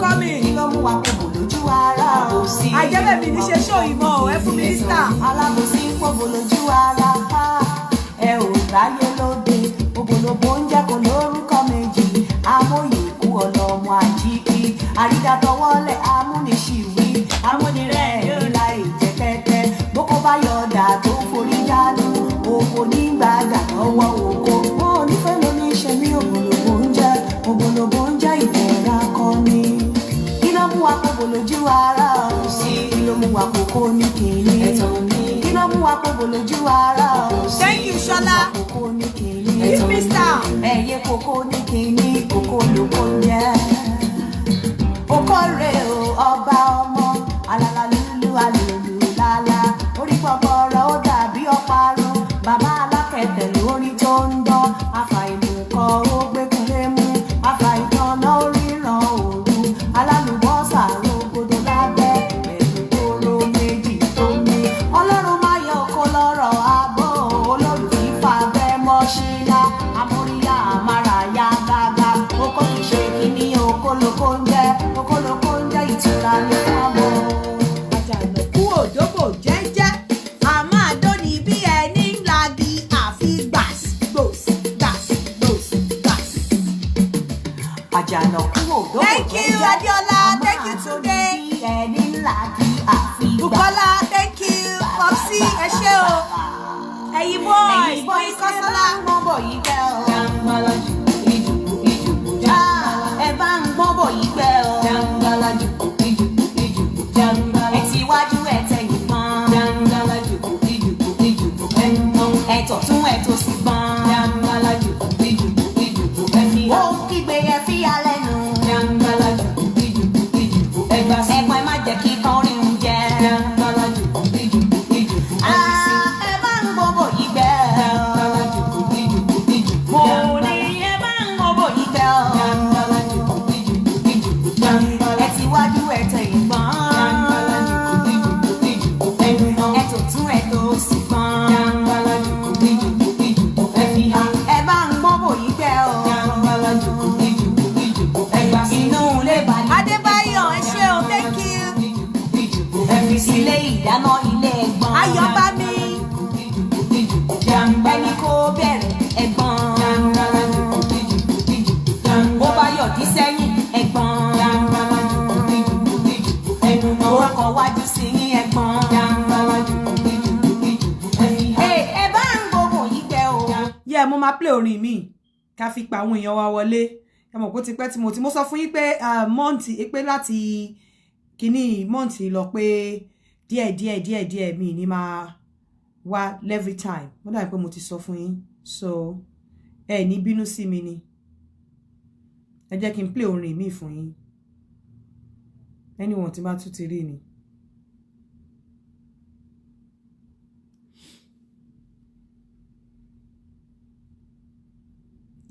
Coming. Kí ló mú wa kòbò lójú ara o? Àjẹ́bẹ̀ mi ní ṣe ṣó ìmọ̀ ò, ẹ fún mi ní star. Alábòsí ń pòbò lójú ara pa. Ẹ ò ráyé lóde, òbòlòbò ń jẹ́ kó lórúkọ méjì. Amóye kú ọlọ́mọ àjíkí. Àrídàtọwọ́lẹ̀ amúniṣìwí. Amúnirẹ̀ láì jẹ́ tẹ́tẹ́. Bókó bá yọ̀dà tó forí dánú. Oko nígbàgà lọ́wọ́ oko. Wọn ò nífẹ̀ẹ́ lómi ṣe mí òbòlòbò ń jẹ́. Òbòlòbò ń jẹ́ ìdẹ̀ra kọ́ni. Kí ló mú wa kóbò lójú ara o? Kí ló mú wa kókó ní kìíní? Kí ló mú wa kóbò lójú ara o? Thank you, Ṣọlá. Kókó ní kìíní. Give me star. Ẹyẹ kókó ní kìíní, kókó lóko ń jẹ́. Okòrè o, ọba ọmọ, alala lulu alulu lala. Orí pọpọrọ ó dàbí ọparun. Bàbá alákẹ̀tẹ̀ lórí tó ń dán. Afàìmùkọ ó gbẹ́kunlé mú. Afàìtànná ó ríran òru. Alálùbọ́sà rògbòdò lábẹ́. Pẹ̀lú kóró méjì tó ní. Ọlọ́run máa yọ oko lọ́rọ̀ abọ́. Olólùfífà bẹ́ mọ́ ṣílá. Amóríyá àmàràyá gágá. Oko kìí ṣe kíní okólókó ń jẹ́. Okólókó ń jẹ́ ìtura ní fáwọn. Àjànàkú òdòbò jẹ́jẹ́, a máa dóni bí ẹni ńlá bí àfi gbàs gbòs gbàs gbòs gbàs. Àjànàkú òdòbò Thank you, jẹ́jẹ́. Adéọlá. A Thank you, máa Túndé. dóni bí ẹni ńlá kí àfi gbà. Bukola, thank you. Popsi, ẹ ṣé o. Ẹ̀yin boys, Ẹ̀yin boys, Oyin Kọ́sọ́lá. ẹ bá ń gbọ́n bọ̀ yìí gbẹ́ o. Ah, ẹ bá ń gbọ́n bọ̀ yìí gbẹ́ o. Ẹ ti wájú ẹ tẹ̀yìn gbọ́n. Ẹ tọ̀tún ẹ tòsì gbọ́n. Ó ń kígbe ẹ fi alẹ́ nu. Ẹ̀gbọ́n ẹ má jẹ́ kí kan rí un jẹ. Ah, ẹ bá ń gbọ́n bọ̀ yìí gbẹ́ o. Mo ní ẹ bá ń gbọ́n bọ̀ yìí gbẹ́ o. Ẹ ti wájú ẹ tẹ̀yìn gbọ́n. Ẹ tọ̀tún ẹ tòsì gbọ́n. Ẹ bá ń gbọ́n bò yí gbẹ́ o. Inú ilé balẹ̀. Adébáyọ̀, ẹ ṣé o, thank you. Ilé ìdáná ilé ẹ̀gbọ́n. Ayọ̀bámi, Ẹni kò bẹ̀rẹ̀ ẹ̀gbọ́n. Bó bá yọ̀dí sẹ́yìn ẹ̀gbọ́n. Ó kọ wájú sí yín ẹ̀gbọ́n. Ẹ bá ń gbọ́n bò yí gbẹ́ o. Yeah, mo máa play orin mi ká fi pa àwọn èèyàn wa wọlé. Ẹ mọ̀ pé ó ti pẹ́ tí mo ti mo sọ fún yín pé month pé láti kíní month lọ pé díẹ̀ díẹ̀ díẹ̀ díẹ̀ mi ní máa wá every time. Mo dàbí pé mo ti sọ fún yín, so ẹ ní bínú sí mi ni. Ẹ jẹ́ kí n play orin mi fún yín, anyone tí bá tún ti rí ni.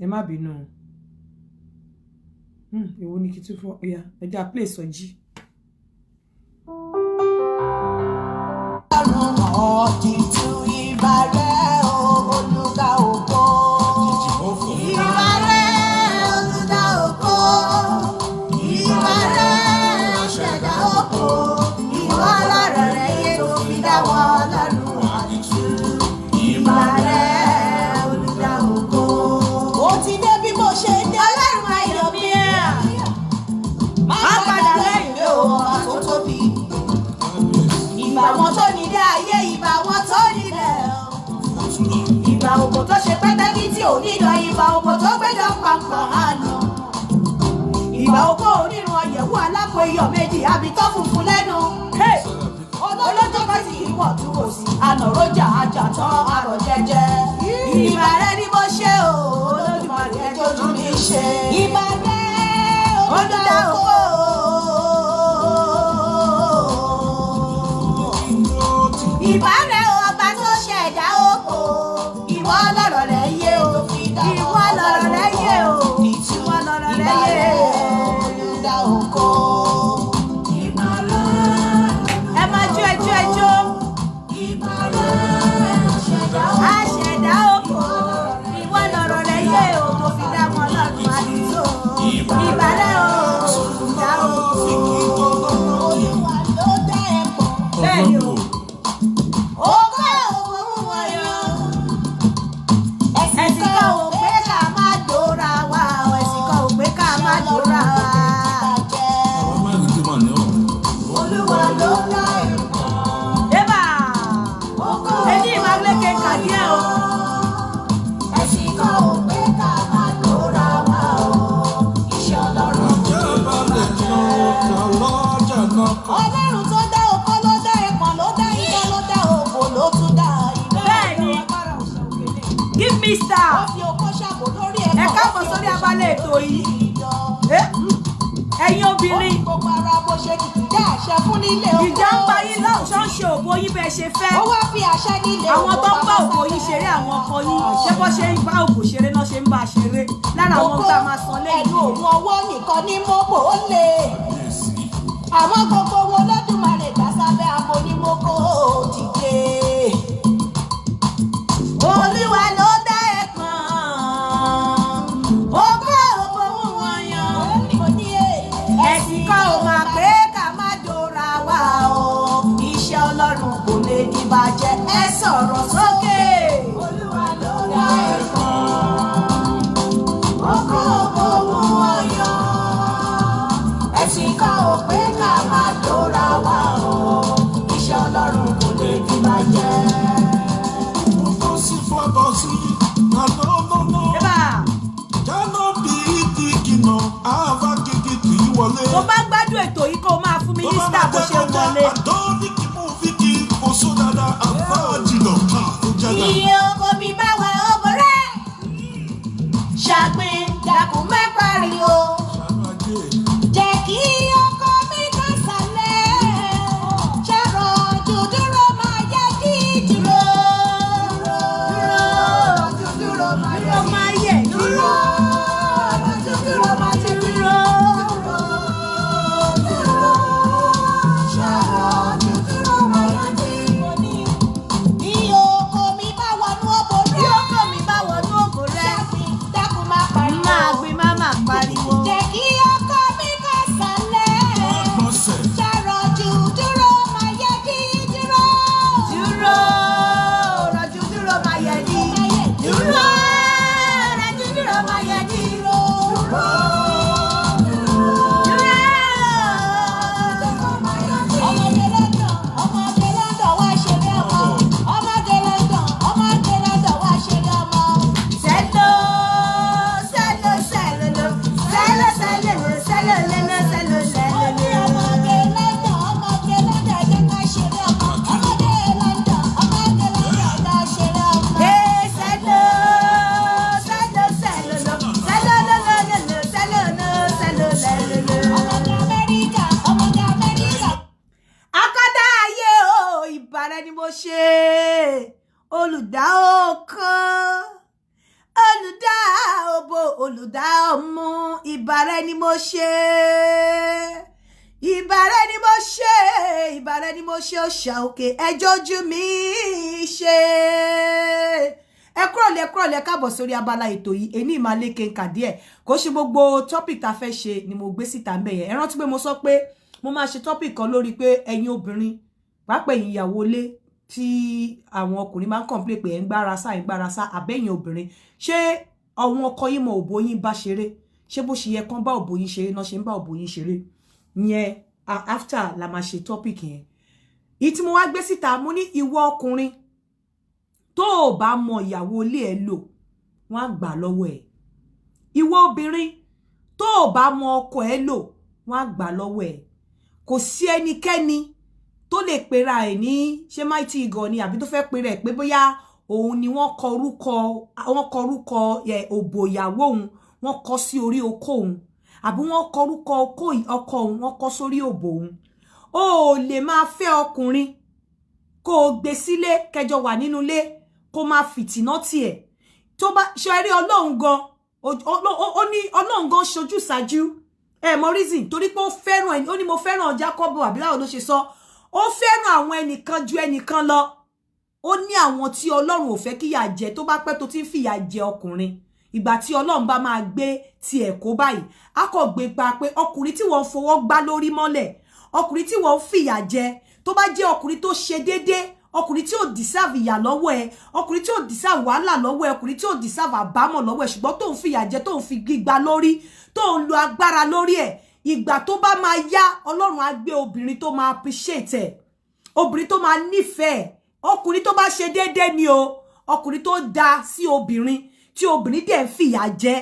Ẹ má bínú o. Èwo ni kí tún fọ? Ọ̀yà, ẹ jẹ́ à play Sọjí. Ọ̀dìtú ìbàrẹ̀ o, olùdá ògo. Ìbàrẹ̀ olùdá ògo. Ìbàrẹ̀ aṣẹ̀dá ògo. Ìwọ lọ̀rọ̀ rẹ̀ yé tó fi dá wọn lọ́rùn àdìtú. Ìbàrẹ̀ olùdá ògo. Ó ti dé bí mo ṣe dé. Ọlọ́run ayọ̀ mi ẹ̀. Má padà lẹ́yìn mi ò, ọba tó tóbi. Ìbà wọn tó nílé ayé, ìbà wọn tó nílẹ̀ o. Ìbà òkò tó ṣe pẹ́tẹ́kí tí ò nílọ, ìbà òkò tó gbẹ́jọ́ pàǹpà àná. Ìbà òkò onírun ọ̀yẹ̀wò alápò iyọ̀ méjì àbítọ́ funfun lẹ́nu. Hey! Olójó kan sì kì í wọ̀ tún wò sí. Ànàrójà àjàtọ̀ àrọ̀ jẹjẹ. Ìbà rẹ ni mo ṣe o, Olódùmarè ẹ jójú mi ṣe. Ìbà rẹ olùdá òkò. Ìbà rẹ o, ọba tó ṣẹ̀dá òkò. Ìwọ lọ̀rọ̀ rẹ̀ yé o. Ìwọ lọ̀rọ̀ rẹ̀ yé o. Ìwọ lọ̀rọ̀ rẹ̀ yé o. Ẹ máa jó ẹjọ́ ẹjọ́. Aṣẹ̀dá òkò. Ìwọ lọ̀rọ̀ rẹ̀ yé o. Tó fi dá wọn lọ́rùn àdìsó. Ìbà rẹ o, olùdá òkò. Bẹ́ẹ̀ni o. Ògo òun wọ̀nyàn. Ẹ̀sìn kan ò pé ká má dóra wa o, Ẹ̀sìn kan ò pé ká má dóra wa. Àwọn mẹ́rin tí mà ní ọ̀. Olúwa ló dá ẹ̀kọ́. Ébà! Ògo Ẹni ìmàlékè kà díẹ̀ o. Ẹ̀sìn kan ò pé ká má dóra wa o. Iṣẹ́ Ọlọ́run Àjẹ́ balẹ̀ lọ́jà lọ́jà náà. Ọlọ́run tó dá okó ló dá ẹ̀pọ̀n ló dá idán ló dá òbò ló tún dá ìbẹ́. Bẹ́ẹ̀ni. Give me star. Ó fi okó ṣàbò lórí ẹ̀pọ̀n. Ẹ káàbọ̀ sórí abala ètò yìí. Eh? Ẹ̀yin Ó obìnrin, fi gbogbo ara bó ṣe kìkìdá àṣẹ fún nílé oko. ìjà ń pa yín ṣọ́ọ̀ṣì òbó yín bẹ́ẹ̀ ṣe fẹ́. Ó wá fi àṣẹ nílé Àwọn tó ń bá pamọ́ òbò yín sábẹ́ ṣeré, àwọn ọkọ yín, ṣé bọ́ ṣe ń bá òbò ṣeré náà ṣe ń bá a ṣeré? Lára àwọn tá a máa sọ lẹ́yìn. Ẹnu òun ọwọ́ nìkan ní mọ́bò ó lè. Kábíyèsí. Àmọ́ gbogbo wọn Olódùmarè dá sábẹ́ abo ní mọ́kò dìde. Olúwa ló dá ẹ̀pọ̀n. Ògo òbò ń wọ̀nyàn. Mo ní è. Ẹ̀sìn kan ò máa pé ká má dóra wa o. Iṣẹ́ Ọlọ́run kò lè di bàjẹ́. Ẹ sọ̀rọ̀ sókè. Olúwa ló dá ẹ̀pọ̀n. Ògo òbò ń wọ̀nyàn. Ẹ̀sìn kan ò pé ká má dóra wa o. Iṣẹ́ Ọlọ́run kò lè di bàjẹ́. Mo sí fọ́bọ̀ sí. Àná lọ́nà. Ébà! Jáná bí ìdí kìnà. Àwa gidi kì í wọlé. Tó bá gbádùn ètò yìí, kó o máa fún mi ní star bó ṣe ń wọlé. Àdó ní kí mú fíkì kò só dáadáa. Àbá jìnà ká ó jẹ́dá. Iye oko mi bá wà ọbọ rẹ̀. Ṣàgbìn dàkún má pariwo. Ṣàánú ajé. Jẹ́ kí ọkọ mi kan sálẹ̀. Ṣàròjù dúró máa yẹ kí dúró. Dúró dúró máa yẹ Dúró máa yẹ dúró. Dúró máa yẹ dúró. Dúró. Ṣàròjù dúró máa yẹ kí. Iye oko mi bá wọnú ọbọ Bí rẹ̀. ọkọ mi bá wọnú òbò rẹ, Ṣàgbìn dákun má pariwo. máa gbin má máa pariwo. Jẹ́ kí ọkọ mi kan sálẹ̀. Gbọ̀nsẹ̀. Ṣàròjù dúró máa yẹ kí dúró. Dúró, rọ̀jú dúró máa yẹ ní. Dúró, rọ̀jú dúró máa yẹ ní. Dúró. Ọmọge London, ọmọge London wá ṣeré ọmọ. Ọmọge London, ọmọge London wá ṣeré ọmọ. Sẹ́lò, sẹ́lò, sẹ́lò, sẹ́lò, sẹ́lò, sẹ́lò, lẹ́lò, sẹ́lò, Ó ní sẹ́lò. ọmọge London, ọmọge London jẹ́ ká ṣeré ọmọ. Ọmọge London, ọmọge London lọ ṣeré ọmọ. Hey, sẹ́lò, sẹ́lò, sẹ́lò, sẹ́lò, lẹ́lò, lẹ́lò, sẹ́lò, sẹ́lò, sẹ́lò. Ọmọge Amẹ́ríkà, ọmọge Amẹ́ríkà. Akọ́dá ayé o, ìbàrẹ̀ ni mo ṣe. Olùdá ọkàn, olùdá òbò, olùdá ọmú, ìbàrẹ̀ ni mo ṣe. Ìbàrẹ̀ ni mo ṣe, ìbàrẹ̀ ni mo ṣe, òòṣà òkè ẹjọ́ ojú mi ṣe. Ẹ kúrọ̀lẹ́, kúrọ̀lẹ́, káàbọ̀ sórí abala ètò yìí. Èní ìmàlékè ń kà díẹ̀. Kò ṣe gbogbo topic tá a fẹ́ ṣe ni mo gbé síta ń bẹ̀ yẹn. Ẹ rántí pé mo sọ pé mo máa ṣe topic kan lórí pé ẹ̀yin obìnrin, pàápàá ẹ̀yin ìyàwó ilé tí àwọn ọkùnrin máa ń complain pé ẹ̀ ń gbára sá, ẹ̀ ń gbára sá, àbẹ́yìn obìnrin, ṣé àwọn ọkọ yín mọ òbò yín bá ṣeré? Ṣé bó ṣe yẹ kán bá òbò yín ṣeré náà ṣe ń bá òbò yín ṣeré yẹn? After la máa ṣe topic yẹn. Ìyí tí mo wá gbé síta, mo ní ìwọ ọkùnrin tó o bá mọ ìyàwó ilé ẹ lò, wọ́n á gbà lọ́wọ́ ẹ̀. Ìwọ obìnrin tó o bá mọ ọkọ ẹ lò, wọ́n á gbà lọ́wọ́ ẹ̀. Kò sí ẹnikẹ́ni tó lè pera ẹ̀ ní ṣé mighty eagle ni àbí tó fẹ́ pera ẹ̀ pé bóyá òun ni wọ́n kọ orúkọ, wọ́n kọ orúkọ ẹ̀ òbò ìyàwó òun, wọ́n kọ sí orí okó òun, àbí wọ́n kọ orúkọ ọkọ òun, wọ́n kọ sórí òbò òun. O ò lè máa fẹ́ ọkùnrin kó o gbé sílé, kẹjọ wà nínú ilé, kó máa fìtìná tiẹ̀. Tó bá ṣe rí Ọlọ́run gan, ó ní Ọlọ́run gan ṣojú ṣáájú ẹ mọ reason, torí pé ó fẹ́ràn ẹni. Ó ní mo fẹ́ràn Jacob, àbí báwo ló ṣe sọ? Ó fẹ́ràn àwọn ẹnìkan ju ẹnìkan lọ. Ó ní àwọn tí Ọlọ́run ò fẹ́ kíyà jẹ. Tó bá pẹ́ tó ti ń fìyà jẹ ọkùnrin, ìgbà tí Ọlọ́run bá máa gbé tiẹ̀ kó báyìí, á kò gbé pa pé ọkùnrin tí wọ́n fọwọ́ gbá lórí mọ́lẹ̀, ọkùnrin tí wọ́n fìyà jẹ, Tó bá jẹ́ ọkùnrin tó ṣe déédé, ọkùnrin tí ò deserve ìyà lọ́wọ́ ẹ, ọkùnrin tí ò deserve wàhálà lọ́wọ́ ẹ, ọkùnrin tí ò deserve àbámọ̀ lọ́wọ́ ẹ, ṣùgbọ́n tó ń fìyà jẹ, tó ń fi gbígba lórí, tó ń lo agbára lórí ẹ, ìgbà tó bá máa yá, Ọlọ́run á gbé obìnrin tó máa appreciate ẹ, obìnrin tó máa nífẹ̀ẹ́. Ọkùnrin tó bá ṣe déédéé ni o. Ọkùnrin tó da sí obìnrin tí obìnrin dẹ̀ ń fìyà jẹ,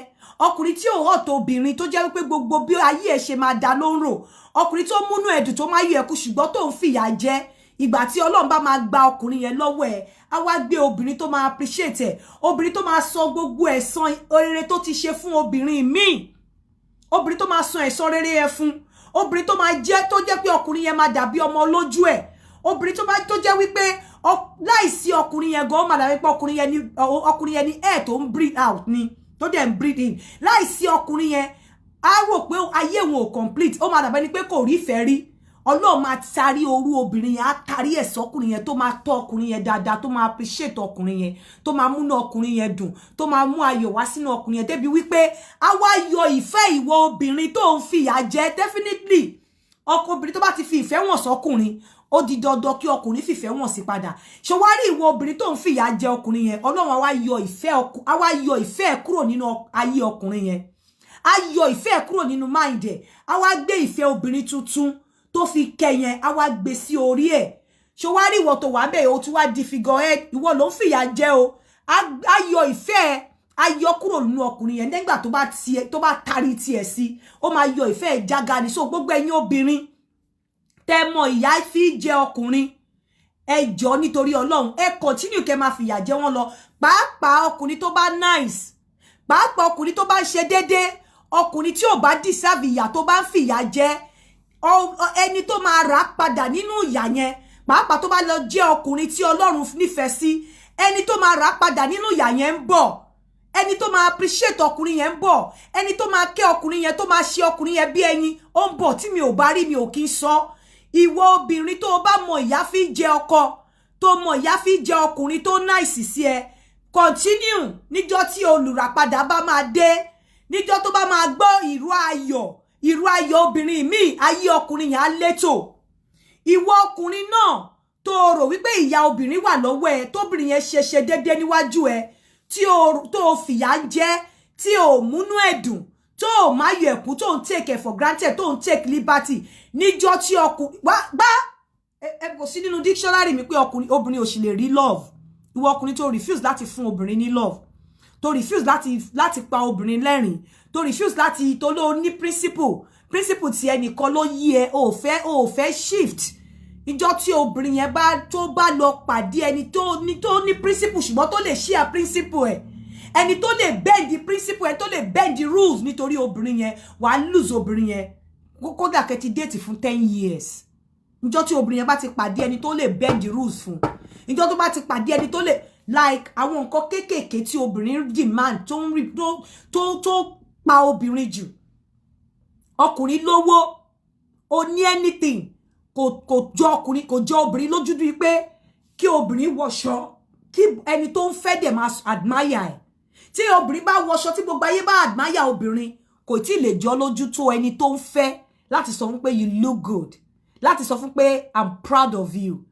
ọkùnrin tí ò hàn tó obìnrin, tó jẹ́ wípé gbogbo bí ayé ẹ̀ ṣe máa da ló ń rò, ọkùnrin tó múnú ẹ̀dùn, tó máa yọ ẹ̀kú, ṣùgbọ́n tó ń fìyà jẹ, ìgbà tí Ọlọ́run bá máa gba ọkùnrin yẹn lọ́wọ́ ẹ̀, á wá gbé obìnrin tó máa appreciate ẹ̀, obìnrin tó máa sọ gbogbo ẹ̀san rere tó ti ṣe fún obìnrin míì, obìnrin tó máa san ẹ̀san rere ẹ̀ fún, obìnrin tó máa jẹ́ tó jẹ́ pé ọkùnrin yẹn máa dàbí ọmọ lójú ẹ̀, obìnrin tó bá tó jẹ́ wípé láìsí ọkùnrin yẹn gan, ó máa dàbí pé ọkùnrin yẹn ni air tó ń breathe out ni, tó dẹ̀ ń breathe in. Láìsí ọkùnrin yẹn, á rò pé ayé òun ò complete, ó máa dàbí ẹni pé kò rí ìfẹ́ rí. Ọlọ́run máa tarí orú obìnrin yẹn, á tarí ẹ̀ sọ́kùnrin yẹn, tó máa tọ́ ọkùnrin yẹn dáadáa, tó máa appreciate ọkùnrin yẹn, tó máa múnú ọkùnrin yẹn dùn, tó máa mú ayọ̀ wá sínú ọkùnrin yẹn, débi wípé á wá yọ ìfẹ́ ìwọ obìnrin tó ń fìyà jẹ. Definitely, ọkọ obìnrin tó bá ti fi ìfẹ́ wọ̀n sọ́kùnrin, ó di dandan kí ọkùnrin fìfẹ́ wọ̀n sí padà. Ṣé wá rí ìwọ obìnrin tó ń fìyà jẹ ọkùnrin yẹn, Ọlọ́run á wá yọ ìfẹ́ kúrò nínú ayé ọkùnrin yẹn, á yọ ìfẹ́ kúrò nínú mind ẹ̀, á wá gbé ìfẹ́ obìnrin tuntun tó fi kẹ yẹn, á wá gbé sí orí ẹ̀. Ṣé wá rí ìwọ tó wà bẹ́ẹ̀, o tún wá di figure head, ìwọ ló ń fìyà jẹ o. Á yọ ìfẹ́, á yọ kúrò nínú ọkùnrin yẹn nígbà tó bá tiẹ̀, tó bá tarí tiẹ̀ sí, ó máa yọ ìfẹ́ ẹ̀ jága ni. So gbogbo ẹ̀yin obìnrin tẹ́ mọ ìyà fi jẹ ọkùnrin, ẹ jọ̀ọ́, nítorí Ọlọ́run, ẹ continue kẹ́ máa fìyà jẹ wọ́n lọ. Pàápàá ọkùnrin tó bá nice, pàápàá ọkùnrin tó bá ń ṣe déédéé, ọkùnrin tí ò bá deserve ìyà tó bá ń fìyà jẹ, ẹni tó máa rà padà nínú ìyà yẹn, pàápàá tó bá lọ jẹ́ ọkùnrin tí Ọlọ́run nífẹ̀ẹ́ sí, ẹni tó máa rà padà nínú ìyà yẹn ń bọ̀. Ẹni tó máa appreciate ọkùnrin yẹn ń bọ̀. Ẹni tó máa kẹ́ ọkùnrin yẹn, tó máa ṣe ọkùnrin yẹn bí ẹyin, ó ń bọ̀. Tí mi ò bá rí, mi ò kí ń sọ. Ìwọ obìnrin tó o bá mọ ìyà fi jẹ ọkọ, tó mọ ìyà fi jẹ ọkùnrin tó nice sí ẹ, continue. Níjọ́ tí olùràpadà bá máa dé, níjọ́ tó bá máa gbọ́ ìró ayọ̀, ìró ayọ̀ obìnrin míì, ayé ọkùnrin yẹn á létò. Ìwọ ọkùnrin náà tó o rò wípé ìyá obìnrin wà lọ́wọ́ ẹ, tóbìnrin yẹn ṣe ṣe déédéé níwájú ẹ, tí o tó o fìyà ń jẹ, tí o múnú ẹ̀dùn, tó o má yọ ẹ̀kú, tó ń take it for granted, tó ń take liberty, níjọ́ tí ọkùnrin wá gbá ẹ, kò sí nínú dictionary mi pé ọkùnrin, obìnrin ò sì lè rí love. Ìwọ ọkùnrin tó refuse láti fún obìnrin ní love, tó refuse láti pa obìnrin lẹ́rìn, tó refuse láti, tó ló ní principle, principle tí ẹnìkan ló yí ẹ, ò fẹ́ shift, ìjọ́ tí obìnrin yẹn bá tó bá lọ pàdé ẹni tó ní principle, ṣùgbọ́n tó lè share principle ẹ̀, ẹni tó lè bend the principle ẹ, tó lè bend the rules nítorí obìnrin yẹn, wàá lose obìnrin yẹn. Kódà kẹ́ ti date fún 10 years, ìjọ́ tí obìnrin yẹn bá ti pàdé ẹni tó lè bend the rules fún, ìjọ́ tó bá ti pàdé ẹni tó lè like àwọn nǹkan kéékèèké tí obìnrin demand, tó ń rí tó pa obìnrin jù. Ọkùnrin lówó, ó ní anything, kò jọ ọkùnrin, kò jọ obìnrin lójú bíi pé kí obìnrin wọṣọ, kí ẹni tó ń fẹ́ dẹ̀ máa admire ẹ̀. Tí obìnrin bá wọṣọ, tí gbogbo ayé bá admire obìnrin, kò tí ì lè jọ lójú tó ẹni tó ń fẹ́ láti sọ fún pé, "You look good," láti sọ fún pé, "I'm proud of you."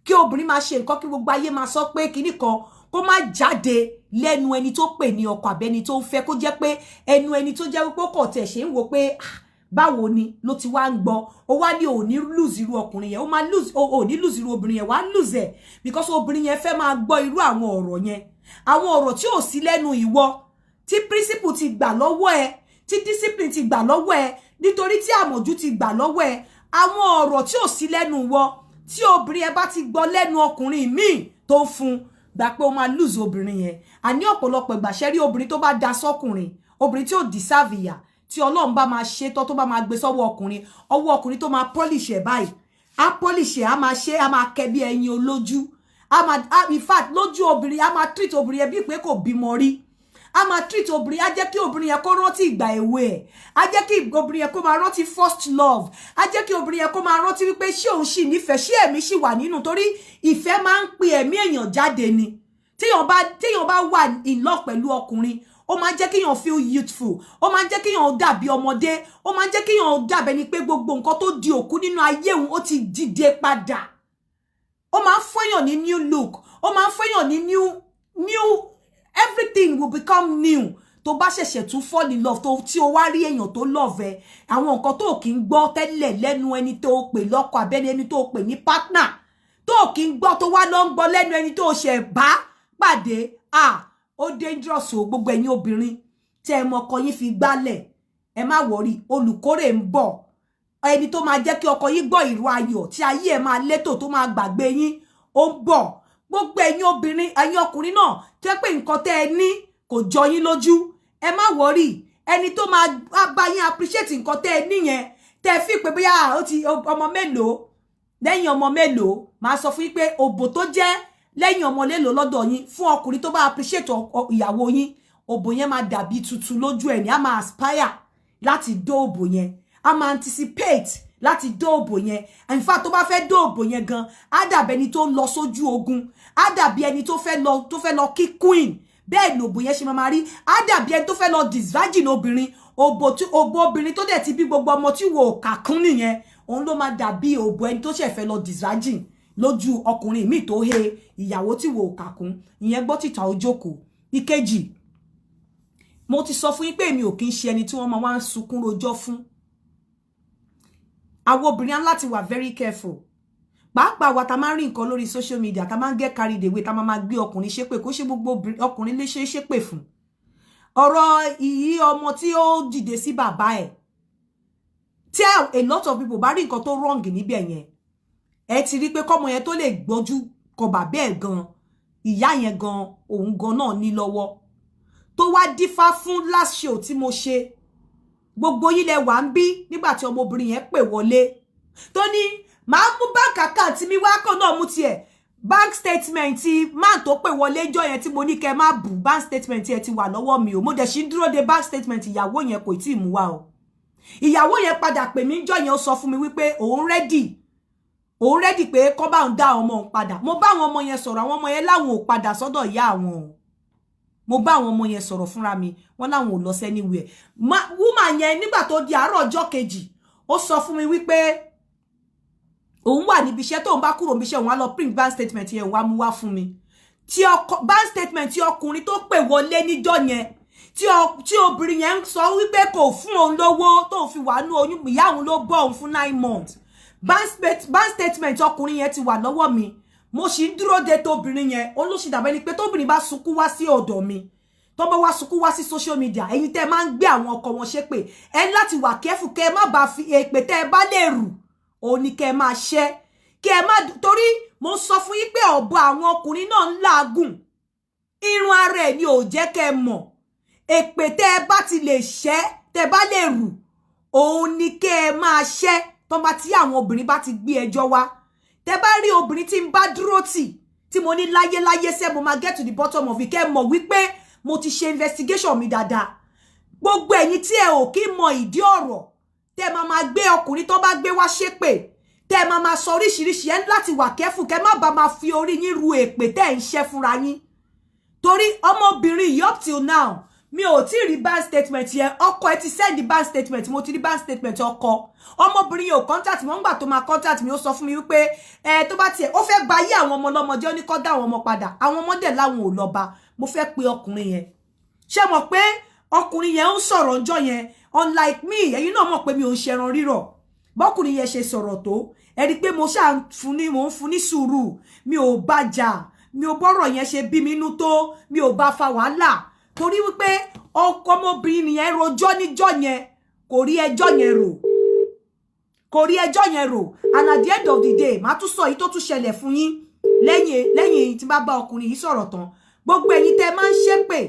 Kí obìnrin máa ṣe nǹkan, kí gbogbo ayé máa sọ pé kinní kan, kó má jáde lẹ́nu ẹni tó pè ní ọkọ àbẹ́ni tó ń fẹ́, kó jẹ́ pé ẹnu ẹni tó jẹ́ wípé ó kọ̀ tẹ̀ ṣe ń wo pé, "Ah, báwo ni?" ló ti wá ń gbọ́. Ó wá ní ò ní lose irú ọkùnrin yẹn, ó máa lose, ò ní lose irú obìnrin yẹn, wàá lose ẹ̀, because obìnrin yẹn fẹ́ máa gbọ́ irú àwọn ọ̀rọ̀ yẹn, àwọn ọ̀rọ̀ tí ò sí lẹ́nu ìwọ, tí principle ti gbà lọ́wọ́ ẹ, tí discipline ti gbà lọ́wọ́ ẹ, nítorí tí àmọ̀jù ti gbà lọ́wọ́ ẹ. Àwọn ọ̀rọ̀ tí ò sí lẹ́nu wọ, tí obìnrin yẹn bá ti gbọ́ lẹ́nu ọkùnrin míì tó ń fún, gbà pé ó máa lose obìnrin yẹn. Àní ọ̀pọ̀lọpọ̀ ìgbà, ṣẹ́ rí obìnrin tó bá da sọ́kùnrin, obìnrin tí ò deserve ìyà, tí Ọlọ́run bá máa ṣe tọ́, tó bá máa gbé sọ́wọ́ ọkùnrin, ọwọ́ ọkùnrin tó máa polish ẹ̀ báyìí, á polish ẹ̀, á máa ṣe, á máa kẹ́ bí ẹyin olójú, á máa, in fact, lójú obìnrin, á máa treat obìnrin yẹn bíi pé kò bímọ rí. Á máa treat obìnrin, á jẹ́ kí obìnrin yẹn kó rántí ìgbà èwe ẹ̀, á jẹ́ kí obìnrin yẹn kó máa rántí first love, á jẹ́ kí obìnrin yẹn kó máa rántí wípé ṣé òun sì nífẹ̀ẹ́, ṣé ẹ̀mí sì wà nínú, torí ìfẹ́ máa ń pe ẹ̀mí èèyàn jáde ni. Téèyàn bá wà in love pẹ̀lú ọkùnrin, ó máa ń jẹ́ kéèyàn feel youthful, ó máa ń jẹ́ kéèyàn dàbí ọmọdé, ó máa ń jẹ́ kéèyàn dàbẹ́ ni pé gbogbo nǹkan tó di òkú nínú ayé òun, ó ti dìde padà. fún èèyàn ní new look, ó máa ń fún èèyàn ní new everything will become new. Tó bá ṣẹ̀ṣẹ̀ tún fall in love, tó tí o wá rí èèyàn tó love ẹ, àwọn nǹkan tó kì í gbọ́ tẹ́lẹ̀ lẹ́nu ẹni tó pè lọ́kọ àbẹ́ni ẹni tó pè ní partner, tó kì í gbọ́, tó wá lọ ń gbọ́ lẹ́nu ẹni tó ṣẹ̀ bá pàdé, ah, ó dangerous o. Gbogbo ẹ̀yin obìnrin tí ẹ mọ ọkọ yín fi gbálẹ̀, ẹ má worry, olùkórè ń bọ̀. Ẹni tó máa jẹ́ kí ọkọ yín gbọ́ ìró ayọ̀, tí ayé ẹ̀ máa létò, tó máa gbàgbé yín, ó ń bọ̀. Gbogbo ẹ̀yin obìnrin, ẹ̀yin ọkùnrin náà tó yẹ pé nǹkan tẹ́ ẹ ní kò jọ yín lójú, ẹ má worry, ẹni tó máa bá yín appreciate nǹkan tẹ́ ẹ níyẹn, tẹ́ ẹ fi pé bóyá ó ti ọmọ mélòó lẹ́yìn ọmọ mélòó, máa sọ fún yín pé òbò tó jẹ́ lẹ́yìn ọmọ mélòó lọ́dọ̀ yín, fún ọkùnrin tó bá appreciate ìyàwó yín, òbò yẹn máa dàbí tuntun lójú ẹ̀ ní. Á máa aspire láti dó òbò yẹn, a máa anticipate láti dó òbò yẹn. In fact, tó bá fẹ́ dó òbò yẹn gan, á dàbí ẹni tó ń lọ sójú ogun, á dàbí ẹni tó fẹ́ lọ kí queen. Bẹ́ẹ̀ lòbò yẹn ṣe máa rí. Á dàbí ẹni tó fẹ́ lọ disvirgin obìnrin. Òbò tí òbò obìnrin tó dẹ̀ ti bí gbogbo ọmọ tí wò kà kún nìyẹn, òun ló máa dàbí òbò ẹni tó ṣẹ̀ fẹ́ lọ disvirgin lójú ọkùnrin míì tó he ìyàwó tí wò kà kún ìyẹn. Gbọ́ tìta ojókòó. Ìkejì, mo ti sọ fún yín pé èmi ò kí ń ṣe ẹni tí wọ́n máa wá ń sunkún rojọ́ fún. Àwọn obìnrin á láti wà very careful, pàápàá wa ta máa ń rí nǹkan lórí social media, ta máa ń get carried away, ta máa máa gbé ọkùnrin ṣépè. Kó ṣe gbogbo ọkùnrin lè ṣe ṣépè fún. Ọ̀rọ̀ ìyí ọmọ tí ó dìde sí bàbá ẹ̀, tí a lot of people bá rí nǹkan tó wrong níbẹ̀ yẹn, ẹ ti rí pé kọ́mọ yẹn tó lè gbọ́jú kọ bàbá ẹ̀ gan, ìyá yẹn gan, òun gan náà ní lọ́wọ́. Tó wá dífá fún last show tí mo ṣe, gbogbo yín lẹ wà ń bí nígbà tí ọmọbìnrin yẹn pè wọlé, tó ní màá mú bank account mi wá, kàn náà mú tiẹ̀ bank statement man tó pè wọlé jọ yẹn tí mo ní kẹ́ má bù. Bank statement ẹ ti wà lọ́wọ́ mi o. Mo dẹ̀ ṣì ń dúró de bank statement ìyàwó yẹn, kò tí ì mú wá o. Ìyàwó yẹn padà pè mí jọ yẹn, ó sọ fún mi wípé òun ready pé kọ́ bá ń dá ọmọ òun padà. Mo bá àwọn ọmọ yẹn sọ̀rọ̀, àwọn ọmọ yẹn láwọn ò padà sọ́dọ̀ ìyá àwọn o. Mo bá àwọn ọmọ yẹn sọ̀rọ̀ fúnra mi, wọ́n láwọn ò lọ sí anywhere. Woman yẹn, nígbà tó di àárọ̀ ọjọ́ kejì, ó sọ fún mi wípé òun wà níbi iṣẹ́, tóun bá kúrò níbi iṣẹ́, òun á lọ print bank statement yẹn, òun á mú wá fún mi. Tí ọkọ bank statement tí ọkùnrin tó pè wọlé níjọ́ yẹn, tí obìnrin yẹn ń sọ wípé kò fún òun lówó tóun fi wà nú oyún, ìyá òun ló bọ́ òun fún 9 months, bank statement ọkùnrin yẹn ti wà lọ́wọ́ mi. Mo sì ń dúró de tóbìnrin yẹn. Ó ló sì dàbẹ́ ni pé tóbìnrin bá sunkún wá sí ọ̀dọ̀ mi, tó bá wá sunkún wá sí social media, ẹ̀yin tẹ́ máa ń gbé àwọn ọkọ wọn ṣépè, ẹ ní láti wà careful kẹ́ ẹ má bàa fi èpè tẹ́ ẹ bá lè rù, òun ni kẹ́ ẹ máa ṣẹ́, kí ẹ má torí mo sọ fún yín pé ọ̀bọ àwọn ọkùnrin náà ń làágùn, irun ara ẹ̀ ni ò jẹ́ kẹ́ ẹ mọ̀. Èpè tẹ́ ẹ bá ti lè ṣẹ́, tẹ́ ẹ bá lè rù, òun ni kẹ́ ẹ máa ṣẹ́. Tó bá tí àwọn obìnrin bá ti gbé ẹjọ́ wá, tẹ́ bá rí obìnrin tí ń bá dúró tì, tí mo ní láyéláyé sẹ́, mo máa get to the bottom of it, kẹ́ ẹ mọ̀ wípé mo ti ṣe investigation mi dáadáa. Gbogbo ẹ̀yin tí ẹ ò kí mọ ìdí ọ̀rọ̀, tẹ́ máa máa gbé ọkùnrin tó bá gbé wá ṣépè, tẹ́ máa máa sọ oríṣiríṣi, ẹ láti wà careful kẹ́ má bàa máa fi orí yín ru èpè tẹ́ ẹ̀ ń ṣẹ́ fúnra yín. Torí ọmọbìnrin yìí, up till now, mi ò tí ì rí bank statement yẹn. Ọkọ ẹ ti send bank statement, mo ti rí bank statement ọkọ. Ọmọbìnrin yìí ò contact mi. Wọ́n gbà tó máa contact mi, ó sọ fún mi wípé ẹ tó bá tiẹ̀ ó fẹ́ gba ayé àwọn ọmọ ọlọ́mọ jẹ́, ó ní kó dá àwọn ọmọ padà. Àwọn ọmọdé láwọn ò lọ bá. Mo fẹ́ pe ọkùnrin yẹn. Ṣé mọ̀ pé ọkùnrin yẹn ń sọ̀rọ̀ ńjọ́ yẹn? Unlike me, ẹ̀yin náà mọ̀ pé mi ò ń ṣẹran rírọ̀. Bọ́kùnrin yẹn ṣe sọ̀rọ̀ tó, ẹ rí i pé mo ṣáà fún ní, mò ń fún ní sùúrù. Mi ò bá jà, mi ò bọ́rọ̀ yẹn ṣe bí mi inú tó, mi ò bá fa wàhálà, torí wípé ọkọ ọmọbìnrin yẹn rojọ́ níjọ́ yẹn, kò rí ẹjọ́ yẹn rò, kò rí ẹjọ́ yẹn rò. And at the end of the day, màá tún sọ èyí tó tún ṣẹlẹ̀ fún yín lẹ́yìn tí bá bá ọkùnrin yìí sọ̀rọ̀ tán. Gbogbo ẹ̀yin tẹ́ máa ń ṣépè,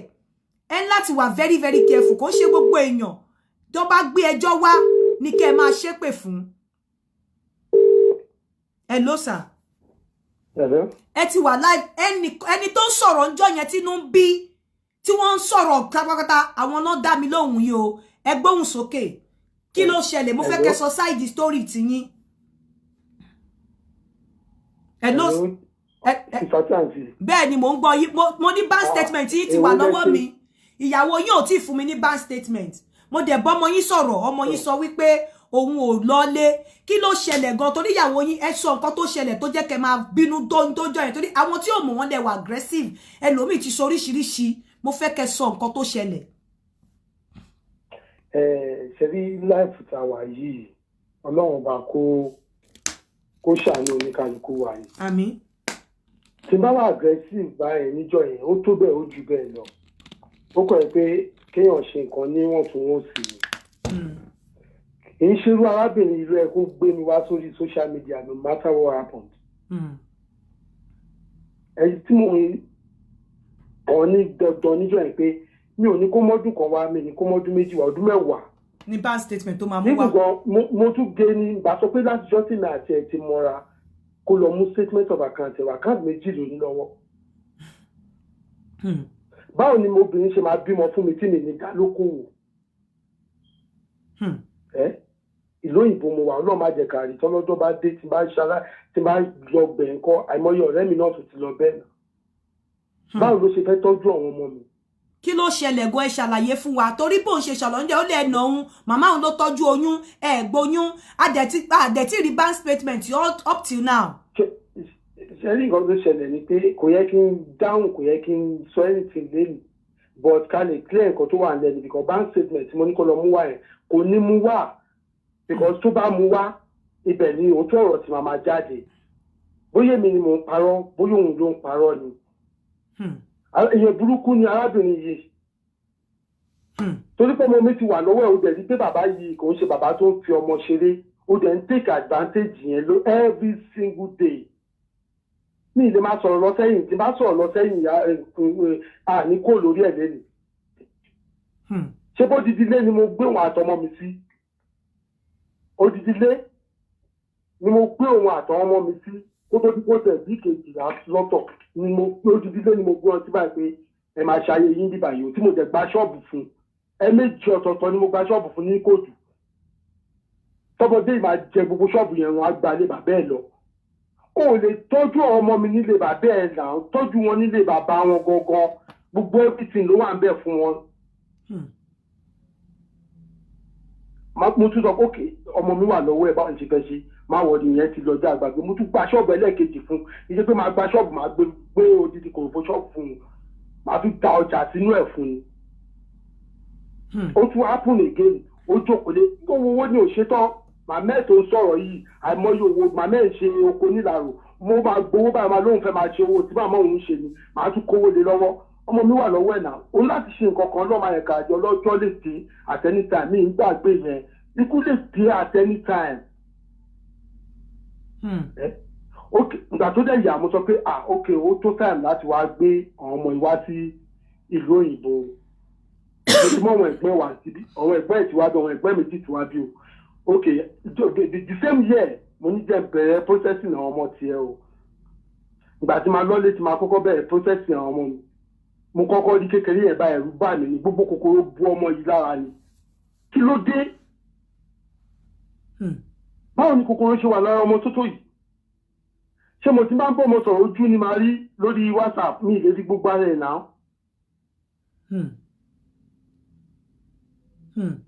ẹ ń láti wà very very careful. Kò ń ṣe gbogbo èèyàn tó bá gbé ẹjọ́ wá ní kẹ́ ẹ máa ṣépè fún. Hello, sir. Hello. Ẹ ti wà live. Ẹni tó ń sọ̀rọ̀ ńjọ́ yẹn, tínú ń bí, tí wọ́n ń sọ̀rọ̀ pátápátá, àwọn náà dá mi lóhùn yìí o. Ẹ gbóhùn sókè. Kí ló ṣẹlẹ̀? Mo fẹ́ kẹ́ sọ side story tiyín. Hello. Bẹ́ẹ̀ ni, mò ń gbọ́ yín. Mo ní bank statement yín ti wà lọ́wọ́ mi. Ìyàwó yín ò tí ì fún mi ní bank statement. Mo dẹ̀ bọ́mọ yín sọ̀rọ̀, ọmọ yín sọ wípé Òun ò lọlé. Kí ló ṣẹlẹ̀ gan? Torí ìyàwó yín, ẹ sọ nǹkan tó ṣẹlẹ̀ tó jẹ́ kẹ́ máa bínú tó jọ yẹn, torí àwọn tí ò mọ̀, wọ́n lẹ̀ wà aggressive, ẹlòmíì ti sọ oríṣiríṣi. Mo fẹ́ kẹ́ sọ nǹkan tó ṣẹlẹ̀. Ẹ ṣe rí life tá a wà yìí, Ọlọ́run bá kó ṣàánú oníkálukú wa yìí. Àmín. Tí n bá wà aggressive báyẹn níjọ́ yẹn, ó tó bẹ́ẹ̀, ó jù bẹ́ẹ̀ lọ. Ó kọ̀ ẹ́ pé kéèyàn ṣe nǹkan níwọ̀ntúnwọ̀nsì ni. Kì í ṣerú arábìnrin ìlú ẹ kó gbé mi wá sórí social media, no matter what happened. Ẹni tí mo ń kàn ní dandan níjọ́ yẹn pé mi ò ní kó mọ́dún kan wá, mi ní kó mọ́dún 2 wá, ọdún 10. Ní bank statement tó máa mú wá. Nígbà gan mo tún gé ní ìgbà sọ pé látijọ́ tí mi àti ẹ̀ ti mọ́ra, kó lọ mú statement of account ẹ̀ wá. Account 2 ló ní lọ́wọ́. Báwo ni mo obìnrin ṣe máa bímọ fún mi tí mi ní dá lókòwò? Ẹ ìlú òyìnbó mo wà, Ọlọ́run má jẹ́ ká rí tọ́lọ́jọ́ bá dé, tí bá ń ṣalá, tí bá lọ gbẹ̀ ńkọ́? Àìmọye ọ̀rẹ́ mi náà tó ti lọ bẹ́ẹ̀ náà. Báwo ló ṣe fẹ́ tọ́jú àwọn ọmọ mi? Kí ló ṣẹlẹ̀ gan? Ẹ ṣàlàyé fún wa, torí bó ń ṣe ṣàlàyé, ó lè nà òun, màmá òun ló tọ́jú oyún ẹ gbóyún, àdẹ̀tí rí bank statement up till now. Ṣe rí, nǹkan tó ṣẹlẹ̀ ni pé kò yẹ kí n dáhùn, kò yẹ kí n sọ anything lẹ́nu, but ká lè clear nǹkan tó wà lẹ́nu, because bank statement tí mo ní kó lọ mú wá yẹn, kò ní mú wá, because tó bá mú wá, ibẹ̀ ni òótọ́ ọ̀rọ̀ tí màá máa jáde, bóyá èmi ni mò ń parọ́, bóyá òun ló ń parọ́ ni. Èèyàn burúkú ni arábìnrin yìí, torí pé ọmọ mi ti wà lọ́wọ́ ẹ̀, ó dẹ̀ rí pé bàbá yìí kò ń ṣe bàbá tó ń fi ọmọ ṣeré, ó dẹ̀ ń take advantage yẹn ló every single day. Mi ì lè máa sọ̀rọ̀ lọ sẹ́yìn. Tí n bá sọ̀rọ̀ lọ sẹ́yìn, à ní kó lórí ẹ̀ lẹ́nu. Ṣé bó didi lé ni mo gbé òun àtọmọ mi sí? Odidi lé ni mo gbé òun àtọmọ mi sí kó tó di kó tẹ̀ bí kejìlá lọ́tọ̀ ni mo gbé. Odidi lé ni mo gbé wọn sí báyìí pé ẹ máa ṣayé yín bíbà yìí o, tí mo dẹ̀ gba ṣọ́ọ̀bù fún ẹ. Méjì ọ̀tọ̀ọ̀tọ̀ ni mo gba ṣọ́ọ̀bù fún ní kóòtù. Tọmọdé yìí máa jẹ gbogbo ṣọ́ọ̀bù yẹn, wọn á gba ilé bàbá ẹ̀ lọ. O ò lè tọ́jú àwọn ọmọ mi nílé bàbá ẹ̀ là ń tọ́jú wọn nílé bàbá wọn gangan. Gbogbo everything ló wà ń bẹ̀ fún wọn. Mo tún sọ pé okay, ọmọ mi wà lọ́wọ́ ẹ̀, báwọn ṣe fẹ́ ṣe máa wọ̀ nìyẹn ti lọ jẹ́ àgbàgbé. Mo tún gba ṣọ́ọ̀bù ẹlẹ́ẹ̀kejì fún iṣẹ́ pé máa gba ṣọ́ọ̀bù, máa gbé odidi kòròfo ṣọ́ọ̀bù fún un, máa tún ta ọjà sínú ẹ̀ fún un. Ó tún happen again, ó jókòó lé owó. Owó ni ò ṣe tán. Màmá ẹ̀ tó ń sọ̀rọ̀ yìí, àìmọye owó màmá ẹ̀ ń ṣe oko nílàró. Mo máa gbowó báyìí, máa lóun fẹ́ máa ṣe owó tí màmá òun ṣe ni, màá tún kówó lé lọ́wọ́. Ọmọ mi wà lọ́wọ́ ẹ̀ náà, òun láti ṣe nǹkan kan lọ́mọ ẹ̀ka àjọ lọ́jọ́ lè dé at any time. Mi ń gbàgbé yẹn, ikú lè dé at any time. Ok, ìgbà tó dẹ̀ yà, mo sọ pé ah, ok, ó tó time láti wá gbé àwọn ọmọ yìí wá sí ìlú òyìnbó. Mo ti mọ àwọn ẹ̀gbọ́n wa síbí, àwọn ẹ̀gbọ́n ẹ̀ ti wá bí, àwọn ẹ̀gbọ́n mi ti wá bí o. Ok, the same year, mo ní jẹ́ bẹ̀rẹ̀ processing àwọn ọmọ tiẹ̀ o. Ìgbà tí máa lọ́lé, tí máa kọ́kọ́ bẹ̀rẹ̀ processing àwọn ọmọ mi, mo kọ́kọ́ rí kékeré yẹn bá, ẹ̀rù bà mí ní gbogbo kòkòrò bu ọmọ yìí lára ni. Kí ló dé? Báwo ni kòkòrò ṣe wà lára ọmọ tó tó yìí? Ṣé mo ti máa ń bọ́ ọmọ sọ̀rọ̀, ojú ni màá rí lórí WhatsApp mi, ìlérí gbogbo ara ẹ̀ náà.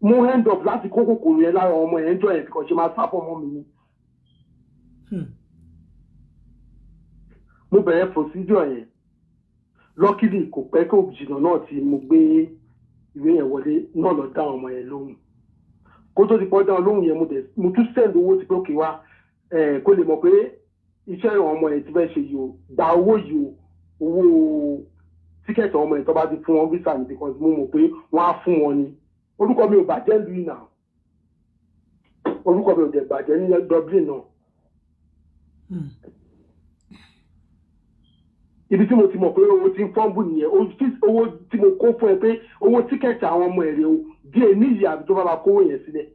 Mo end up láti kó kòkòrò yẹn lára ọmọ yẹn jọ yẹn, kò ṣe máa sá fún ọmọ mi ni. Mo bẹ̀rẹ̀ procedure yẹn. Luckily, kò pẹ́ kò jìnnà náà tí mo gbé ìwé yẹn wọlé náà, lọ dá ọmọ yẹn lóhùn. Kó tó ti pọ́ dá lóhùn yẹn, mo dẹ̀ mo tún send owó ti pé òkè wá kó lè mọ̀ pé iṣẹ́ ìwọ̀n ọmọ yẹn ti fẹ́ ṣe yìí o, gba owó yìí o, owó ticket ọmọ yẹn tó bá ti fún wọn visa ni, because mo mọ̀ pé wọ́n á fún wọn ni. Orúkọ mi ò bàjẹ́ lu ìnà, orúkọ mi ò dẹ̀ bàjẹ́ ní Dublin náà. Ibi tí mo ti mọ̀ pé owó ti ń fọ́nbù nìyẹn. Owó tí mo kó fún ẹ pé owó ticket àwọn ọmọ èrè o, díẹ̀ níyì àbí tó bá bá kówó yẹn sílẹ̀,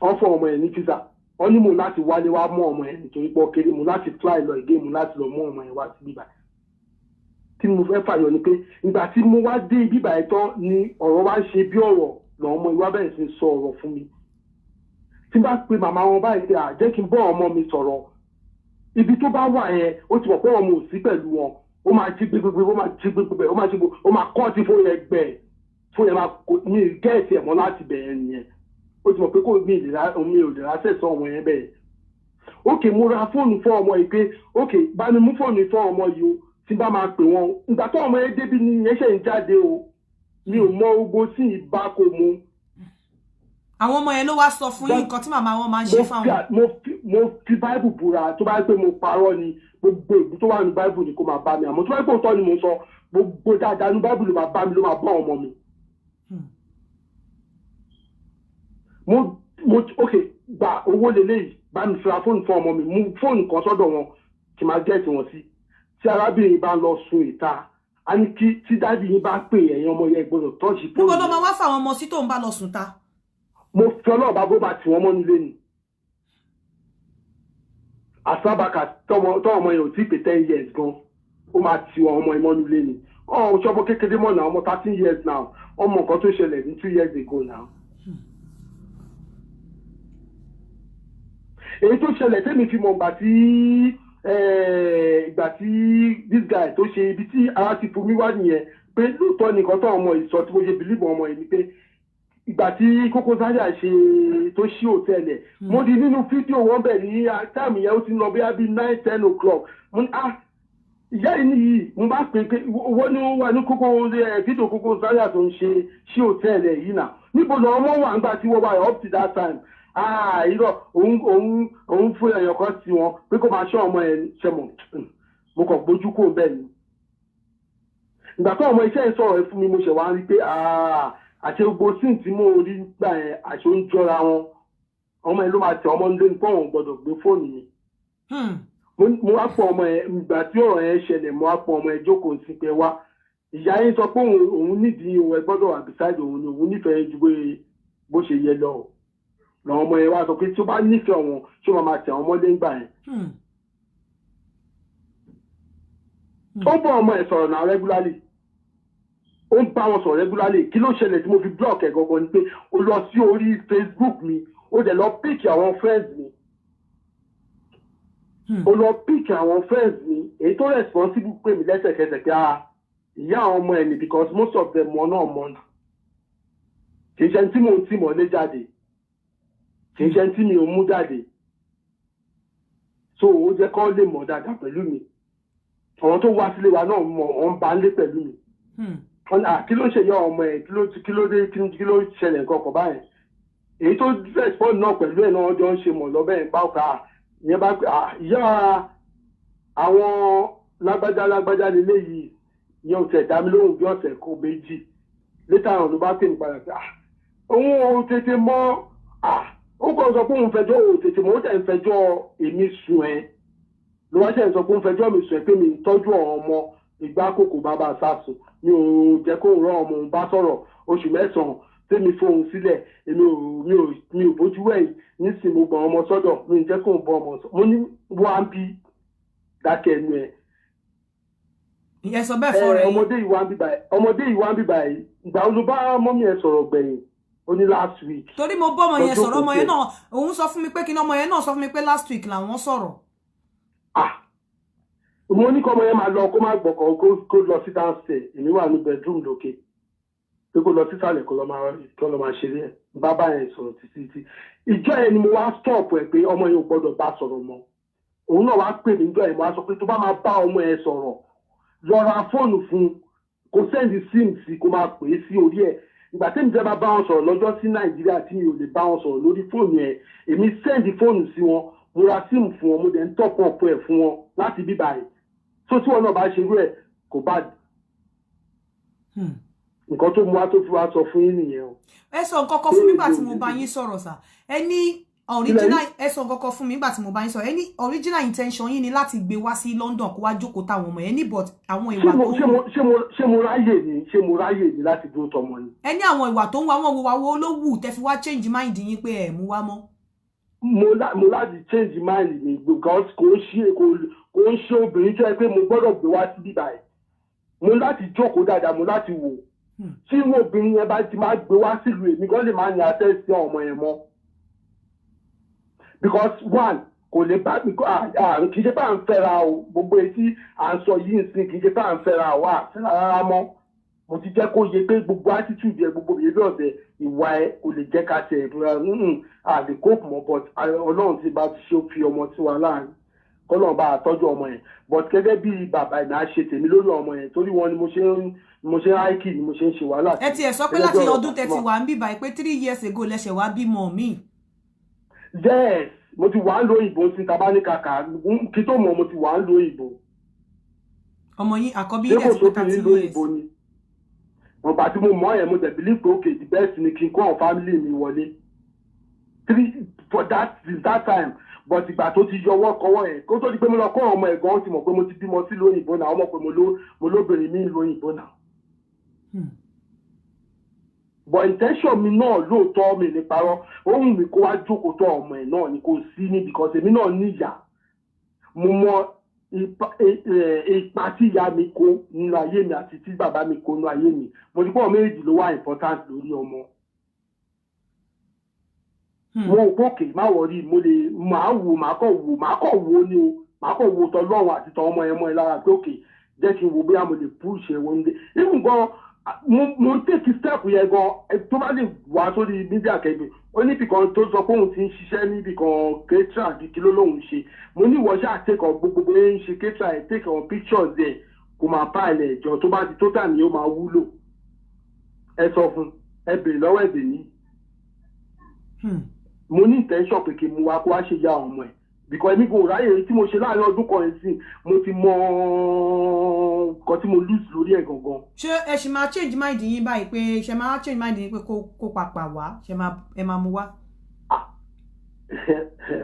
wọ́n fún ọmọ yẹn ní visa. Wọ́n ní mo láti wálé wá mú ọmọ yẹn nítorí pé ó kéré. Mo láti fly lọ ìgé, mo láti lọ mú ọmọ yẹn wá sí bíbá. Tí mo fẹ́ fàyọ ni pé ìgbà tí mo wá dé bíbá yẹn tán ni ọ̀rọ̀ wá ń ṣe bí ọ̀rọ̀ lọ́wọ́ ọmọ ìwá bẹ̀rẹ̀ sí sọ ọ̀rọ̀ fún mi. Tí n bá pe màmá wọn báyìí pé à jẹ́ kí n bọ́ ọmọ mi sọ̀rọ̀, ibi tó bá wà yẹn, ó ti mọ̀ pé ọmọ ò sí pẹ̀lú wọn, ó máa jí gbégbégbé, ó máa jí gbégbé, ó máa jí gbé, ó máa kọ́ ti fún yẹn gbẹ fún yẹn, máa kó ní gẹ́ẹ̀tì ẹ̀ mọ́ láti bẹ̀rẹ̀ nìyẹn. Ó ti mọ̀ pé kò mi ìlera, mi ò lè ránṣẹ́ sọ ọmọ yẹn bẹ́ẹ̀. Ok, mo ra fóònù fún ọmọ yìí pé, ok, bá mi mú fóònù fún ọmọ yìí o, tí bá máa pè wọ́n. Ìgbà tó ọmọ yẹn débi ni yẹn ṣe ń jáde o. Mi ò mọ ogbó sí ìbá kò mu. Àwọn ọmọ yẹn ló wá sọ fún yín nǹkan tí màmá wọn máa ń ṣe fáwọn? Mo fi Báìbù búra, tó bá yẹ pé mo parọ́ ni, gbogbo ìbú tó wà ní Báìbù ni kó máa bá mi. Àmọ́ tó bá yẹ pé òótọ́ ni mo sọ, gbogbo dáadáa ní Báìbù ló máa bá mi, ló máa bá ọmọ mi. Mo ok, gba owó leléyìí, bá mi fira fóònù fún ọmọ mi, mú fóònù kan sọ́dọ̀ wọn kí n máa get wọn sí. Tí arábìnrin bá ń lọ sun ìta, a ní kí tí daddy yín bá pè, ẹ̀yin ọmọ yẹn gbọ́dọ̀ touch fóònù. Níbo ló máa wá fáwọn ọmọ sí tóun bá lọ sùn ta? Mo fi ọlọ́ọ̀bá bó bá tì wọ́n mọ́ nílé ni. Àsábàkà tọmọ yẹn ò tí ì pé 10 years gan, ó máa tì wọ́n ọmọ yẹn mọ́ nílé ni. Ọ̀ ṣọ́bọ kékeré mọ́ náà, ọmọ 13 years now, ọmọ nǹkan tó ṣẹlẹ̀ ní 2 years ago now. Èyí tó ṣẹlẹ̀ tẹ́mi fi mọ̀ ìgbà tí this guy tó ṣe ibi tí ara ti fún mi wá nìyẹn, pé lóòótọ́ nìkan tó ọmọ yìí sọ tí mo ṣe believe ọmọ yìí ni pé ìgbà tí Koko Zaria ṣe tó ṣí hòtẹ́ẹ̀lì ẹ̀, mo di nínú fídíò wọn bẹ̀ ní time yẹn, ó ti ń lọ bóyá bíi 9, 10 o'clock. Mo ní, ah, ìyá yìí nìyí. Mo bá pè pé wọ́n ní wọ́n wà ní Koko fídíò Koko Zaria tó ń ṣe ṣí hòtẹ́ẹ̀lì ẹ̀ yìí náà, níbo lọ ọmọ wà nígbà tí wọ́n wà up to that time? Ah, irọ́, òun fún èèyàn kan sí wọn pé kó máa ṣọ́ ọmọ ẹ̀ ṣẹmọ̀. Mo kàn gbójú kó bẹ́ẹ̀ ni. Ìgbà tó ọmọ iṣẹ́ yìí sọ̀rọ̀ ẹ fún mi, mo ṣẹ̀ wá rí pé, ah, àṣẹ gbogbo sín tí mo rí gbà yẹn, àṣẹ ó ń jọra wọn. Ọmọ yẹn ló máa tẹ ọmọ nílé ní pé òun gbọ́dọ̀ gbé fóònù mi. Mo wá pọ̀ ọmọ yẹn. Ìgbà tí ọ̀rọ̀ yẹn ṣẹlẹ̀, mo wá pọ̀ ọmọ yẹn jókòó sí pé, wá, ìyá yín sọ pé òun nídìí òun, ẹ gbọ́dọ̀ wà beside òun ni, òun nífẹ̀ẹ́ ju bó ṣe yẹ lọ. Làwọn ọmọ yẹn wá sọ pé tí ó bá nífẹ̀ẹ́ wọn, ṣé ó máa tẹ̀ wọ́n mọ́lé ńgbà yẹn? Ó bọ́ ọmọ ẹ̀ sọ̀rọ̀ náà regularly, ó ń bá wọn sọ̀rọ̀ regularly. Kí ló ṣẹlẹ̀ tí mo fi block ẹ̀ gangan ni pé ó lọ sí orí Facebook mi, ó dẹ̀ lọ pick àwọn friends mi. Ó lọ pick àwọn friends mi. Èyí tó responsible pè mí lẹ́sẹ̀kẹsẹ̀ pé, ah, ìyá àwọn ọmọ ẹ̀ ni, because most of them wọn náà mọ̀ náà. Kì í ṣe tí mò ń tì mọ́lé jáde, kì í ṣe tí mi ò mú jáde, so ó jẹ́ kó lè mọ̀ dáadáa pẹ̀lú mi. Àwọn tó wá sílé wa náà mọ̀, wọ́n bá ń lé pẹ̀lú mi. Wọ́n ní, ah, kí ló ṣe yọ ọmọ ẹ̀? Kí ló dé? Kí ló ṣẹlẹ̀? Nǹkan kan báyẹn. Èyí tó respond náà pẹ̀lú ẹ̀ náà, jọ ń ṣe mọ̀ lọ́bẹ̀ ẹ̀ bá ọkà ìyẹn bá pè, ah, ìyá àwọn lágbájá lágbájá lélẹ́yìí. Ìyẹn ò tẹ̀ dá mi lóhùn bí ọ̀sẹ̀ kan méjì létà. Àwọn ló bá pè mí padà pé, ah, òun ò tètè mọ̀. Ah, ó kàn sọ pé òun fẹjọ́, òun tètè mọ̀, ó tẹ̀ ń fẹjọ́ èmi sùn ẹ́ ló wá ṣe ń sọ pé òun fẹjọ́ mi sùn ẹ́ pé mi ń tọ́jú àwọn ọmọ ìgbà kòkò bàbá sásùn, mi ò jẹ́ kó rán ọmọ òun bá sọ̀rọ̀ oṣù 9 tèmi fóun sílẹ̀, èmi ò mi ò bójú wẹ̀yìn nísìnyí, mo gbọ̀n ọmọ sọ́dọ̀, mi ò jẹ́ kó bọ́ ọmọ sọ. Mo ní wá ń bí dákẹ́ ẹnu ẹ̀. Ìyẹn sọ bẹ́ẹ̀ fọ́ rẹ̀ yín? Ọmọdé yìí wá ń bíbà, ọmọdé yìí wá ń bíbà yìí. Ìgbà wo ló bá mummy ẹ̀ sọ̀rọ̀ gbẹ̀yìn? Ó ní last week. Torí mo bọ́ ọmọ yẹn Lọ́jọ́ sọ̀rọ̀, ọmọ yẹn kò náà, òun sọ fún mi pé kí ni, ọmọ yẹn náà sọ fún mi pé last week làwọn sọ̀rọ̀. Ah, mo ní kọ́ ọmọ yẹn máa lọ, kó má gbọ̀kọ̀, kó lọ sí downstairs. Èmi wà ní bedroom lókè, pé kó lọ sísàlẹ̀, kó lọ máa ṣeré ẹ̀. Bàbá yẹn sọ̀rọ̀ títí tí ìjọ yẹn ni mo wá stop ẹ̀ pé ọmọ yẹn ò gbọ́dọ̀ bá sọ̀rọ̀ mọ́. Òun náà wá pè mí níjọ yẹn. Mo wá sọ pé tó bá máa bá ọmọ yẹn sọ̀rọ̀, lọ ra fóònù fún un, kó send sim sí, kó máa pè é sí orí ẹ̀. Ìgbà tí mi jẹ́ bá bá wọn sọ̀rọ̀ lọ́jọ́ sí Nàìjíríà tí mi ò lè bá wọn sọ̀rọ̀ lórí fóònù yẹn, èmi send fóònù sí wọn, mo ra sim fún wọn, mo dẹ̀ ń top up ẹ̀ fún wọn láti bíbá ẹ̀. Tó tí wọn náà bá ṣerú ẹ̀, kò bá nǹkan tó mú wa tó fi wá sọ fún yín nìyẹn o. Ẹ sọ nǹkan kan fún mi nígbà tí mo bá yín sọ̀rọ̀ sà. Ẹ ní original, ẹ sọ nǹkan kan fún mi nígbà tí mo bá yín sọ̀rọ̀. Ẹ ní original intention yín ni láti gbé wá sí London, kó wá jókòó táwọn ọmọ yẹn ní, but àwọn ìwà tó ń Ṣé mo ráyè ni láti dúró tọmọ ni? Ẹ ní àwọn ìwà tó ń wá wọn, wo wa wo ló wù tẹ́ fi wá change mind yín pé ẹ mú wá mọ́? Mo láti change mind mi because kò ń ṣe obìnrin tó yẹ pé mo gbọ́dọ̀ gbé wá sí bíbá ẹ̀. Mo láti jókòó dáadáa, mo láti wò tí irú obìnrin yẹn bá ti máa gbé wá sílùú, èmi gan lè máa ní access sí ọmọ yẹn mọ́, because one, kò lè bá mi kì í ṣe pé à ń fẹ́ra o. Gbogbo etí à ń sọ yìí ń sìn, kì í ṣe pé à ń fẹ́ra o, à fẹ́ra rárá mọ́. Mo ti jẹ́ kó yé pé gbogbo attitude ẹ, gbogbo behaviour ẹ, ìwà ẹ kò lè jẹ́ ká ṣe ìbúra a lè cope mọ́. But Ọlọ́run ti bá ti ṣe, ó fi ọmọ sí wa láàrin, kọ́lọ́run bá a tọ́jú ọmọ yẹn. But gẹ́gẹ́ bí bàbá ẹ̀ náà ṣe tèmi lórí ọmọ yẹn, torí wọn ni mo ṣe ń háìkì ni mo ṣe ń ṣe wàhálà. Ẹ tiẹ̀ sọ pé Gẹ́gẹ́ bí láti ọ̀rọ̀ ọdún tẹ́ ti Pasuma. wà ń bíbá pé 3 years ago lẹ́sẹ̀ wá bímọ mi. Yes, mo ti wà ń lo òyìnbó sí tabaníkàkà kí tó mọ̀, mo ti wà ń lo òyìnbó. Ọmọ yín àkọ́bí Ṣé yín kò dẹ̀ ti pé sóbìnrin 13 lo years. òyìnbó ni wọn bá tí mo mọ̀ yẹn? Mo dẹ̀ believe pé okay, the best ni kí n kó àwọn family mi wọlé three for that since that time. But ìgbà tó ti yọwọ́ kọwọ́ yẹn, kó tó di pé mo lọ kó àwọn ọmọ ẹ̀gbọ́n, ó ti mọ̀ pé mo ti bímọ sí lóyìnbó náà. Wọ́n mọ̀ pé mo lóbìnrin mi lóyìnbó náà. But intention mi náà, lóòótọ́, mi ní parọ́, ohun mi kó wá jókòó tó ọmọ ẹ̀ náà ni kò sí ní, because èmi náà níyà. Mo mọ ipa tí ìyá mi kó nínú ayé mi àti tí bàbá mi kó nínú ayé mi. Mo ti pọ̀ méjì ló wà important lórí ọmọ. Mo ò pókè má wọrí, mo lè máa wò, máa kọ̀ wò ni o, máa kọ̀ wò tọlọ́run àti tọ ọmọ yẹn mọ́ ẹ lára pé òkè, jẹ́ kí n wo bóyá mo lè push ẹ̀ wọ́n dé. Even gan, mo take step yẹn gan. Tó bá lè wá sórí media kẹ́gbẹ́, ó níbì kan tó sọ pé òun ti ń ṣiṣẹ́ níbì kan, caterer àbí kí ló lóun ṣe. Mo ní ìwọ ṣáà take on gbogbo bóyá ń ṣe caterer ẹ̀, take on pictures ẹ̀, kó máa bá ilẹ̀ ìjọ tó bá ti tó tà ní ó máa wúlò. Ẹ sọ fún ẹ, bèrè lọ́wọ́ ẹ̀bẹ̀ ní. Mo ní intention pé kí n mú wa kó wá ṣe ìyá ọmọ ẹ̀, because èmi kò ráyè tí mo ṣe láàrin ọdún kan yìí sí. Mo ti mọ nǹkan tí mo lose lórí ẹ̀ gangan. Ṣé ẹ ṣì máa change mind yín báyìí, pé ṣe máa change mind yín pé kó papà wá, ṣe máa ẹ máa mú wá?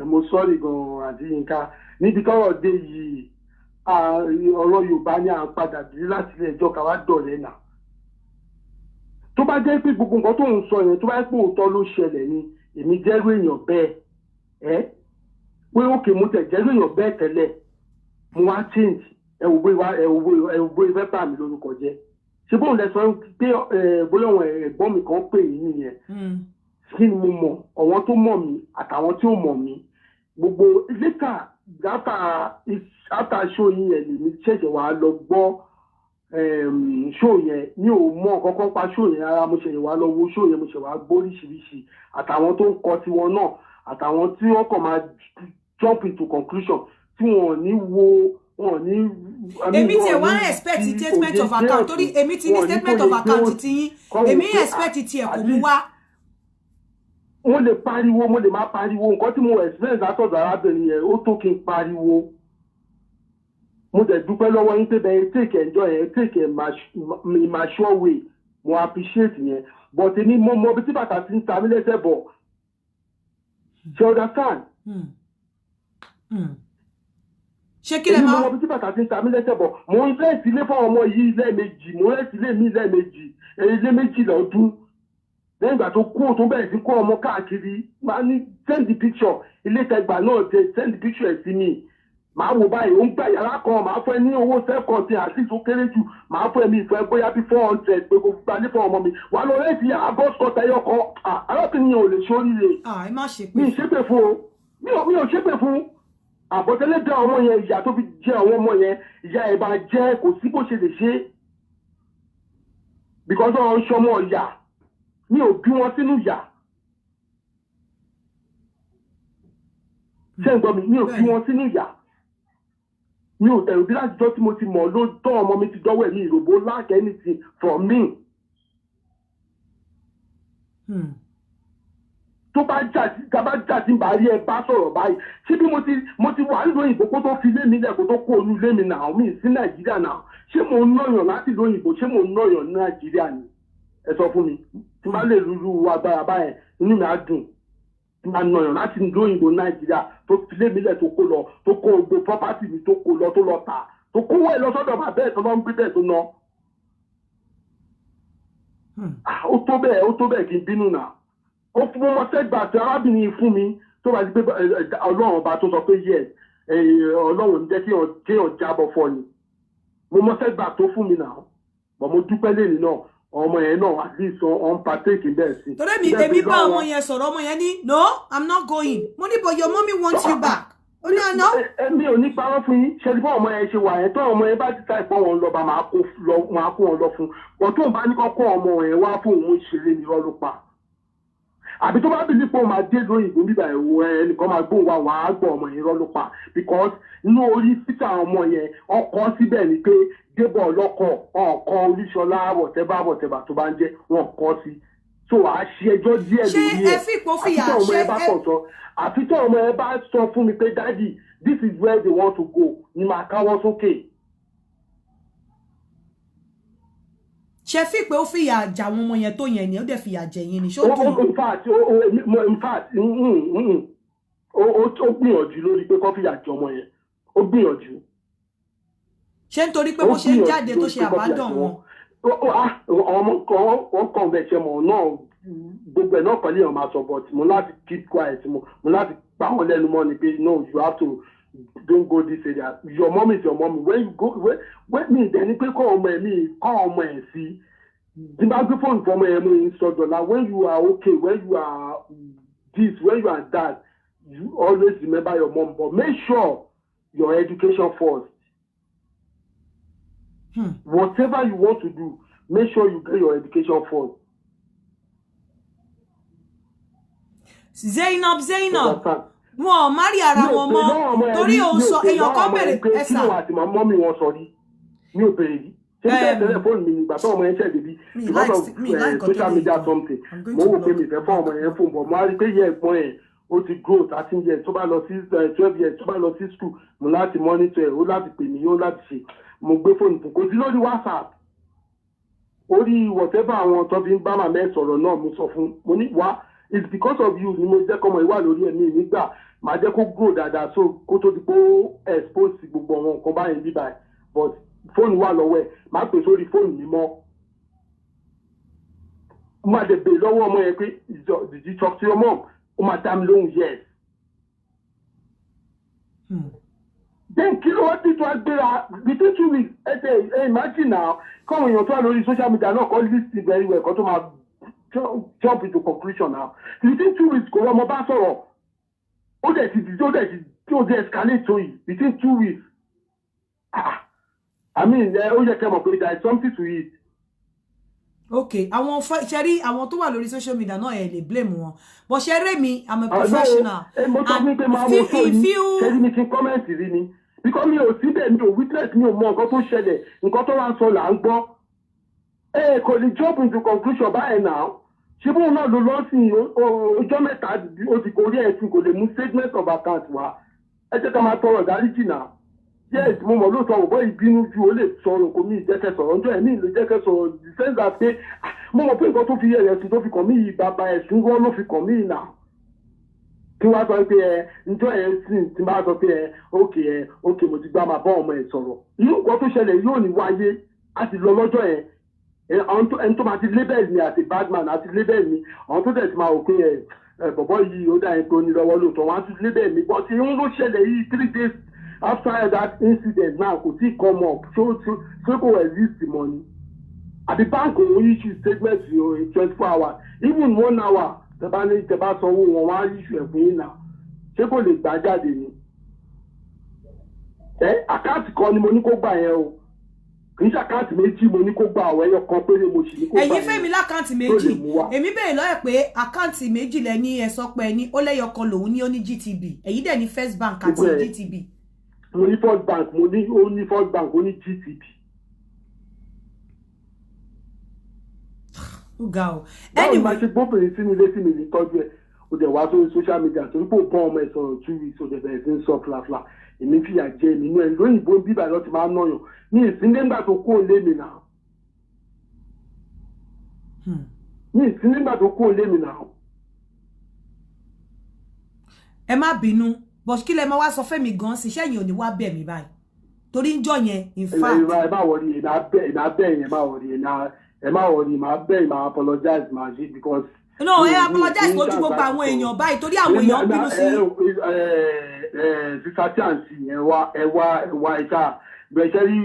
Mo sorry gan, àti Yínká, níbi tọ́rọ̀ dé yìí, ọ̀rọ̀ Yorùbá ní à ń padà dé láti ilé ẹjọ́ ká wá dọ̀rẹ́ nà. Tó bá jẹ́ pé gbogbo nǹkan tó ń sọ yẹn, tó bá jẹ́ pé òótọ́ ló ṣẹlẹ̀ ni, èmi jẹ́rú èèyàn bẹ́ẹ̀ ẹ́ pé òkè, mo tẹ̀ jẹ́rú èèyàn bẹ́ẹ̀ tẹ́lẹ̀, mo wá change. Ẹ wò bóyá fẹ́ bà mí lórúkọ jẹ́. Ṣé bóun lẹ sọ pé bóyá àwọn ẹ̀gbọ́n mi kan pè yín nìyẹn? Kí ni mo mọ̀, àwọn tó mọ̀ mí àtàwọn tí ò mọ̀ mí, gbogbo later, after show yín yẹn, lèmi ṣẹ̀ṣẹ̀ wá lọ gbọ́ show yẹn. Mi ò mọ̀ kọ́kọ́ pa show yẹn rárá. Mo ṣẹ̀ṣẹ̀ wá lọ wo show yẹn, mo ṣẹ̀ wá gbọ́ oríṣiríṣi, àtàwọn tó ń kọ tiwọn náà, àtàwọn tí wọ́n kàn máa jump into conclusion tí wọn ò ní wo, wọn ò ní. Èmi tiẹ̀ wá expect statement of account, torí èmi ti ní statement of account ti yín. Èmi expect tiẹ̀ kò mú wá. Mo lè pariwo, mo lè má pariwo. Nǹkan tí mo experience látọ̀dọ̀ arábìnrin yẹn, ó tó kí n pariwo. Mo dẹ̀ dúpẹ́ lọ́wọ́ yín pé bẹ́ẹ̀ take enjoy ẹ̀, take in mature way. Mo appreciate yẹn, but èmi mo mọ ibi tí bàtà ti ń ta mí lẹ́sẹ̀ bọ̀. Ṣe understand? Ṣé kí lẹ Èmi mo máa mọ ibi tí bàtà ti ń ta mí lẹ́sẹ̀ bọ̀. Mo ń rent ilé fún ọmọ yìí lẹ́ẹ̀mejì, mo rent ilé mi lẹ́ẹ̀mejì, ilé méjì lọ́dún. Lẹ́yìn ìgbà tó kú, tó bẹ̀rẹ̀ sí kó ọmọ káàkiri, máa ní send the picture ilé tẹgbà náà tẹ, send the picture ẹ̀ sí mi, màá wò báyìí. Ó ń gbà yàrá kan, màá fún ẹ ní owó self-contain, at least ó kéré jù, màá fún ẹ mi ìfẹ́ bóyá bí 400 pé kò gba ní fún ọmọ mi wà lọ rent yàrá bus cut ẹyọ kan. Arákùnrin yẹn ò lè ṣoríire. Ah, ẹ má ṣe Mi pé. ì ṣépè fún o, mi ò ṣépè fún. Àbọ̀tẹ́lẹ̀ dá ọmọ yẹn, ìyá tó fi jẹ àwọn ọmọ yẹn, ìyá ẹ̀ bá jẹ́, kò sí bó ṣe lè ṣe, because ọ̀rọ̀ ń ṣọmọ ìyá, mi ò bí wọn sínú ìyá. Ṣé ń gbọ́ mi? Mi ò bí wọn sínú ìyá, mi ò tẹ̀rù bí. Láti jọ́ tí mo ti mọ̀ ló tọ́ ọmọ mi ti dọ́wọ́ ẹ̀, mi ìròbó lack anything from me. Tó bá jà tí tá bá jà, tí n bá rí ẹ bá sọ̀rọ̀ báyìí, ṣé bí mo ti wà nílùú òyìnbó kó tó fi ilé mi lẹ̀, kó tó kó olú ilé mi náà, mi sí Nàìjíríà náà. Ṣé mo ń nọ̀yàn láti ìlú òyìnbó? Ṣé mo ń nọ̀yàn ní Nàìjíríà ni? Ẹ sọ fún mi. Tí n bá lè rúru agbára báyẹn, inú mi á dùn. Tí n bá nọ̀yàn láti ìlú òyìnbó Nàìjíríà, tó fi ilé mi lẹ̀, tó kó lọ, tó kó gbogbo property mi, tó kó lọ, tó lọ tà, tó kówó ẹ̀ lọ sọ́dọ̀ bàbá ẹ̀ tó lọ ń gbé bẹ́ẹ̀ tó ná. Ah, ó tó bẹ́ẹ̀, ó tó bẹ́ẹ̀ kí n bínú náà. Ó fún mọ́ sẹ́gbà tí arábìnrin yìí fún mi, tó bá ti pé Ọlọ́run ọba tó sọ pé yes, Ọlọ́run jẹ́ kí kéèyàn jábọ̀ fọ́ ni. Mo mọ́ sẹ́gbà tó fún mi náà, but mo dúpẹ́ lẹ́yìn náà, ọmọ yẹn náà at least on partake bẹ́ẹ̀ sí. Torí èmi bá ọmọ yẹn sọ̀rọ̀, ọmọ yẹn ní, "No, I'm not going." Mo ní, "But your mommy wants you back." Ó ní àná. Mi ò ní parọ́ fún yín. Ṣe ni fún ọmọ yẹn ṣe wà yẹn, tó ọmọ yẹn bá ti ta ìpọ́n wọn lọ bá máa kó lọ, máa kó wọn lọ fún wọn. Tó ń bá ní kọ́ kó ọmọ yẹn wá fún òun, ìṣeré ní irọ́ ló pa. Àbí tó bá bí nípò máa dé lóyìnbó bíbà ẹ̀wọ̀, ẹnìkan máa gbóhùn wa, wàá gbọ́ ọmọ yẹn, irọ́ ló pa, because inú orí títà ọmọ yẹn ọkọ̀ síbẹ̀ ni pé Débọ̀ ọlọ́kọ̀ ọkọ̀ Olúṣọlá, whatever whatever tó bá ń jẹ́, wọn kọ́ sí. So wàá ṣe ẹjọ́ díẹ̀ Ṣé lórí ẹ ẹ̀. fi ipò fìyà Àfi tó ọmọ ṣé yẹn bá pọ̀ sọ, àfi tó ọmọ yẹn bá sọ fún mi pé, "Daddy, this is where they want to go," ni màá káwọ́ sókè. Ṣe fi pé ó fìyà jà àwọn ọmọ yẹn tó yẹn ni, ó dẹ̀ fìyà jẹ yín ni, ṣó dùn yín? In fact, ó gbìyànjú lórí pé kó fìyà jẹ ọmọ yẹn, ó gbìyànjú. Ṣé nítorí pé Ó bó ṣe ń gbìyànjú jáde tó lórí ṣe pé kó fìyà àbádàn jẹ wọn? Wọn. Ọmọ kan wọ́n kàn bẹ̀ ṣe mọ̀ náà, gbogbo ẹ̀ náà kàn lè máa sọ, but mo láti keep quiet, mo láti pa wọ́n lẹ́nu mọ́ ni pé, "No, you have to don't go this area. Your mom is your mommy." When you go, when mi dẹ̀ ni pé kọ́ ọmọ ẹ̀, mi kọ́ ọmọ ẹ̀ sí tí bá gbé fóònù fún ọmọ ẹ̀, mo ń sọ dọ̀la, when you are okay, when you are this, when you are that, you always remember your mom, but make sure your education first. Whatever you want to do, make sure you get your education first. Zainab, Zainab, Understand? wọn ò má rí ara wọn mọ́ torí òun sọ èèyàn kan bèrè Ẹ̀sà ẹ̀sà. Kí ló àti màmá mi wọn sọ rí? Mi ò bèrè rí. Ṣé bí tẹ́lẹ̀ fóònù mi nígbà tó ọmọ yẹn ṣẹ̀ débi Mi because like of mi like nǹkan tó social dé media yìí. something, I'm going mo to wò pé block. mi fẹ́ fún ọmọ yẹn fóònù, but mo á rí pé yẹ ẹ̀gbọ́n ẹ̀ ó ti grow 13 years, tó bá lọ sí 12 years, tó bá lọ sí school, mo láti monitor ẹ̀, ó láti pè mí, ó láti ṣe. Mo gbé fóònù fún, kò sí lórí WhatsApp, orí whatever àwọn tó fi ń bá màmá ẹ̀ sọ̀rọ̀ náà. Mo sọ fún, mo ní, "Wá, it's because of you ni mo jẹ́ kọ́mọ ìwà lórí ẹ̀mí nígbà màá jẹ́ kó grow dáadáa, so kó tó di pé ó expose sí gbogbo àwọn nǹkan báyìí bí báyìí." But fóònù wà lọ́wọ́ ẹ̀, má pè sórí fóònù mi mọ́. Mo máa dẹ̀ béèrè lọ́wọ́ ọmọ yẹn pé, "Did you talk to your mom?" Ó máa dá mi lóhùn, "Yes." Then kí ló wá tí tó wá gbéra within 2 weeks? Ẹ tẹ ẹ imagine now, káwọn èèyàn tó wà lórí social media náà kọ́ list very well, kó tó máa jump into conclusion now. Within 2 weeks, kò rọmọ bá sọ̀rọ̀, ó dẹ̀ ti ó dẹ̀ ti ó dẹ̀ escalate tó yìí within 2 weeks. Ah, I mean, ẹ ó yẹ kẹ́ mọ̀ pé there is something to it. Ok, àwọn ṣe rí àwọn tó wà lórí social media náà, ẹ lè blame wọn, but ṣe rí mi, I'm a Ah, no, professional. Ẹ mo sọ fún mi pé máa wo show If yìí, you ṣe rí mi kí n comment rí ni, because mi ò síbẹ̀, mi ò witness, mi ò mọ nǹkan tó ṣẹlẹ̀. Nǹkan tó wá ń sọ là ń gbọ́. Ẹ kò lè jump into conclusion báyìí náà. Ṣé bóun náà ló lọ sí ọjọ́ 3, ó ti gorí ẹ̀sìn, kò lè mú statement of account wá? Ẹ jẹ́ ká máa tọrọ ìdáríjì náà. Yes, mo mọ̀ lóòótọ́, òbọ̀ ìbínú ju, ó lè sọ̀rọ̀, kò ní ìjẹ́kẹ́ sọ̀rọ̀ ọjọ́ ẹ̀mí ìlú jẹ́kẹ́ sọ̀rọ̀, the sense that pé, ah, mo mọ̀ pé nǹkan tó fi ẹ̀sùn tó fi kàn mí yìí, bàbá ẹ̀sùn rọ́ ló fi kàn mí yìí náà. Kí wàá sọ pé ẹ njọ́ ẹ sìn tí bá sọ pé ẹ okay, ẹ okay, mo ti gbá, máa bá ọmọ ẹ sọ̀rọ̀, irú nǹkan tó ṣẹlẹ̀ yóò ní wáyé. A ti lọ lọ́jọ́ yẹn. Ẹni tó máa ti label mi àti bad man àti label mi, àwọn tó dẹ̀ ti máa wò pé ẹ bọ̀bọ̀ yìí, ó dà yẹn pé ó ní lọ́wọ́ lóòótọ́, wọ́n á tún label mi. But irun ló ṣẹlẹ̀ yìí 3 days after that incident now, kò tí come up. Ṣé kò exist mọ́ ni? Àbí báńkì òun issue statement in 24 hours, even one hour, tẹ bá ní tẹ bá sanwó wọn, wọn á issue ẹ̀ fún yín náà. Ṣé kò lè gbà jáde ni? Ẹ account kan ni mo ní kó gbà yẹn o, kì í ṣe account méjì mo ní kó gbà ọ̀, ẹyọ kan péré mo sì ní kó gbà Ẹ̀yin yẹn. fẹ́mi l'account Tó méjì. lè mú wá. Èmi béèrè lọ́yẹ̀ pé account méjì lẹ ní. Ẹ sọ pé ẹ ní ó lẹ́yọ kan lòun ní, ó ní GTB, ẹ̀yin dẹ̀ ní First Bank àti Gbogbo ẹ̀. GTB. Mo ní First Bank, mo ní, ó ní First Bank, ó ní GTB. Ó ga o. Báwo ni màá Anyway, ṣe gbóbìnrin sínú ilé tí mi ní tọ́jú ẹ̀? Ó dẹ̀ wá sórí social media torí pé ó bọ́ ọmọ ẹ̀ sọ̀rọ̀ 2 weeks, ó dẹ̀ bẹ̀rẹ̀ sí ń sọ flafla. Èmi fìyà jẹ èmi inú ẹ̀ lóyìnbó bíbà lọ́ ti máa ń nàyàn ní ìsílẹ̀ ńgbà tó kó lé mi náà. Ní ìsílẹ̀ ńgbà tó kó lé mi náà. Ẹ má bínú, but kí lẹ máa wá sọ fẹ́mi gan sí? Sẹ́yìn ò ní wá bẹ̀ mí báyìí torí ń jọ yẹn, in fact. Ẹ má worry, èmi á bẹ̀ yẹn, ẹ má worry, ẹ má worry, màá bẹ̀, màá apologize, màá ṣe because. No, ẹ apologize lójú gbogbo àwọn èèyàn báyìí torí àwọn èèyàn bínú sí. Sísá tí à ń sí, ẹ wá, ẹ wá, ẹ wá, ẹ ṣáà bẹ̀rẹ̀ rí.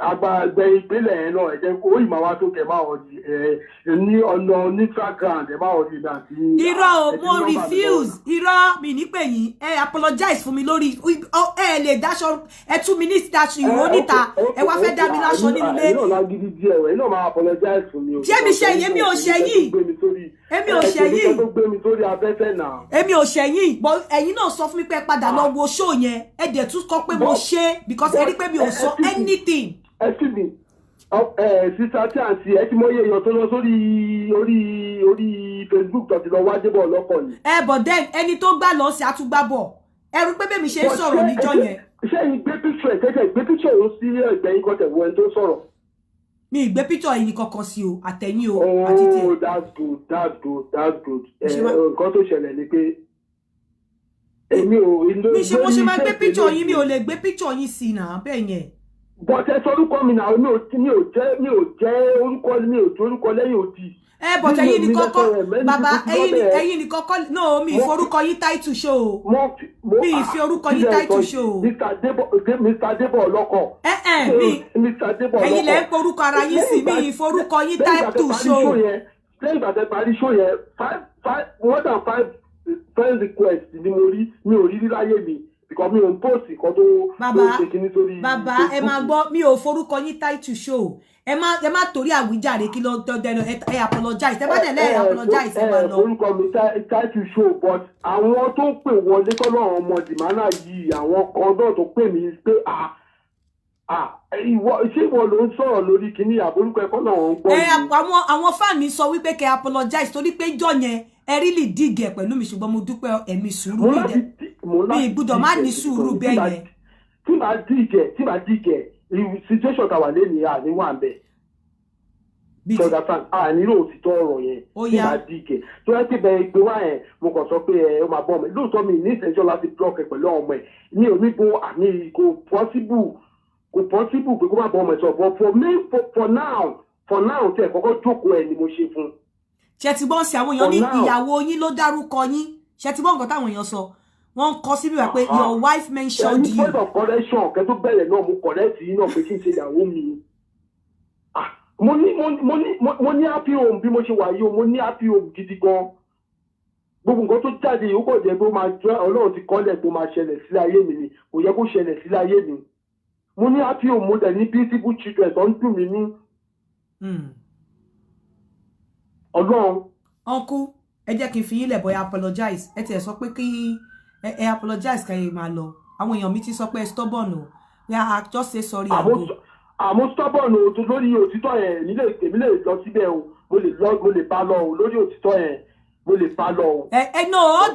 Àgbàgbẹ ìpínlẹ̀ yẹn náà, ẹ jẹ́ kó ìmọ̀ wá tó kẹ̀ máa ọ̀dì ẹ̀ ní ọ̀nà neutral ground, ẹ̀ máa ọ̀dì náà sí. Irọ́ o. Ẹ ti Mo nọ́mbà mi lọ́wọ́. refuse. Irọ́, mi ní pè yín. Ẹ apologize fún mi lórí ẹ lè dáṣọ, ẹ tú mi ní daṣọ ìró níta, ẹ wá fẹ́ dá mi láṣọ nínú ilé. Ẹ̀yin náà lágídí díẹ̀, ẹ̀yin náà máa apologize fún mi o. Ṣé mi ṣe yín? Èmi ò ṣe yín. Èmi ò ṣe yín. Tó gbé mi sórí afẹ́fẹ́ náà. Èmi ò ṣẹ̀yìn, but ẹ̀yin náà sọ fún mi pé ẹ padà lọ wo show yẹn, ẹ dẹ̀ tún kọ pé mo ṣe because ẹ rí pé mi ò sọ anything. Excuse me, sister tí à ń sí, ẹ ti mọ iye èèyàn tó lọ sórí orí Facebook tó ti lọ wá Débọ̀ lọ́kọ̀ ni. Ẹ, but then ẹni tó gbà lọ sí àtúgbà bọ̀, ẹ rí pé bẹ́ẹ̀ mi ṣe ń sọ̀rọ̀ níjọ́ yẹn. Ṣé ẹ̀yin gbé picture ẹ̀ kẹ́kẹ́ gbé picture òun sí ẹ̀gbẹ́ yín kọ́tẹ̀ wo ẹni tó sọ̀rọ̀? Mi ì gbé picture ẹ̀yin kankan sí o, àtẹ̀yìn o àti tiẹ̀. Oh, that's good, that's good, that's good. Ṣé wá- Nǹkan tó ṣẹlẹ̀ ni pé èmi ò. Mi ṣe mo ṣe máa gbé picture yín? Mi ò lè gbé picture yín sí náà bẹ́ẹ̀ yẹn. But ẹ sọ orúkọ mi náà, mi ò jẹ́ orúkọ, mi ò jẹ́ orúkọ lẹ́yìn odi. Ẹ, but ẹ̀yin ní kọ́kọ́ Many bàbá people ti ẹ̀yin ní lọ bẹ́ẹ̀. Ẹ̀yin ní kọ́kọ́ no, mi ìforúkọ yín title show o. Mo Mi ì fi orúkọ yín title show o. Mr. Debo, Mr. Debo ọlọ́kọ̀. Ẹ ẹ mi Mr. Debo ọlọ́kọ̀. Ẹ̀yin lẹ ń porúkọ ara yín sí, mi ìforúkọ yín title show. Lẹ́yìn ìgbà tẹ́ parí show yẹn, five five more than five friend request ni mo rí. Mi ò rí rí láyé mi because mi ò ń post nǹkan tó Bàbá, tó ṣe kinní sórí bàbá, ẹ máa Facebook. gbọ́, mi ò forúkọ yín title show. Ẹ má torí àwíjàre kí ló tọ́ dẹnu. Ẹ apologize, ẹ bá dẹ̀ lẹ́ apologize, ẹ máa lọ. Orúkọ mi title show, but àwọn tó ń pè wọlé tọ́lọ́ ọmọ dìmánà yìí, àwọn kan náà tó pè mí pé, "Ah ah, ìwọ, ṣé ìwọ ló ń sọ̀rọ̀ lórí kinní àbórúkọ ẹ̀kọ́ náà?" Wọ́n ń gbọ́ Ẹ yìí. Àwọn fan mi sọ wípé kẹ́ apologize torí pé jọ yẹn ẹ really dig ẹ pẹ̀lú mi, ṣùgbọ́n mo dúpẹ́ ẹ̀mí sùúrù. Mo Mi láti mo láti mi gbúdọ̀ má dígẹ̀ ní sùúrù because bẹ́ẹ̀ yẹn. Tí màá dígẹ̀ situation tá wà lẹ́nu àní wà ń bẹ̀. Bí You understand? A nílò òtítọ́ ọ̀rọ̀ yẹn. Ó Tí yá. màá dígẹ̀ tó yẹ kí bẹ́ẹ̀ gbé wá yẹn, mo kàn sọ pé ẹ ó máa bọ́ mi lóòótọ́, mi ní ìtẹ́jọ́ láti block ẹ pẹ̀lú ọmọ ẹ ní onígbò àmì. Kò possible, kò possible pé kó má bọ́ ọmọ ẹ sọ, but for me, for now tẹ kọ́kọ́ jókòó ẹ ni mo ṣe fún. Ṣe ti gbọ́n sí àwọn èèyàn ní For now. ìyàwó yín ló dárúkọ yín? Ṣe ti gbọ́n nǹkan táwọn èèyàn sọ? Wọ́n ń kọ síbí wà pé your wife mentioned Ẹni you. point of correction kẹ́ tó bẹ̀rẹ̀ náà, mo correct yín náà pé kí n ṣe ìyàwó mi. Ah, mo ní happy home bí mo ṣe wà yìí o. Mo ní happy home gidi gan. Gbogbo nǹkan tó jáde yìí, ó kàn jẹ́ pé ó máa jẹ́ Ọlọ́run ti kọ́lẹ̀ tó máa ṣẹlẹ̀ sílé ayé mi ni. Kò yẹ kó ṣẹlẹ̀ sílé ayé mi. Mo ní happy home, mo dẹ̀ ní beautiful children tó ń dùn mí ní. Ọlọ́run. Uncle, ẹ jẹ́ kí n fi yín lẹ̀ bóyá apologize. Ẹ tiẹ̀ sọ pé kí ẹ apologize kẹ́ ẹ máa lọ. Àwọn èèyàn mi ti sọ pé ẹ stubborn o, pé I just say sorry and go. Àmọ́ stubborn o tó lórí òtítọ́ yẹn, èmi lè lọ síbẹ̀ o. Mo lè lọ, mo lè bá lọ o. Lórí òtítọ́ yẹn, mo lè bá lọ o. No, all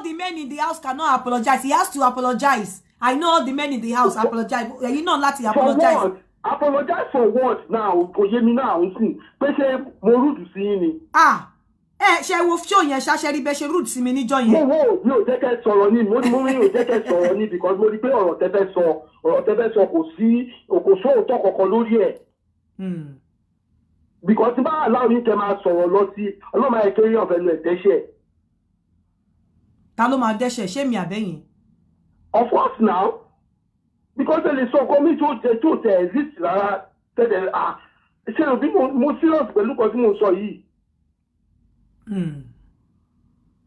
the men in the house cannot apologize. He has to apologize. I know all the men in the house apologize. Ẹ̀yin náà láti For apologize. what? Apologize for what now? Kò yé mi náà ń sìn pé ṣé mo rude sí yín ni? Ah, ẹ ṣe wo show yẹn ṣaṣẹ rí bẹ ṣe rude sí mi níjọ́ Mo yẹn. wo, mi ò jẹ́ kẹ́ sọ̀rọ̀ ni. Mo mi ò jẹ́ kẹ́ sọ̀rọ̀ ni because mo rí pé ọ̀rọ̀ tẹ́ fẹ́ sọ, kò sí, kò sóòótọ́ kankan lórí ẹ̀. Because tí bá aláwọ̀ yín kẹ́ máa sọ̀rọ̀ lọ sí ọlọ́mọ ẹ̀ kéré ọ̀fẹ́ nu ẹ̀ dẹ́ṣẹ̀. Ta ló máa dẹ́ṣẹ̀, ṣé mi àbẹ́yìn? Of course now, because ẹ lè sọ ọkọ mi tó jẹ tó tẹ exist rárá tẹ́lẹ̀. Ah, ṣé o bí mo serious pẹ̀lú kan tí mo sọ yìí?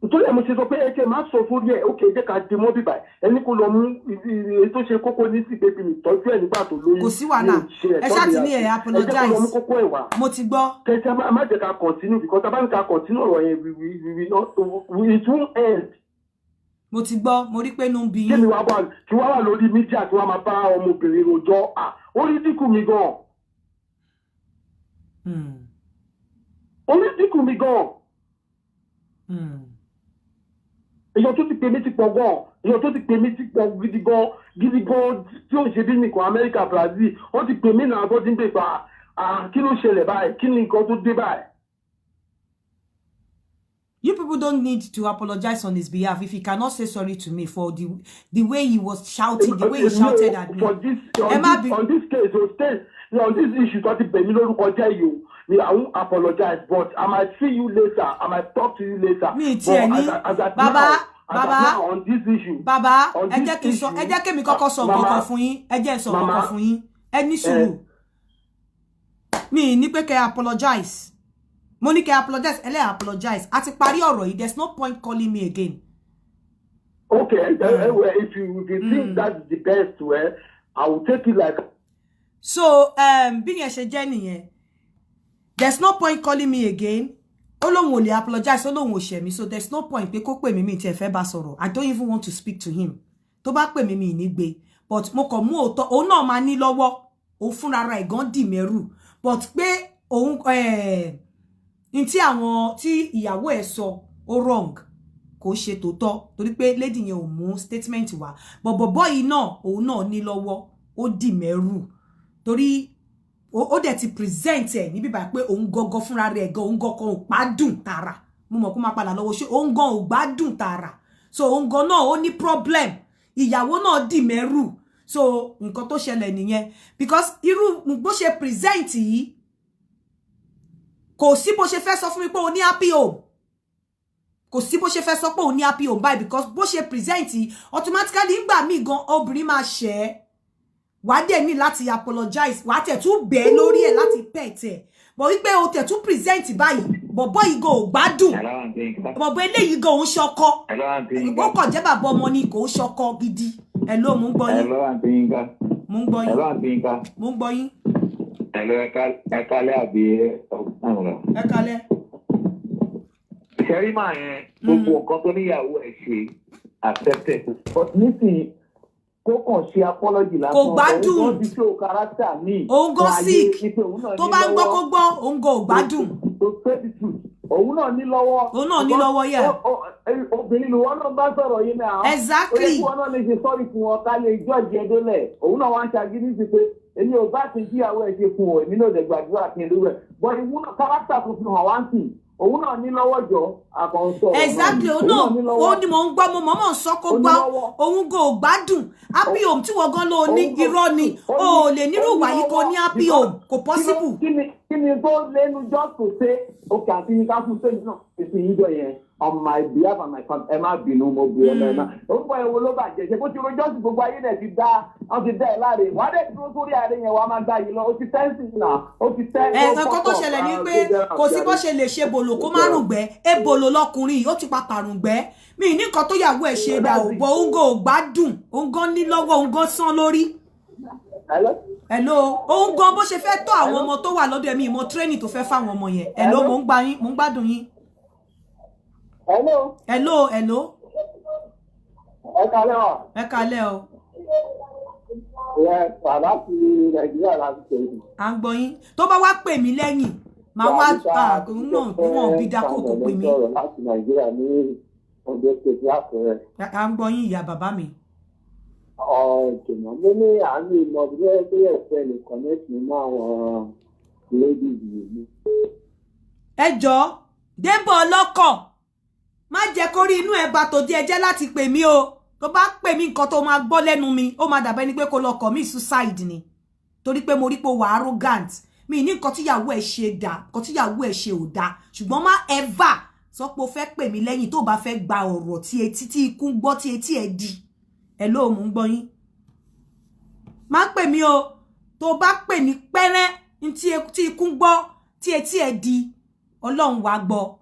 Nítorí ẹ̀ mo ṣe sọ pé ẹ jẹ́ máa sọ fún ẹ. Ó kè é, jẹ́ ká dé mọ́ bíbà ẹni kó lọ mú èyí tó ṣe kókó ní sí bébí mi tọ́jú ẹ̀ nígbà tó lóyún. Kò sí wàhálà. Mi ò ṣe Ẹ ẹ̀tọ́ ṣáà mi ti ní ẹ àti- ẹ jẹ́ kó apologize. lọ mú kókó ẹ̀ wá. Mo ti gbọ́. Kẹsẹ̀ má jẹ́ ká continue because tá bá ní ká continue ọ̀rọ̀ yẹn, we not we, it won't end. Mo ti gbọ́, mo rí pé inú ń bí Kí mi yín. wá wà kí wá wà lórí media kí wá máa bá ọmọbìnrin rojọ́? Ah, orí dínkù mi gan. Orí dínkù mi gan. Èèyàn tó ti pè mí ti pọ̀ gan. Èèyàn tó ti pè mí ti pọ̀ gidi gan gidi gan, tí ó ń ṣe bí nìkan, Amẹ́ríkà, Brazil, wọ́n ti pè mí náà tó ti ń pè pa. Ah, kí ló ṣẹlẹ̀ báyìí? Kí ni nǹkan tó dé báyìí? You people don't need to apologize on his behalf if he cannot say sorry to me for the way he was shouting, the way he shouted at me. For this Ẹ má on this, on this case o state, on this issue tó ti bẹ̀ mí lórúkọ jẹ́ yìí o ni, I won't apologize, but I might see you later, I might talk to you later. Mi tiẹ̀ ní Baba, bàbá, on this issue. Bàbá, On ẹ jẹ́ kí n sọ, ẹ jẹ́ kí èmi kọ́kọ́ sọ nǹkan kan fún yín. Ẹ jẹ́ n sọ nǹkan kan fún yín. Ẹ ní sùúrù. Mi ní pé kẹ́ apologize. Mo ní kẹ́ apologize, ẹ lẹ́ apologize. A ti parí ọ̀rọ̀ yìí, there's no point calling me again. Okay, well, if you think that's the best way, I will take it like. So bí yẹn ṣe jẹ́ nìyẹn. There's no point calling me again. Ó lóun ò lè apologize, ó lóun ò ṣẹ̀ mí, so there's no point pé kó pè mí. Mi tiẹ̀ fẹ́ bá sọ̀rọ̀. I don't even want to speak to him. Tó bá pè mí, mi ní gbé. But mo kàn mú òótọ́, òun náà máa ní lọ́wọ́, òun fúnra rẹ̀ gan dì mẹ́rù, but pé òun ní tí àwọn tí ìyàwó ẹ̀ sọ ó wrong, kò ṣe tòótọ́, torí pé lady yẹn ò mú statement wá. But bọ̀bọ́ yìí náà, òun náà ní lọ́wọ́, ó dì mẹ́rù, torí ó dẹ̀ ti present ẹ̀ níbí báyìí pé òun gangan fúnra rẹ̀ gan, òun gangan ò gbádùn tààrà. Mo mọ̀ kó máa padà lọ́wọ́ ṣé òun gan ò gbádùn tààrà. So òun gan náà ó ní problem, ìyàwó náà dì mẹ́rù. So nǹkan tó ṣẹlẹ̀ nìyẹn, because irú bó ṣe present yìí, kò sí bó ṣe fẹ́ sọ fún mi pé o ní happy home. Kò sí bó ṣe fẹ́ sọ pé òun ní happy home báyìí, because bó ṣe present yìí, automatically, ńgbà míì gan, obìnrin máa ṣẹ̀ ẹ́, wàá dẹ̀ ní láti apologize, wàá tẹ̀ tún bẹ́ẹ̀ lórí ẹ̀ láti pet ẹ̀, but wípé o tẹ̀ tún present báyìí, bọ̀bọ́ yìí gan ò gbádùn. Bọ̀bọ́ eléyìí gan òun ṣọkọ, ó kàn jẹ́ bàbá ọmọ ni, kò ń ṣọkọ gidi. Ẹ̀ ló mú ń gbọ́ yín. Mò ń gbọ́ yín, mò ń gbọ́ yín. Hello, ẹ kálẹ́ àbí ọ̀gbọ́n. Ẹ kálẹ́. Ṣẹ́rí máa yẹn, gbogbo nǹkan tó níyàwó ẹ̀ ṣe accepted. But nísìnyí, kó kàn ṣe apology lásán. Kò gbádùn. Òun gan ti show character míì. Òun gan sick. Tó bá ń gbọ́, kó gbọ́, òun gan ò gbádùn. To say the truth, òun náà ní lọ́wọ́. Òun náà ní lọ́wọ́, yeah. Obìnrin ni wọ́n náà bá sọ̀rọ̀ yìí náà. Exactly. Ó yẹ kí wọ́n náà lè ṣe sọ́ọ̀rì fún wọn ká lè jọ́ọ̀jì ẹ dólẹ̀. Òun náà wá ń ṣagídí sí pé èmi ò bá ti kíyàwó ẹ̀ ṣe fún ọ, èmi náà dẹ̀ gbàdúrà kí n lórí ẹ̀. But ìwúná character tuntun hàn wá ń sìn, òun náà ní lọ́wọ́ jọ àkànṣọ. Exactly, òun náà ó ní mò ń gbọ́, mo mọ̀ọ́mọ̀ ń sọ kó gbọ́, òun gan ò gbádùn. Happy home tí wọ́n gan ló ní, irọ́ ni. O ò lè nírú ìwà yìí kó ní happy home, kò possible. Kí ni tó lẹ́nu just to say okay, àti yín ká fún sẹ́yìn náà èsì yín jọ yẹn, on my behalf and my family, ẹ má bínú, mo bù ẹ mẹ́rin. Orúkọ ẹ̀ wo ló bàjẹ́ ṣe bó ti rojọ́ sí gbogbo ayé náà ti dá, wọ́n ti dá ẹ láre, wàá dẹ̀ dúró sórí ààrẹ yẹn, wàá máa gbá yìí lọ, ó ti tẹ́ǹsì náà, ó ti tẹ́. Ẹ nǹkan tó ṣẹlẹ̀ ni pé kò sí bó ṣe lè ṣe bòlò kó má rùngbẹ́. Ebòlò lọkùnrin yìí, ó ti pa pàrùngbẹ́. Mi ní nǹkan tó yàwó ẹ̀ ṣe dà ò bọ̀, òun gan ò gbádùn, òun gan ní lọ́wọ́, òun gan sán lórí. Hello, òun gan bó ṣe fẹ́ tọ́ àwọn ọmọ tó wà lọ́dọ̀ ẹ̀mí ìmọ̀ training tó fẹ́ fáwọn ọmọ yẹn. Hello, mò ń gbà yín, mò ń gbádùn yín. Hello. Hello, hello. Ẹ kálẹ́ wa. Ẹ kálẹ́ o. Ẹ bàbá ti Nàìjíríà láti ṣe. À ń gbọ́ yín. Tó bá wá pè mí lẹ́yìn, màá wá náà wọn bí dákò kò pè mí. Láti Nàìjíríà ní Ondo State ní Àkúrẹ́. À ń gbọ́ yín, ìyá bàbá mi. Ọ̀jọ̀gbọ́n mo ní àánú ìmọ̀ bí wọ́n pé ẹ̀fẹ́ lè connect mọ́ àwọn ladies yìí. Ẹ jọ̀ọ́, Débọ̀ ọlọ́kọ̀, má jẹ́ kó rí inú ẹ̀ bá tòdí ẹ jẹ́ láti pè mí o. Tó bá pè mí, nǹkan tó máa gbọ́ lẹ́nu mi, ó máa dàbẹ́ ni pé kó lọ commit suicide ni, torí pé mo rí pé ó wà arrogant. Mi ní nǹkan tíyàwó ẹ̀ ṣe dà, nǹkan tíyàwó ẹ̀ ṣe ò dá, ṣùgbọ́n má ever sọ pé o fẹ́ pè mí lẹ́yìn tó bá fẹ́ gba ọ̀rọ̀ tí etí tí ikú ń gbọ́, tí etí ẹ̀ di. Ẹ̀ ló mú ń gbọ́ yín. Má pè mí o. Tó bá pè mí pẹ́rẹ́, tí ikú ń gbọ́, tí etí ẹ̀ di, Ọlọ́run wàá gbọ́.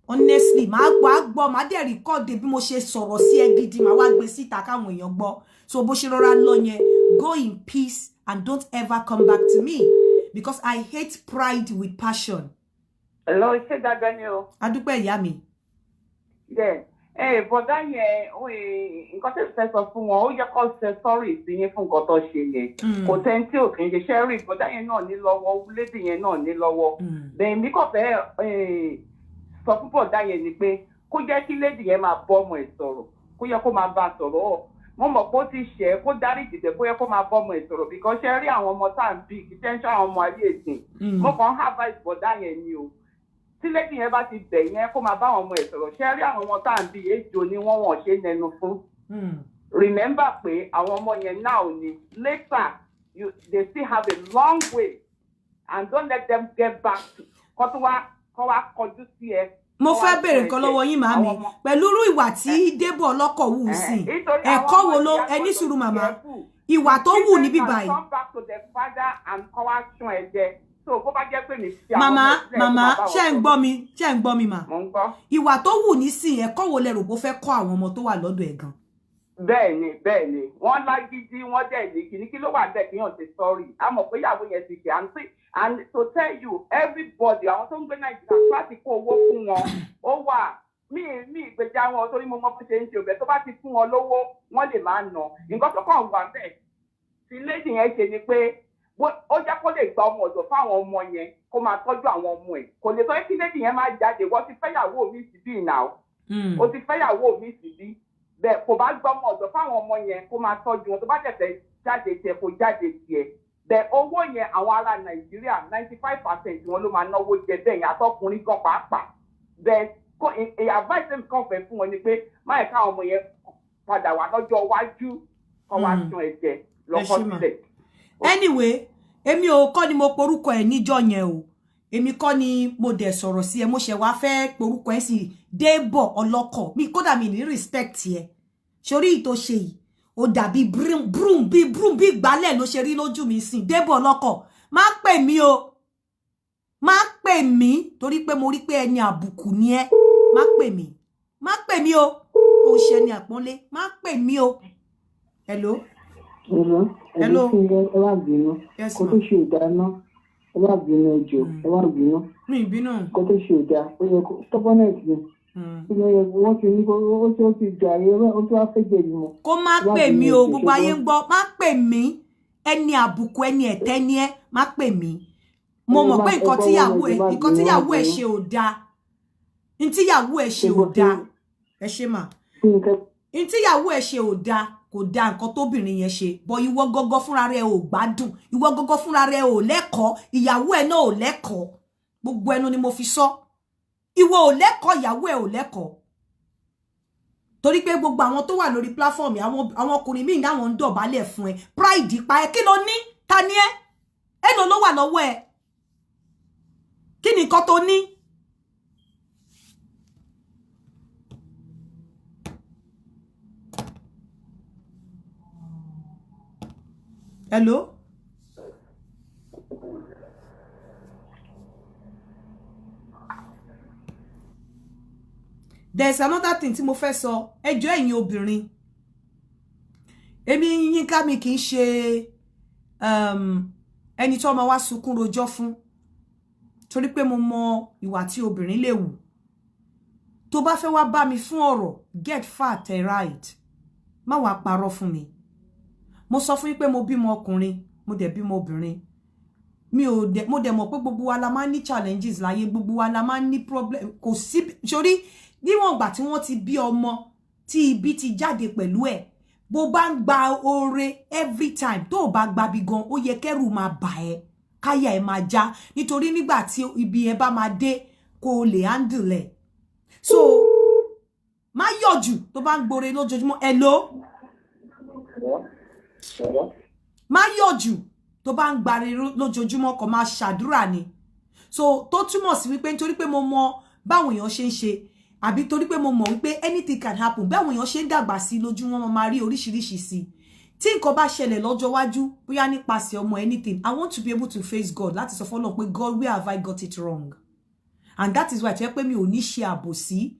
Honestly, máa gbọ́, á gbọ́, máa dẹ̀ record bí mo ṣe sọ̀rọ̀ sí ẹ gidi, máa wá gbé síta káwọn èèyàn gbọ́. So bó ṣe rọra lọ yẹn, go in peace and don't ever come back to me, because I hate pride with passion. Hello, ṣé dáadáa ni o? Adúpẹ́, ìyá mi. Yeah. Ẹ bọ̀dá yẹn, nǹkan tó fẹ́ sọ fún wọn, ó yẹ kó ṣe sorry sí yín fún nǹkan tó ṣe yẹn. Kò sẹ́ni tí ò kì í ṣe ṣẹ́rì. Bọ̀dá yẹn náà ní lọ́wọ́, lady yẹn náà ní lọ́wọ́. Bẹ́ẹ̀ mi kàn fẹ́ sọ fún bọ̀dá yẹn ni pé kó jẹ́ kí lady yẹn máa bọ́ ọmọ ẹ̀ sọ̀rọ̀, kó yẹ kó máa bá a sọ̀rọ̀. Ọ̀ mo mọ̀ pé ó ti ṣẹ̀, kó dáríjì tẹ̀, kó yẹ kó máa bọ́ ọmọ ẹ̀ sọ̀rọ̀, because ṣe rí àwọn ọmọ tá à ń bí, kì í ṣe ń ṣe àwọn ọmọ ayé ìsìn. Mo kàn ń advice bọ̀dá yẹn ni o. Tí lady yẹn bá ti bẹ̀ yẹn, kó máa bá àwọn ọmọ ẹ̀ sọ̀rọ̀. Ṣe rí àwọn ọmọ tá à ń bí, ejò ni wọ́n, wọ́n ṣe nẹnu fún. Remember pé àwọn ọmọ yẹn now ni, later they still have a long way, and don't let them get back to kó tó wá kó wá kọjú sí ẹ. Mo fẹ́ béèrè nǹkan lọ́wọ́ yín, màámi. Pẹ̀lú irú ìwà tí Débọ̀ ọlọ́kọ̀ wù sí, ẹ̀kọ́ wo ló, ẹ ní sùúrù, màmá. Ìwà tó wù níbí báyìí. Come back to the father and kọ́ wá tún ẹ jẹ. So bó bá jẹ́ pé mi fi àwọn Màmá, ọmọ sílẹ̀, màmá, kó máa bá ṣé wọn ń gbọ́ mi? Ṣé ń gbọ́ mi mà? Mò ń gbọ́. Ìwà tó wù nísìnyí, ẹ̀kọ́ wo lẹ rò bó fẹ́ kọ́ àwọn ọmọ tó wà lọ́dọ̀ ẹ̀ gan? Bẹ́ẹ̀ni, bẹ́ẹ̀ni, wọ́n lágídí, wọ́n dẹ̀ ní kíní kí ló wà bẹ́ẹ̀ kí yàn ṣe sorry. A mọ̀ pé ìyàwó yẹn ti ṣe and see, and to tell you, everybody àwọn tó ń gbé Nàìjíríà láti kó owó fún wọn, ó wà mí mí ìgbèjà wọn torí mo mọ bó ṣe ń ṣe òbẹ̀ tó bá ti fún wọn lówó wọ́n lè máa nà. Nǹkan tó kàn wà bẹ́ẹ̀ tí lady yẹn ṣe ni pé ó jẹ́ kó lè gba ọmọ ọ̀dọ̀ fáwọn ọmọ yẹn kó máa tọ́jú àwọn ọmọ ẹ̀. Kò lè sọ pé kí lady yẹn máa jáde, wọ́n ti fẹ́yàwó mi síbí now, ó ti fẹ́yàwó mi síbí bẹ́ẹ̀ kò bá gbọ́ ọmọ ọ̀dọ̀ fáwọn ọmọ yẹn kó máa tọ́jú wọn, tó bá dẹ̀ fẹ́ jáde tiẹ̀ kó jáde tiẹ̀. Bẹ́ẹ̀ owó yẹn àwọn ará Nàìjíríà 95% wọn ló máa náwó jẹ bẹ́ẹ̀ yẹn, àtọkùnrin gan pàápàá. Bẹ́ẹ̀ kó advice mi kàn fẹ́ fún wọn ni pé má yẹ káwọn ọmọ yẹn padà wá lọ́jọ́ iwájú kó wá tún ẹ̀jẹ̀ lọ́kọ́ Ẹ ṣé mà. sílẹ̀. Anyway, èmi ò kọ́ ni mo porúkọ ẹ̀ níjọ́ yẹn o, èmi kọ́ ni mo dẹ̀ sọ̀rọ̀ sí ẹ, mo ṣẹ̀ wá fẹ́ porúkọ ẹ̀ sí Débọ̀ ọlọ́kọ̀ mi, kódà mi ní respect ẹ sórí ìtò ṣe yìí. Ó dàbí broom bí broom bí ìgbálẹ̀ ló ṣe rí lójú mi sìn. Débọ̀ ọlọ́kọ̀, má pè mí o, má pè mí, torí pé mo rí pé ẹni àbùkù ni ẹ. Má pè mí, má pè mí o, ó ṣe ẹni àpọ́nlé, má pè mí o. Hello. Hello. Hello. Ẹ má bínú. Yes, Kó ma. tó ṣe ò dáa ná. Ẹ má bínú, ẹ jọ̀ọ́. Ẹ má bínú. Mi ìbínú. Kó tó ṣe ò dáa. Ó yẹ kó stubbornness ni. Ó yẹ kó wọ́n ti ní kó ó ti jàre, ó ti wá fẹ́ jẹ̀bi mọ́. Kó má Ẹ má pè bínú, mí ẹ o, jọ̀ọ́, gbogbo ayé ń ṣùgbọ́n- gbọ́. Má pè mí, ẹni àbùkù, ẹni ẹ̀tẹ́ ni ẹ. Má pè mí. Mo Ẹ mọ̀ má pé nǹkan ẹ gbọ́ tíyàwó wọn, ẹ ẹ má nǹkan bínú, ẹ má tíyàwó ẹ bínú. ṣe ò dáa, n tíyàwó ẹ ṣe ò Ṣùgbọ́n dáa. Ẹ ṣe mà. kí nǹkan N tíyàwó ẹ ṣe ò dáa, kò dáa nǹkan tóbìnrin yẹn ṣe bọ. Ìwọ gọgọ fúnra rẹ ò gbádùn, ìwọ gọgọ fúnra rẹ ò lẹ́kọ̀ọ́, ìyàwó ẹ náà ò lẹ́kọ̀ọ́. Gbogbo ẹnu ni mo fi sọ, ìwọ ò lẹ́kọ̀ọ́, ìyàwó ẹ ò lẹ́kọ̀ọ́, torí pé gbogbo àwọn tó wà lórí platform, àwọn ọkùnrin míì náà ń dọ̀bálẹ̀ fún ẹ. Pride pa ẹ, kí ló ní? Ta ni ẹ? Èló ló wà lọ́wọ́ ẹ? Kí ni nǹkan tó ní? Hello. There's another thing tí mo fẹ́ sọ. Ẹ jọ̀ọ́ ẹ̀yin obìnrin, èmi Yínká mi kì í ṣe ẹni tó máa wá sunkún rojọ́ fún, torí pé mo mọ ìwà tí obìnrin lè wù. Tó bá fẹ́ wá bá mi fún ọ̀rọ̀, get fat and right, má wàá parọ́ fún mi. Mo sọ fún yín pé mo bímọ ọkùnrin, mo dẹ̀ bímọ obìnrin. Mi ò dẹ̀, mo dẹ̀ mọ̀ pé gbogbo wa la máa ń ní challenges láyé, gbogbo wa la máa ń ní problem. Kò sí sórí níwọ̀n ìgbà tí wọ́n ti bí ọmọ tí ibi ti jáde pẹ̀lú ẹ̀, bó bá ń gba oore every time, tó o bá gbabi gan, ó yẹ kẹ́rù máa bà ẹ́, káyà ẹ̀ máa já, nítorí nígbà tí ibi ẹ bá máa dé, kó o lè handle ẹ̀. So má yọ̀jù tó bá ń gbore lójoojúmọ́. Hello. Má yọ̀jù tó bá ń gbare lójoojúmọ́, kó máa ṣàdúrà ni. So tó túmọ̀ sí wípé nítorí pé mo mọ báwọn èèyàn ṣe ń ṣe, àbí torí pé mo mọ̀ wípé anything can happen, báwọn èèyàn ṣe ń dàgbà sí lójú wọn máa rí oríṣiríṣi sí. Tí nǹkan bá ṣẹlẹ̀ lọ́jọ́ iwájú, bóyá nípasẹ̀ ọmọ, anything, I want to be able to face God láti sọ fọ́lọ́run pé, God, where have I got it wrong? And that is why tó yẹ pé mi ò ní ṣe àbòsí.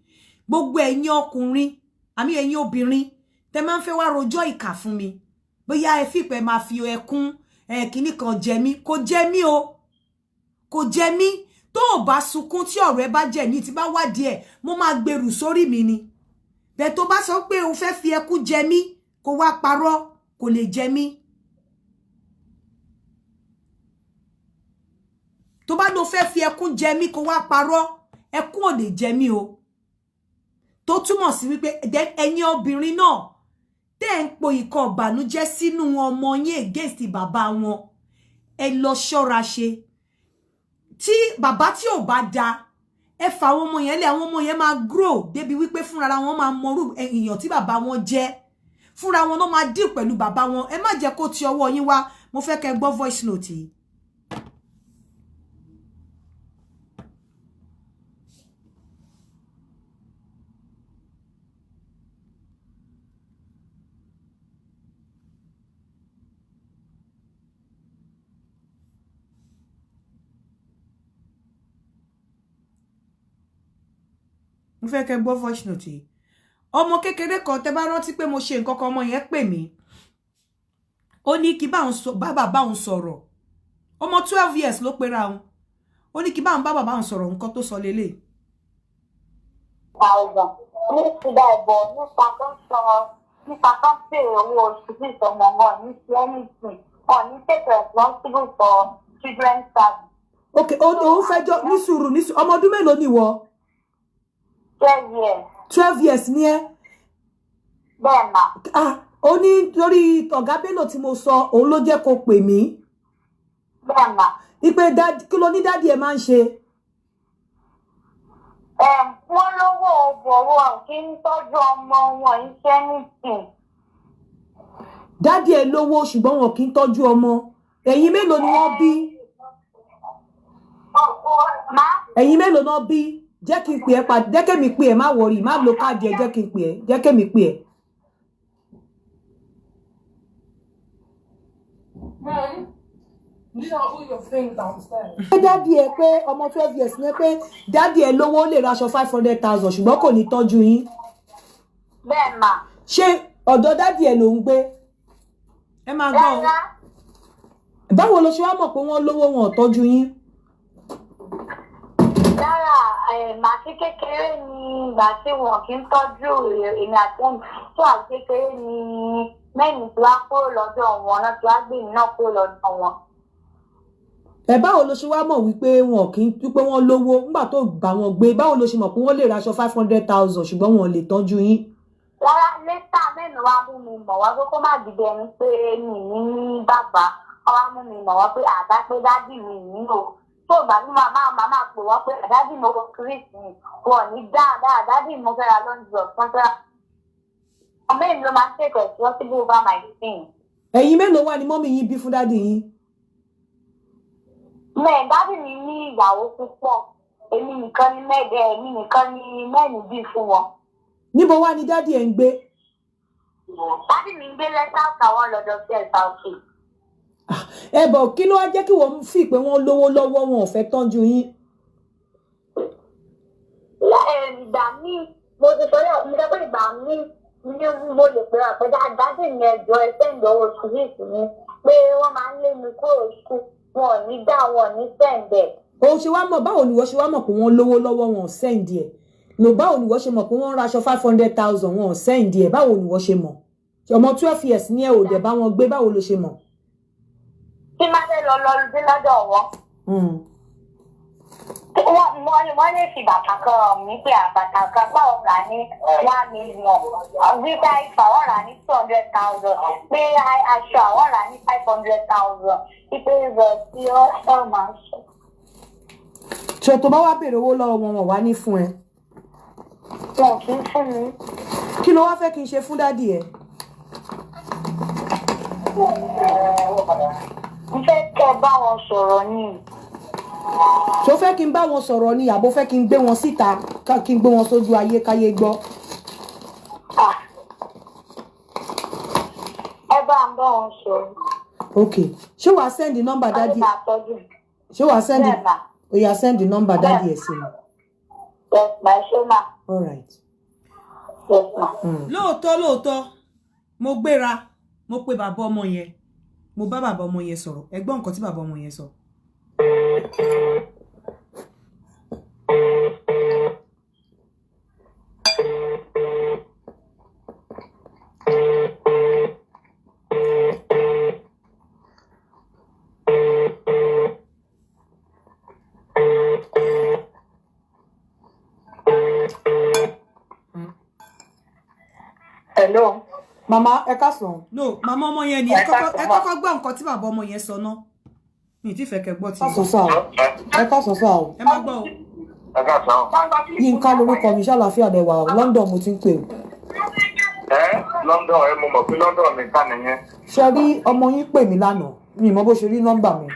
Gbogbo ẹ̀yin ọkùnrin àmì ẹ̀yin obìnrin tẹ máa ń fẹ́ wá rojọ́ ìkà fún mi, bóyá ẹ fìpẹ́ máa fi ẹkún ẹ kinní kan jẹ mí, kò jẹ mí o, kò jẹ mí. Tó o bá sunkún tí ọ̀rọ̀ ẹ bá jẹ ní tí bá wádìí ẹ̀, mo máa gbèrú sórí mi ni. Bẹ́ẹ̀ tó bá sọ pé o fẹ́ fi ẹkún jẹ mí, kó wá parọ́, kò lè jẹ mí. Tó bá lọ fẹ́ fi ẹkún jẹ mí, kó wá parọ́, ẹkún ò lè jẹ mí o. Tó túmọ̀ sí wípé ẹ̀yin obìnrin náà tẹ́ ń po ìkọ̀ ìbànújẹ́ sínú ọmọ yín against bàbá wọn, ẹ lọ ṣọ́ra ṣe. Tí bàbá tí ò bá da, ẹ fà àwọn ọmọ yẹn lé, àwọn ọmọ yẹn máa grow débi wípé fúnra wọn máa mọrú èèyàn tí bàbá wọn jẹ́, fúnra wọn náà máa deal pẹ̀lú bàbá wọn. Ẹ má jẹ́ kó ti ọwọ́ yín wá. Mo fẹ́ kẹ́ gbọ́ voice note yìí. Mo fẹ́ kẹ́ gbọ́ voice note yìí. Ọmọ kékeré kan, tẹ́ bá rántí pé mo ṣe nǹkan kan, ọmọ yẹn pè mí, ó ní kí bá bàbá òun sọ̀rọ̀. Ọmọ 12 years ló pera òun. Ó ní kí bá òun bá bàbá òun sọ̀rọ̀. Nǹkan tó sọ lélẹ̀. Thousand ní ìgbà ẹ̀bọ̀ nípa tó ń sọ, nípa tó ń pè owó oṣù sí ìsọmọ wọn ní sí anything, wọn ní take responsible for children's service. Ok, òun fẹjọ́ ní sùúrù, ní sùúrù. Ọmọ ọdún mélòó ni ìwọ? 12 years. 12 years ni ẹ? Bẹ́ẹ̀ mà. Ah, ó ní lórí ọ̀gá Bello tí mo sọ, òun ló jẹ́ kó pè mí? Bẹ́ẹ̀ mà. Ipe kí ló ní daddy ẹ máa ń ṣe? Wọ́n lówó ọ̀bọ̀, kí ń tọ́jú ọmọ wọn, iṣẹ́ anything. Daddy ẹ lówó, ṣùgbọ́n wọn kì í tọ́jú ọmọ. Ẹ̀yin mélòó ni wọ́n bí? Má. Ẹ̀yin mélòó náà bí? Jẹ́ kí n pè ẹ́ padà, jẹ́ kémi pè ẹ́. Má worry, má lo káàdì ẹ. Jẹ́ kí n pè ẹ́, jẹ́ kémi pè ẹ́. Mom, these are all your things downstairs. Pé daddy ẹ, pé ọmọ 12 years ni ẹ, pé daddy ẹ lówó, ó lè raṣọ 500,000, ṣùgbọ́n kò ní tọ́jú yín? Bẹ́ẹ̀ mà. Ṣé ọ̀dọ̀ daddy ẹ ló ń gbé? Ẹ máa gbọ́ o. Rárá. Báwo ló ṣe wá mọ̀ pé wọ́n lówó, wọn ò tọ́jú yín? Lára màtí kékeré ni ìgbà tí wọn kì í tọ́jú èmi àti ẹ̀mí tó àti kékeré ni mẹ́rin tí wàá kúrò lọ́dọ̀ wọn náà, tí wàá gbé mi náà kúrò lọ́dọ̀ wọn. Ẹ báwo ló ṣe wá mọ̀ wípé wọn kì í, wípé wọ́n lówó nígbà tó bá wọn gbé? Báwo ló ṣe mọ̀ pé wọ́n lè raṣọ 500,000, ṣùgbọ́n wọn ò lè tọ́jú yín? Rárá, later mẹ́rin wá mú mi mọ̀ wá pé kó má dìde ẹni pé mi ní ní bàbá. Wọ́n wá mú mi mọ̀ wá pé àdá pé daddy mi ní o. Tó ìgbà tí màmá màmá pè wọ́n pé daddy mo kírìsì wọn ní dáadáa, daddy mo fẹ́ ra lunch box, wọ́n fẹ́ ra. Ọmọ mi ló máa ń take responsible over my thing. Ẹ̀yin mélòó wà ní mummy yín bí fún daddy yín? Mẹ́ẹ̀, daddy mi ní ìyàwó púpọ̀. Èmi nìkan ní mẹ́ẹ̀dẹ́, èmi nìkan ní mẹ́rin bí fún wọn. Níbo wá ni daddy ẹ̀ ń gbé? Daddy mi ń gbé lẹ́sà àwọn lọ́dọ̀ sí ẹ̀sà òkè. Ẹ bọ̀, kí ló wá jẹ́ kí wọ́n fi pé wọ́n lówó lọ́wọ́, wọn ò fẹ́ tọ́jú yín? Ìgbà míì, mo ti sọ yà, mo sọ pé ìgbà míì ní mo lè pè wá pé daddy mi, ẹjọ́ ẹ send owó school mi, pé wọ́n máa ń lé mi kúrò school, wọn ò ní dá, wọn ò ní send ẹ̀. O ṣe wá mọ̀, báwo ni wọ́n ṣe wá mọ̀ pé wọ́n lówó lọ́wọ́, wọn ò send ẹ̀ lò? Báwo ni wọ́n ṣe mọ̀ pé wọ́n ń raṣọ 500,000, wọn ò send ẹ̀? Báwo ni wọ́n ṣe mọ̀? Ọmọ 12 years ní ẹ, ò dẹ̀ bá wọn gbé. Báwo ló ṣe mọ̀? Tí má fẹ́ lọ lọ dé lọ́dọ̀ wọn, wọ́n lè fi bàtà kan hàn mí pé àbàtà kan báwọn rà ní 1 million, wípé ìfà wọ́n rà ní 200,000, pé aṣọ àwọn rà ní 500,000, wípé rẹ̀ tí ó máa ń sọ. Ṣé tó bá wá béèrè owó lọ́wọ́ wọn, wọn wá ní fún ẹ? Wọn kì í fún mi. Kí ló wá fẹ́ kí n ṣe fún daddy ẹ? Mo fẹ́ kẹ́ ẹ bá wọn sọ̀rọ̀ ni. Ṣó fẹ́ kí n bá wọn sọ̀rọ̀ ni, àbó fẹ́ kí n gbé wọn síta, kí n gbé wọn sójú ayé káyé gbọ́? Ah. Ẹ bá ń bá wọn sọ̀rọ̀. Ok, ṣé wàá send nọ́mbà Wọ́n lè daddy? máa tọ́jú. Ṣé wàá send? Bẹ́ẹ̀ mà. Ó yá, send nọ́mbà daddy ẹ sí mi. Yes ma, ẹ ṣé mà. All right. Yes ma. Lóòótọ́ lóòótọ́, mo gbéra, mo pe bàbá ọmọ yẹn, mo bá bàbá ọmọ yẹn sọ̀rọ̀. Ẹ gbọ́ nǹkan tí bàbá ọmọ yẹn sọ. Hello. Màmá, ẹ káàsán. No, màmá ọmọ yẹn ni. Ẹ Ẹ kọ́kọ́ ẹ káàsán mà. kọ́kọ́ gbọ́ nǹkan tí bàbá ọmọ yẹn sọ náà. Mi ì tí fẹ́ kẹ́ gbọ́ tí. Káàsán sá o, ẹ káàsán sá o. Ẹ má gbọ́ o. Ẹ káàsán. Yínká lorúkọ mi. Ṣàlàáfíà lẹ wà o? London mo ti ń pè o. Ẹ London, ẹ mo mọ̀ pé London nìkan nìyẹn. Ṣe rí, ọmọ yín pè mí lánàá, mi ì mọ bó ṣe rí nọ́mbà mi.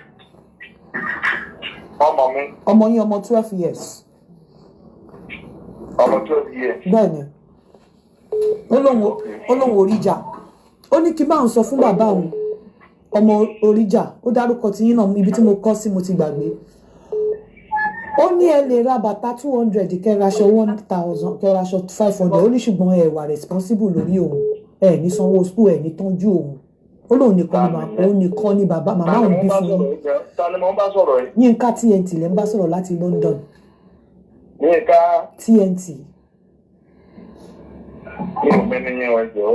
Ọmọ mi? Ọmọ yín, ọmọ 12 years. Ọmọ 12 years? Bẹ́ẹ̀ ni. Ó lóun oríjà, ó ní kí n bá òun sọ fún bàbá òun, ọmọ oríjà. Ó dárúkọ tí yín náà, ibi tí mo kọ́ sí mo ti gbàgbé. Ó ní ẹ lè ra bàtà 200, kẹ́ raṣọ 1,000, kẹ́ raṣọ 500. Ó ní ṣùgbọ́n ẹ wà responsible lórí òun, ẹ ní sanwó school, ẹ ní tọ́jú òun. Ó lóun nìkan ni òun nìkan ni bàbá màmá Ta ni òun mo ń bí bá fún sọ̀rọ̀ yín. yìí gan? Ta ni mo ń bá sọ̀rọ̀ yìí? Yínká TNT lẹ́ ń bá sọ̀rọ̀ láti London. Yínká. TNT. Mi ò mẹ́ni yẹn, wọ́n jọ.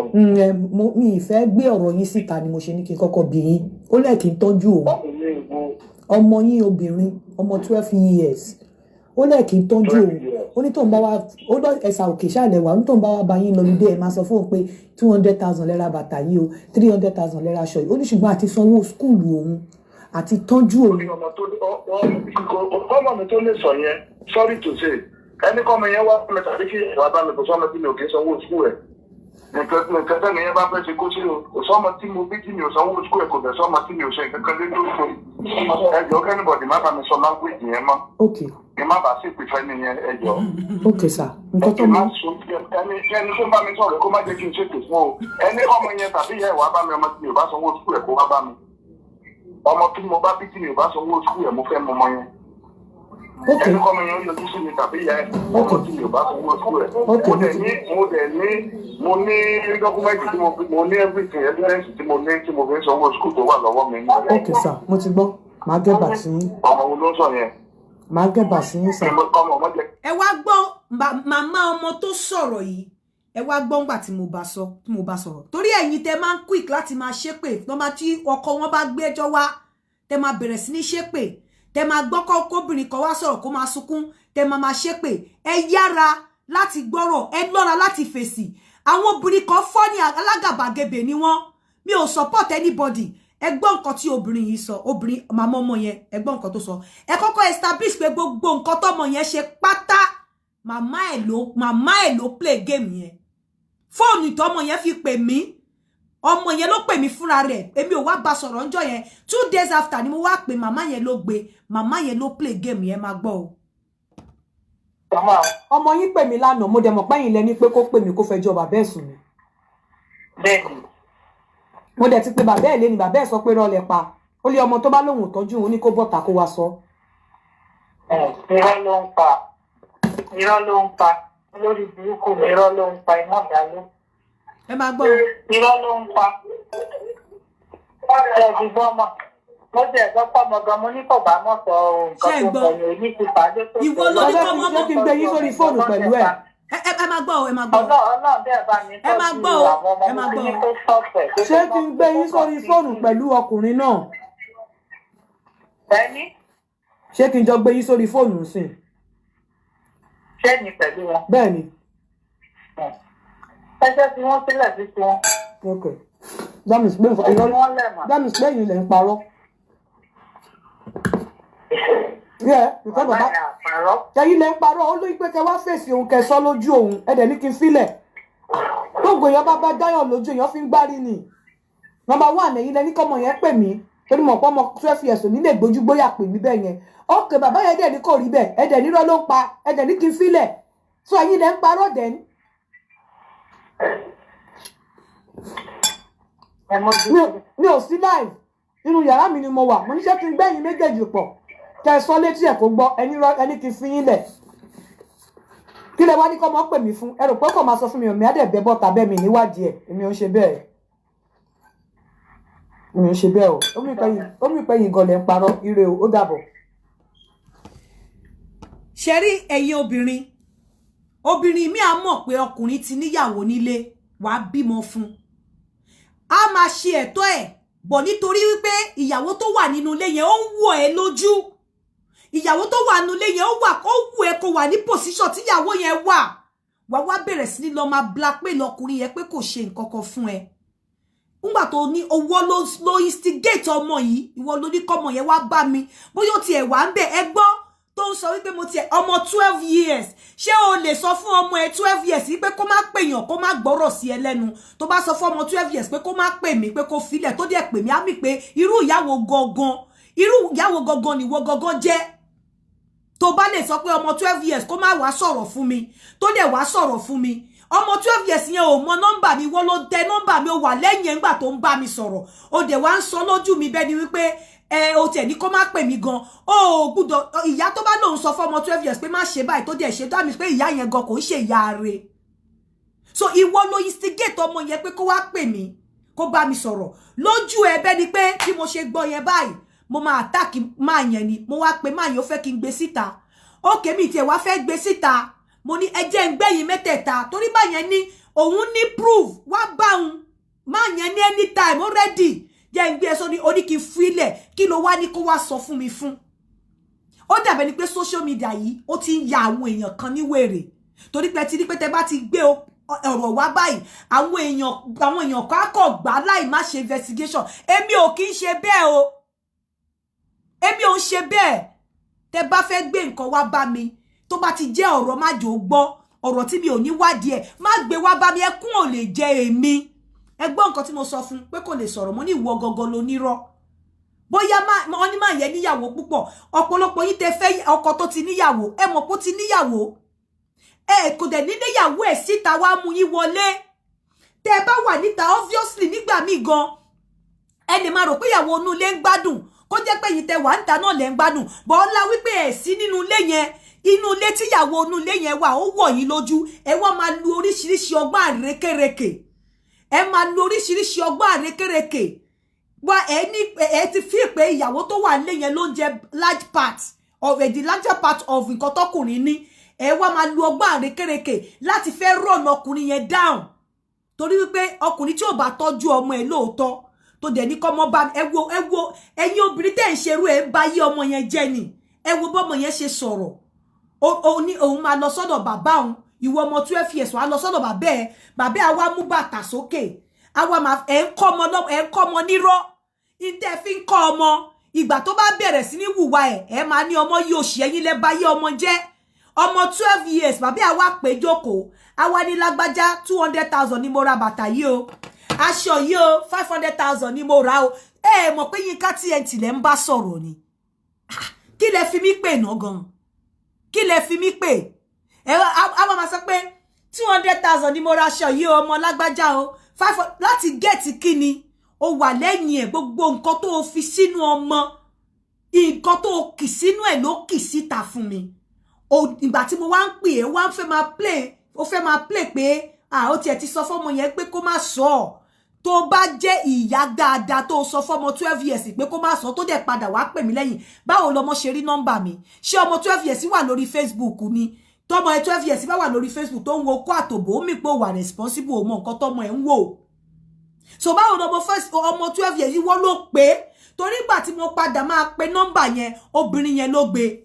Ẹ mo mi ì fẹ́ gbé ọ̀rọ̀ yín síta ni mo ṣe ní kí n kọ́kọ́ bí yín. Ó lẹ́ẹ̀kí ń tọ́jú òun, ọmọ yín obìnrin, ọmọ 12 years. Ó lẹ́ẹ̀kí ń tọ́jú òun. Ó ní tóun bá wá, ó lọ ẹ̀sà òkè ṣàlẹ̀ wà, ó ní tóun bá wá bá yín lọ́lùdé, ẹ̀ máa sọ fóun pé 200,000 lẹ́ra bàtà yìí o, 300,000 lẹ́ra aṣọ yìí. Ó ní ṣùgbọ́n àti sanwó school òun àti tọ́jú òun. Ọmọ tó ọmọ mi tó lè sọ yẹn, sorry to say, ẹni kọ́ mi yẹn wá fún mi tàbí kí ìwà bá mi, kò sọ́mọ tí mi ò kí ń sanwó school ẹ̀. Nǹkan tẹ́ni yẹn bá fẹ́ ṣe kó sí o. Kò sọ́mọ tí mo bí tí mi ò sanwó school ẹ̀, kò bẹ̀ sọ́mọ tí mi ò ṣe nǹkan kan lé lórí fún ẹ. Jọ̀ọ́, kí anybody má bá mi sọ language yẹn mọ́. Kí má bàa sì pè fẹ́ nìyẹn, ẹ jọ̀ọ́. Ok sir, nǹkan tó Ẹ má mọ. sọ ẹni tó bá mi sọ̀rọ̀ kó má jẹ́ kí n ṣètò fún o. Ẹni ọmọ yẹn tàbí ìyá ìwà bá mi, ọmọ tí mi ò bá sanwó school ẹ̀, kó wá bá mi. Ọmọ tí mo bá bí tí mi ò bá sanwó school ẹ̀, mo fẹ́ mọ ọmọ yẹn. Ẹni kọ́ mi yẹn ó yọjú sí mi tàbí ìyá ẹ̀, ọmọ tí mi ò bá sanwó school ẹ̀. Mo dẹ̀ ní mo ní document tí mo fi, mo ní everything, evidence tí mo ní tí mo fi ń sanwó school tó wà lọ́wọ́ mi. Ok sir, mo ti gbọ́, màá get back sí yín. Ọmọ wo ló ń sọ yẹn? Màá get back sí yín sir. Ọmọ ọmọ jẹ. Ẹ wá gbọ́ màmá ọmọ tó sọ̀rọ̀ yìí. Ẹ wá gbọ́ ńgbà tí mo bá sọ, tí mo bá sọ̀rọ̀, torí ẹ̀yin tẹ máa ń quick láti máa ṣépè tó máa tí ọkọ wọn bá gbé ẹjọ́ wá, tẹ máa bẹ̀rẹ̀ sí ní ṣépè, tẹ máa gbọ́ kọ́ kóbìnrin kan wá sọ̀rọ̀, kó máa sunkún, tẹ máa máa ṣépè. Ẹ yára láti gbọ́rọ̀, ẹ lọ́ra láti fèsì. Àwọn obìnrin kan fọ́ ní alágàbàgebè ni wọ́n. Mi ò support anybody. Ẹ gbọ́ nǹkan tí obìnrin yìí sọ, obìnrin màmá ọmọ yẹn. Ẹ gbọ́ nǹkan tó sọ. Ẹ kọ́kọ́ establish pé gbogbo nǹkan tọ́mọ yẹn ṣe pátá, màmá ẹ̀ ló play game yẹn. Fóònù tọmọ yẹn fi pè mí, ọmọ yẹn ló pè mí fúnra rẹ̀. Èmi ò wá bá sọ̀rọ̀ ńjọ́ yẹn. 2 days after ni mo wá pè, màmá yẹn ló gbé. Màmá yẹn ló play game yẹn. Máa gbọ́ o. Ọmọ yín pè mí lánàá. Mo dẹ̀ mọ̀ pẹ́yìn lẹ́ni pé kó pè mí, kó fẹjọ́ bàbá ẹ̀ sùn mí. Bẹ́ẹ̀ni. Mo dẹ̀ ti pe bàbá ẹ̀ léni. Bàbá ẹ̀ sọ pé rọlẹ̀ pa. Ó lé ọmọ tó bá lóun ò tọ́jú òun, ní kó bọ́ta kó wá sọ. Irọ́ ló ń pa, irọ́ ló ń pa. Lórí burúkú mi, irọ́ ló ń pa, iná ìdálé. Ẹ máa gbọ́. Irọ́ ló ń pa. Ẹ ti gbọ́ mọ̀, mo ti ẹ̀ sọ pé ọmọ gan, mo ní kò bá mọ̀ sọ Ṣé ẹ nǹkan tó gbọ́? sọ yẹn, èmi ti pàdé tó Ìwọ ló ní kọ́ ọmọ. Ṣé kí n gbé yín sórí fóònù pẹ̀lú ẹ̀? Ẹ máa gbọ́ o, ẹ máa gbọ́ o. Ọlọ́run bẹ́ẹ̀ bá mi Ẹ máa gbọ́ o, tọ́jú àwọn ọmọ ẹ máa mo ti gbọ́ ní o. kó sọ̀fẹ̀. Ṣé kí n gbé yín sórí fóònù pẹ̀lú ọkùnrin náà? Ẹni? Ṣé kí n jọ gbé yín sórí fóònù sìn? Ṣé mi pẹ̀lú wọn? Bẹ́ẹ̀ ni. Ẹ jẹ́ fi wọ́n sílẹ̀ sí tiwọn. Ok, that means pé Ẹ fi wọ́n lẹ̀ mọ́. that means pé ẹ̀yin lẹ̀ ń parọ́. Yeah, because Bàbá bàbá yẹn àpárọ̀. ẹ̀yin lẹ̀ ń parọ́. Ó lóyún pé kẹ wá fèsì òun, kẹ sọ lójú òun. Ẹ dẹ̀ ní kí n filẹ̀. Gbogbo èèyàn bá bá dáyọ̀ lójú, èèyàn fi ń gbárí ni. Number one, ẹ̀yin lẹ ní kọ́mọ yẹn pè mí, torí mọ̀ pé ọmọ 12 years ò ní lè gbójú gbóyà pè mí bẹ́ẹ̀ yẹn. Ok, bàbá yẹn dẹ̀ ní kò rí bẹ́ẹ̀. Ẹ dẹ̀ nírọ́ ló ń pa. Ẹ dẹ̀ ní kí n filẹ̀. So ẹ̀yin lẹ ń parọ́ dẹ̀ ní. Ẹ mójú. Mi ò sí live, nínú yàrá mi ni mo wà. Mo ní ṣé kí n gbẹ̀yìn méjèèjì pọ̀, kẹ ẹ sọ létí ẹ̀ kó gbọ́. Ẹni rọ ẹni kí n fi yín lẹ̀. Kí lẹ wá ní kọ́ mọ́ pè mí fún? Ẹ rò pé kò máa sọ fún mi, òmí àdẹ̀ bẹ́ bọ́ta bẹ́ẹ̀ mi níwádìí ẹ̀. Èmi ò ń ṣe bẹ́ẹ̀, mi ò ń ṣe bẹ́ẹ̀ o. Ó mì pẹ́ yín gan lẹ̀ ń parọ́. Ire o, ó dàbọ̀. Ṣe rí ẹ̀yin obìnrin, obìnrin mi á mọ̀ pé ọkùnrin ti níyàwó nílé, wàá bímọ fún, a máa ṣe ẹ̀tọ́ ẹ̀ bọ̀, nítorí wípé ìyàwó tó wà nínú ilé yẹn, ó ń wọ̀ ẹ́ lójú. Ìyàwó tó wà nínú ilé yẹn, ó wà, ó wù ẹ́ kó wà ní position tíyàwó yẹn wà. Wà wá bẹ̀rẹ̀ sí ní lọ máa blackmail ọkùnrin yẹn pé kò ṣe nǹkan kan fún ẹ. Ńgbà tó ní owó ló instigate ọmọ yìí, ìwọ ló ní kọ́mọ yẹn wá bá mi, bóyá ó tiẹ̀ wà ń bẹ̀. Ẹ gbọ́ tó ń sọ wípé mo tiẹ̀ ọmọ 12 years. Ṣé o lè sọ fún ọmọ ẹ 12 years wípé kó má pèèyàn, kó má gbọ́rọ̀ sí ẹ lẹ́nu? Tó bá sọ fún ọmọ 12 years pé kó má pè mí, pé kó filẹ̀, tó dẹ̀ pè mí, á mì pé irú ìyàwó gangan, irú ìyàwó gangan nìwọ gangan jẹ́. Tó bá lè sọ pé ọmọ 12 years kó má wá sọ̀rọ̀ fún mi, tó dẹ̀ wá sọ̀rọ̀ fún mi, ọmọ 12 years yẹn ò mọ nọ́mbà mi. Wọ́n ló tẹ nọ́mbà mi, ó wà lẹ́yìn ẹ̀ ńgbà tó ń bá mi sọ̀rọ̀, ó dẹ̀ wá ń sọ lójú mi bẹ́ẹ̀ ni wípé Ẹ o tiẹ̀ ní kó má pè mí gan, o ò gbúdọ̀. Ìyá tó bá lòun sọ fọ́mọ 12 years pé má ṣe báyìí, tó dẹ̀ ṣe tó àmì pé ìyá yẹn gan kò ń ṣe ìyá rẹ̀. So ìwọ ló instigate ọmọ yẹn pé kó wá pè mí, kó bá mi sọ̀rọ̀ lójú ẹ. Bẹ́ẹ̀ ni pé bí mo ṣe gbọ́ yẹn báyìí, mo máa attack máa yẹn ni. Mo wá pé máa yẹn, ó fẹ́ kí n gbé síta. Ókè, mi tiẹ̀ wá fẹ́ gbé síta. Mo ní ẹ jẹ́ ń gbẹ̀yìn mẹ́tẹ̀ẹ̀ta, torí báyẹn ní òun ní proof wá bá òun. Máa yẹn ní anytime ó ready, jẹ́ ń gbé ẹ sóní oní kí n filẹ̀. Kí ló wá ní kó wá sọ fún mi fún? Ó dàbẹ̀ ni pé social media yìí, ó ti ń ya àwọn èèyàn kan ní wèrè, torí pé ti ní pé tẹ bá ti gbé ọ̀rọ̀ wá báyìí, àwọn èèyàn kan á kọ̀ gbà láì má ṣe investigation. Èmi ò kí ń ṣe bẹ́ẹ̀ o, èmi ò ń ṣe bẹ́ẹ̀. Tẹ bá fẹ́ gbé nǹkan wá bá mi, tó bá ti jẹ́ ọ̀rọ̀ má jò gbọ́, ọ̀rọ̀ tí mi ò ní wádìí ẹ̀, má gbé wá bá mi. Ẹkún ò lè jẹ èmi. Ẹ gbọ́ nǹkan tí mo sọ fún pé kò lè sọ̀rọ̀. Mo ní ìwọ gangan lo nírọ́. Bóyá wọ́n ní máa yẹ níyàwó púpọ̀. Ọ̀pọ̀lọpọ̀ yín tẹ fẹ́ ọkọ tó ti níyàwó, ẹ mọ̀ pé ó ti níyàwó, ẹ kò dẹ̀ níléyàwó ẹ̀ síta wá mú yín wọlé. Tẹ bá wà níta, obviously, nígbà míì gan, ẹ lè máa rò pé ìyàwó inú ilé ń gbádùn, kó jẹ́ pé yìí tẹ wà níta náà lẹ́ ń gbádùn bọ́lá wípé ẹ̀ sí nínú ilé yẹn. Inú ilé tíyàwó inú ilé yẹn wà, ó wọ̀ yín lójú. Ẹ wá máa lu oríṣiríṣi ọgbọ́n àrékèrèkè, ẹ máa lu oríṣiríṣi ọgbọ́n àrékèrèkè wá. Ẹ ní ẹ ti fi pé ìyàwó tó wà nílé yẹn ló ń jẹ large part of the larger part of nǹkan tọkùnrin ní. Ẹ wá máa lu ọgbọ́n àrékèrèkè láti fẹ́ rọ̀nà ọkùnrin yẹn down, torí wípé ọkùnrin tí ò bá tọ́jú ọmọ ẹ lóòótọ́, tó dẹ̀ ní kọ́mọ bá ẹ wo, ẹ wo ẹ̀yin obìnrin tẹ́ ń ṣerú ẹ̀, ń bá yí ọmọ yẹn jẹ́ ni. Ẹ wo bọ́mọ yẹn ṣe sọ̀rọ̀. Ó ní òun máa lọ sọ́dọ̀ bàbá òun. Ìwọ ọmọ 12 years, wàá lọ sọ́dọ̀ bàbá ẹ. Bàbá ẹ wá mú bàtà sókè, àwa máa ẹ ń kọ́ ọmọ lọ́wọ́, ẹ ń kọ́ ọmọ nírọ́. Ìtẹ́ fi ń kọ́ ọmọ, ìgbà tó bá bẹ̀rẹ̀ sí ní wùwà ẹ̀, ẹ máa ní ọmọ yìí òṣì. Ẹ̀yin lẹ bá yé ọmọ jẹ́. Ọmọ 12 years, bàbá ẹ wá pé jókòó, àwa ní lágbájá, 200,000 ni mo ra bàtà yìí o, aṣọ yìí o, 500,000 ni mo ra o. Ẹ mọ̀ pé Yínká TNT lẹ ń bá sọ̀rọ̀ ni. Kí lẹ fi mí pè ná gan? Kí lẹ fi mí pè? Ẹ á máa sọ pé 200,000 ni mo ra aṣọ yìí o, ọmọ lágbájá o, five láti get kíni? Ó wà lẹ́yìn ẹ̀. Gbogbo nǹkan tó o fi sínú ọmọ, nǹkan tó o kì sínú ẹ̀ ló kì síta fún mi. Ìgbà tí mo wá ń pè é, wá ń fẹ́ máa play, ó fẹ́ máa play pé ah, ó tiẹ̀ ti sọ fọ́mọ yẹn pé kó má sọ ọ́. Tó bá jẹ́ ìyá dáadáa, tó sọ fọ́mọ 12 years pé kó má sọ, tó dẹ̀ padà wá pè mí lẹ́yìn, báwo lọmọ ṣe rí nọ́mbà mi? Ṣé ọmọ 12 years wà lórí Facebook ni? Tọmọ ẹ 12 years bá wà lórí Facebook tó ń wo kó àtòbò, ó mì pé ó wà responsible, ó mọ nǹkan tọmọ ẹ ń wò. So báwo lọmọ first ọmọ 12 years? Wọ́n ló pé, torí ìgbà tí mo padà máa pe nọ́mbà yẹn, obìnrin yẹn ló gbé.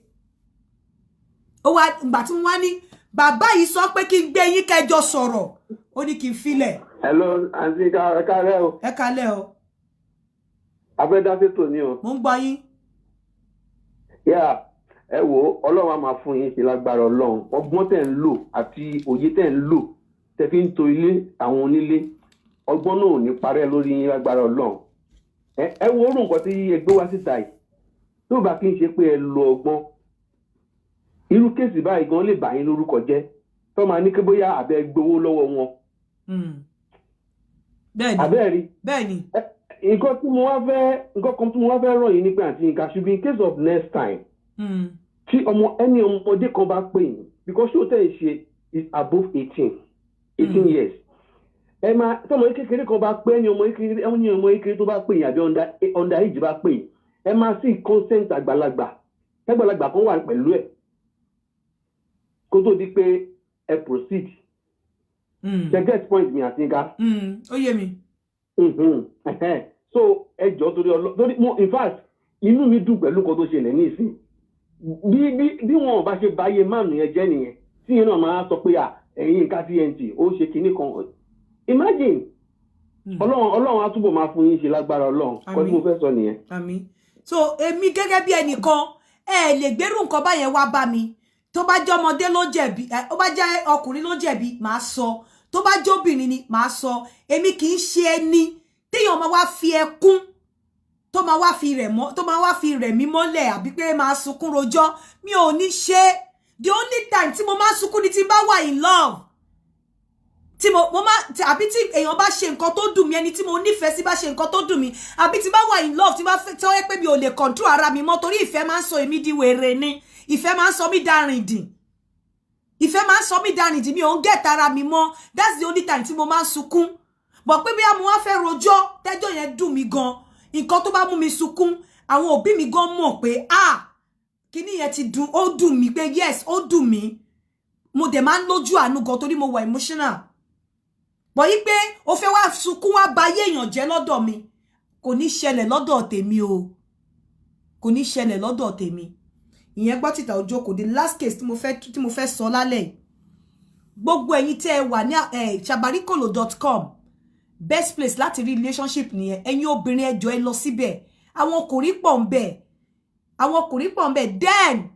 Ó wá ìgbà tí mo wá ní bàbá yìí sọ pé kí n gbé yín kẹjọ sọ̀rọ̀, ó ní kí n filẹ̀. Hello, àǹtí, ẹ káalẹ́ o. Ẹ káalẹ́ o. Abẹ́dásétò ni o. Mo ń gbọ́ yín. Yà, ẹ wo, Ọlọ́run á máa fún yín ṣe lágbára Ọlọ́run. Ọgbọ́n tẹ̀ ń lò àti òye tẹ̀ ń lò tẹ̀ fi ń to ilé àwọn onílé, ọgbọ́n náà ò ní parẹ́ lórí yín lágbára Ọlọ́run. Ẹ wo orú nǹkan tí ẹ gbé wá síta yìí, tó bá kí n ṣe pé ẹ lo ọgbọ́n, irú case báyìí gan lè bà yín lórúkọ jẹ́, tó máa ní kí bóyá àbẹ gbowó lọ́wọ́ wọn. Bẹ́ẹ̀ni. Àbẹ́ẹ̀rí. Bẹ́ẹ̀ni. Nǹkan kan tí mo wá fẹ́ rọ̀ yín nípa, àǹtí Yínká, should be in case of next time tí ọmọ ẹni ọmọdé kan bá pè yín, because ṣó tẹ̀ ń ṣe is above 18 years. Ẹ máa tọmọ kékeré kan bá pé, ẹni ọmọ kékeré tó bá pè yín àbí under age bá pè yín, ẹ máa sí consent àgbàlagbà, àgbàlagbà kan wà pẹ̀lú ẹ̀ kó tó di pé ẹ proceed. Ṣe get point mi, àǹtí Yínká? Ó yé mi. So ẹ jọ, torí ọlọ, torí mo, in fact, inú mi dùn pẹ̀lú nǹkan tó ṣẹlẹ̀ ní ìsìn. Bí wọn ò bá ṣe báyé máàmù yẹn jẹ́ nìyẹn, tí yẹn náà máa sọ pé à ẹ̀yin Yínká TNT ó ṣe kinní kan. Imagine. Ọlọ́run á túbọ̀ máa fún yín ṣe lágbára Ọlọ́run. Kọ́ tí mo fẹ́ sọ nìyẹn. Àmín. So èmi gẹ́gẹ́ bí ẹnìkan, ẹ lè gbérù nǹkan báyẹn wá bá mi. Tó bá jẹ́ ọmọdé ló jẹ̀bi, ó bá jẹ́ ọkùnrin ló jẹ̀bi, màá sọ. Tó bá jẹ́ obìnrin ni, màá sọ. Èmi kì í ṣe ẹni téèyàn máa wá fi ẹkún tó máa wá fi rẹ̀ mí mọ́lẹ̀, àbí pé máa sunkún rojọ́. Mi ò ní ṣe. The only time tí mo máa sunkún ni tí n bá wà in love. Tí mo máa, àbí tí èèyàn bá ṣe nǹkan tó dùn mí, ẹni tí mo nífẹ̀ẹ́ sí bá ṣe nǹkan tó dùn mí, àbí tí bá wà in love, tí bá fẹ́ tí ó yẹ pé mi ò lè control ara mi mọ́, torí ìfẹ́ máa ń sọ èmi di wèrè ni. Ìfẹ́ máa ń sọ mí darìndìn, ìfẹ́ máa ń sọ mí darìndìn. Mi ò ń get ara mi mọ́. That's the only time tí mo máa ń sunkún. Bọ̀ pé bí mo wá fẹ́ rojọ́, tẹ́jọ́ yẹn dùn mí gan, nǹkan tó bá mú mi sunkún, àwọn òbí mi gan mọ̀ pé, ah, kíní yẹn ti dùn, ó dùn mí, pé yes, ó dùn mí. Mo dẹ̀ máa ń lójú àánú gan torí mo wà emotional. Bọ̀ yí pé o fẹ́ wá sunkún wá ba ayé èèyàn jẹ́ lọ́dọ̀ mi, kò ní ṣẹlẹ̀ lọ́dọ̀ tèmi o, kò ní ṣẹlẹ̀ lọ́dọ̀ tèmi. Ìyẹn gbọ́ tìta ojókòó. The last case tí mo fẹ́ sọ lálẹ́ yìí, gbogbo ẹ̀yin tẹ́ ẹ wà ní sabarikolo.com, best place láti rí relationship nìyẹn. Ẹ̀yin obìnrin, ẹ jọ̀ọ́, ẹ lọ síbẹ̀. Àwọn ọkùnrin pọ̀ ń bẹ̀, àwọn ọkùnrin pọ̀ ń bẹ̀. Then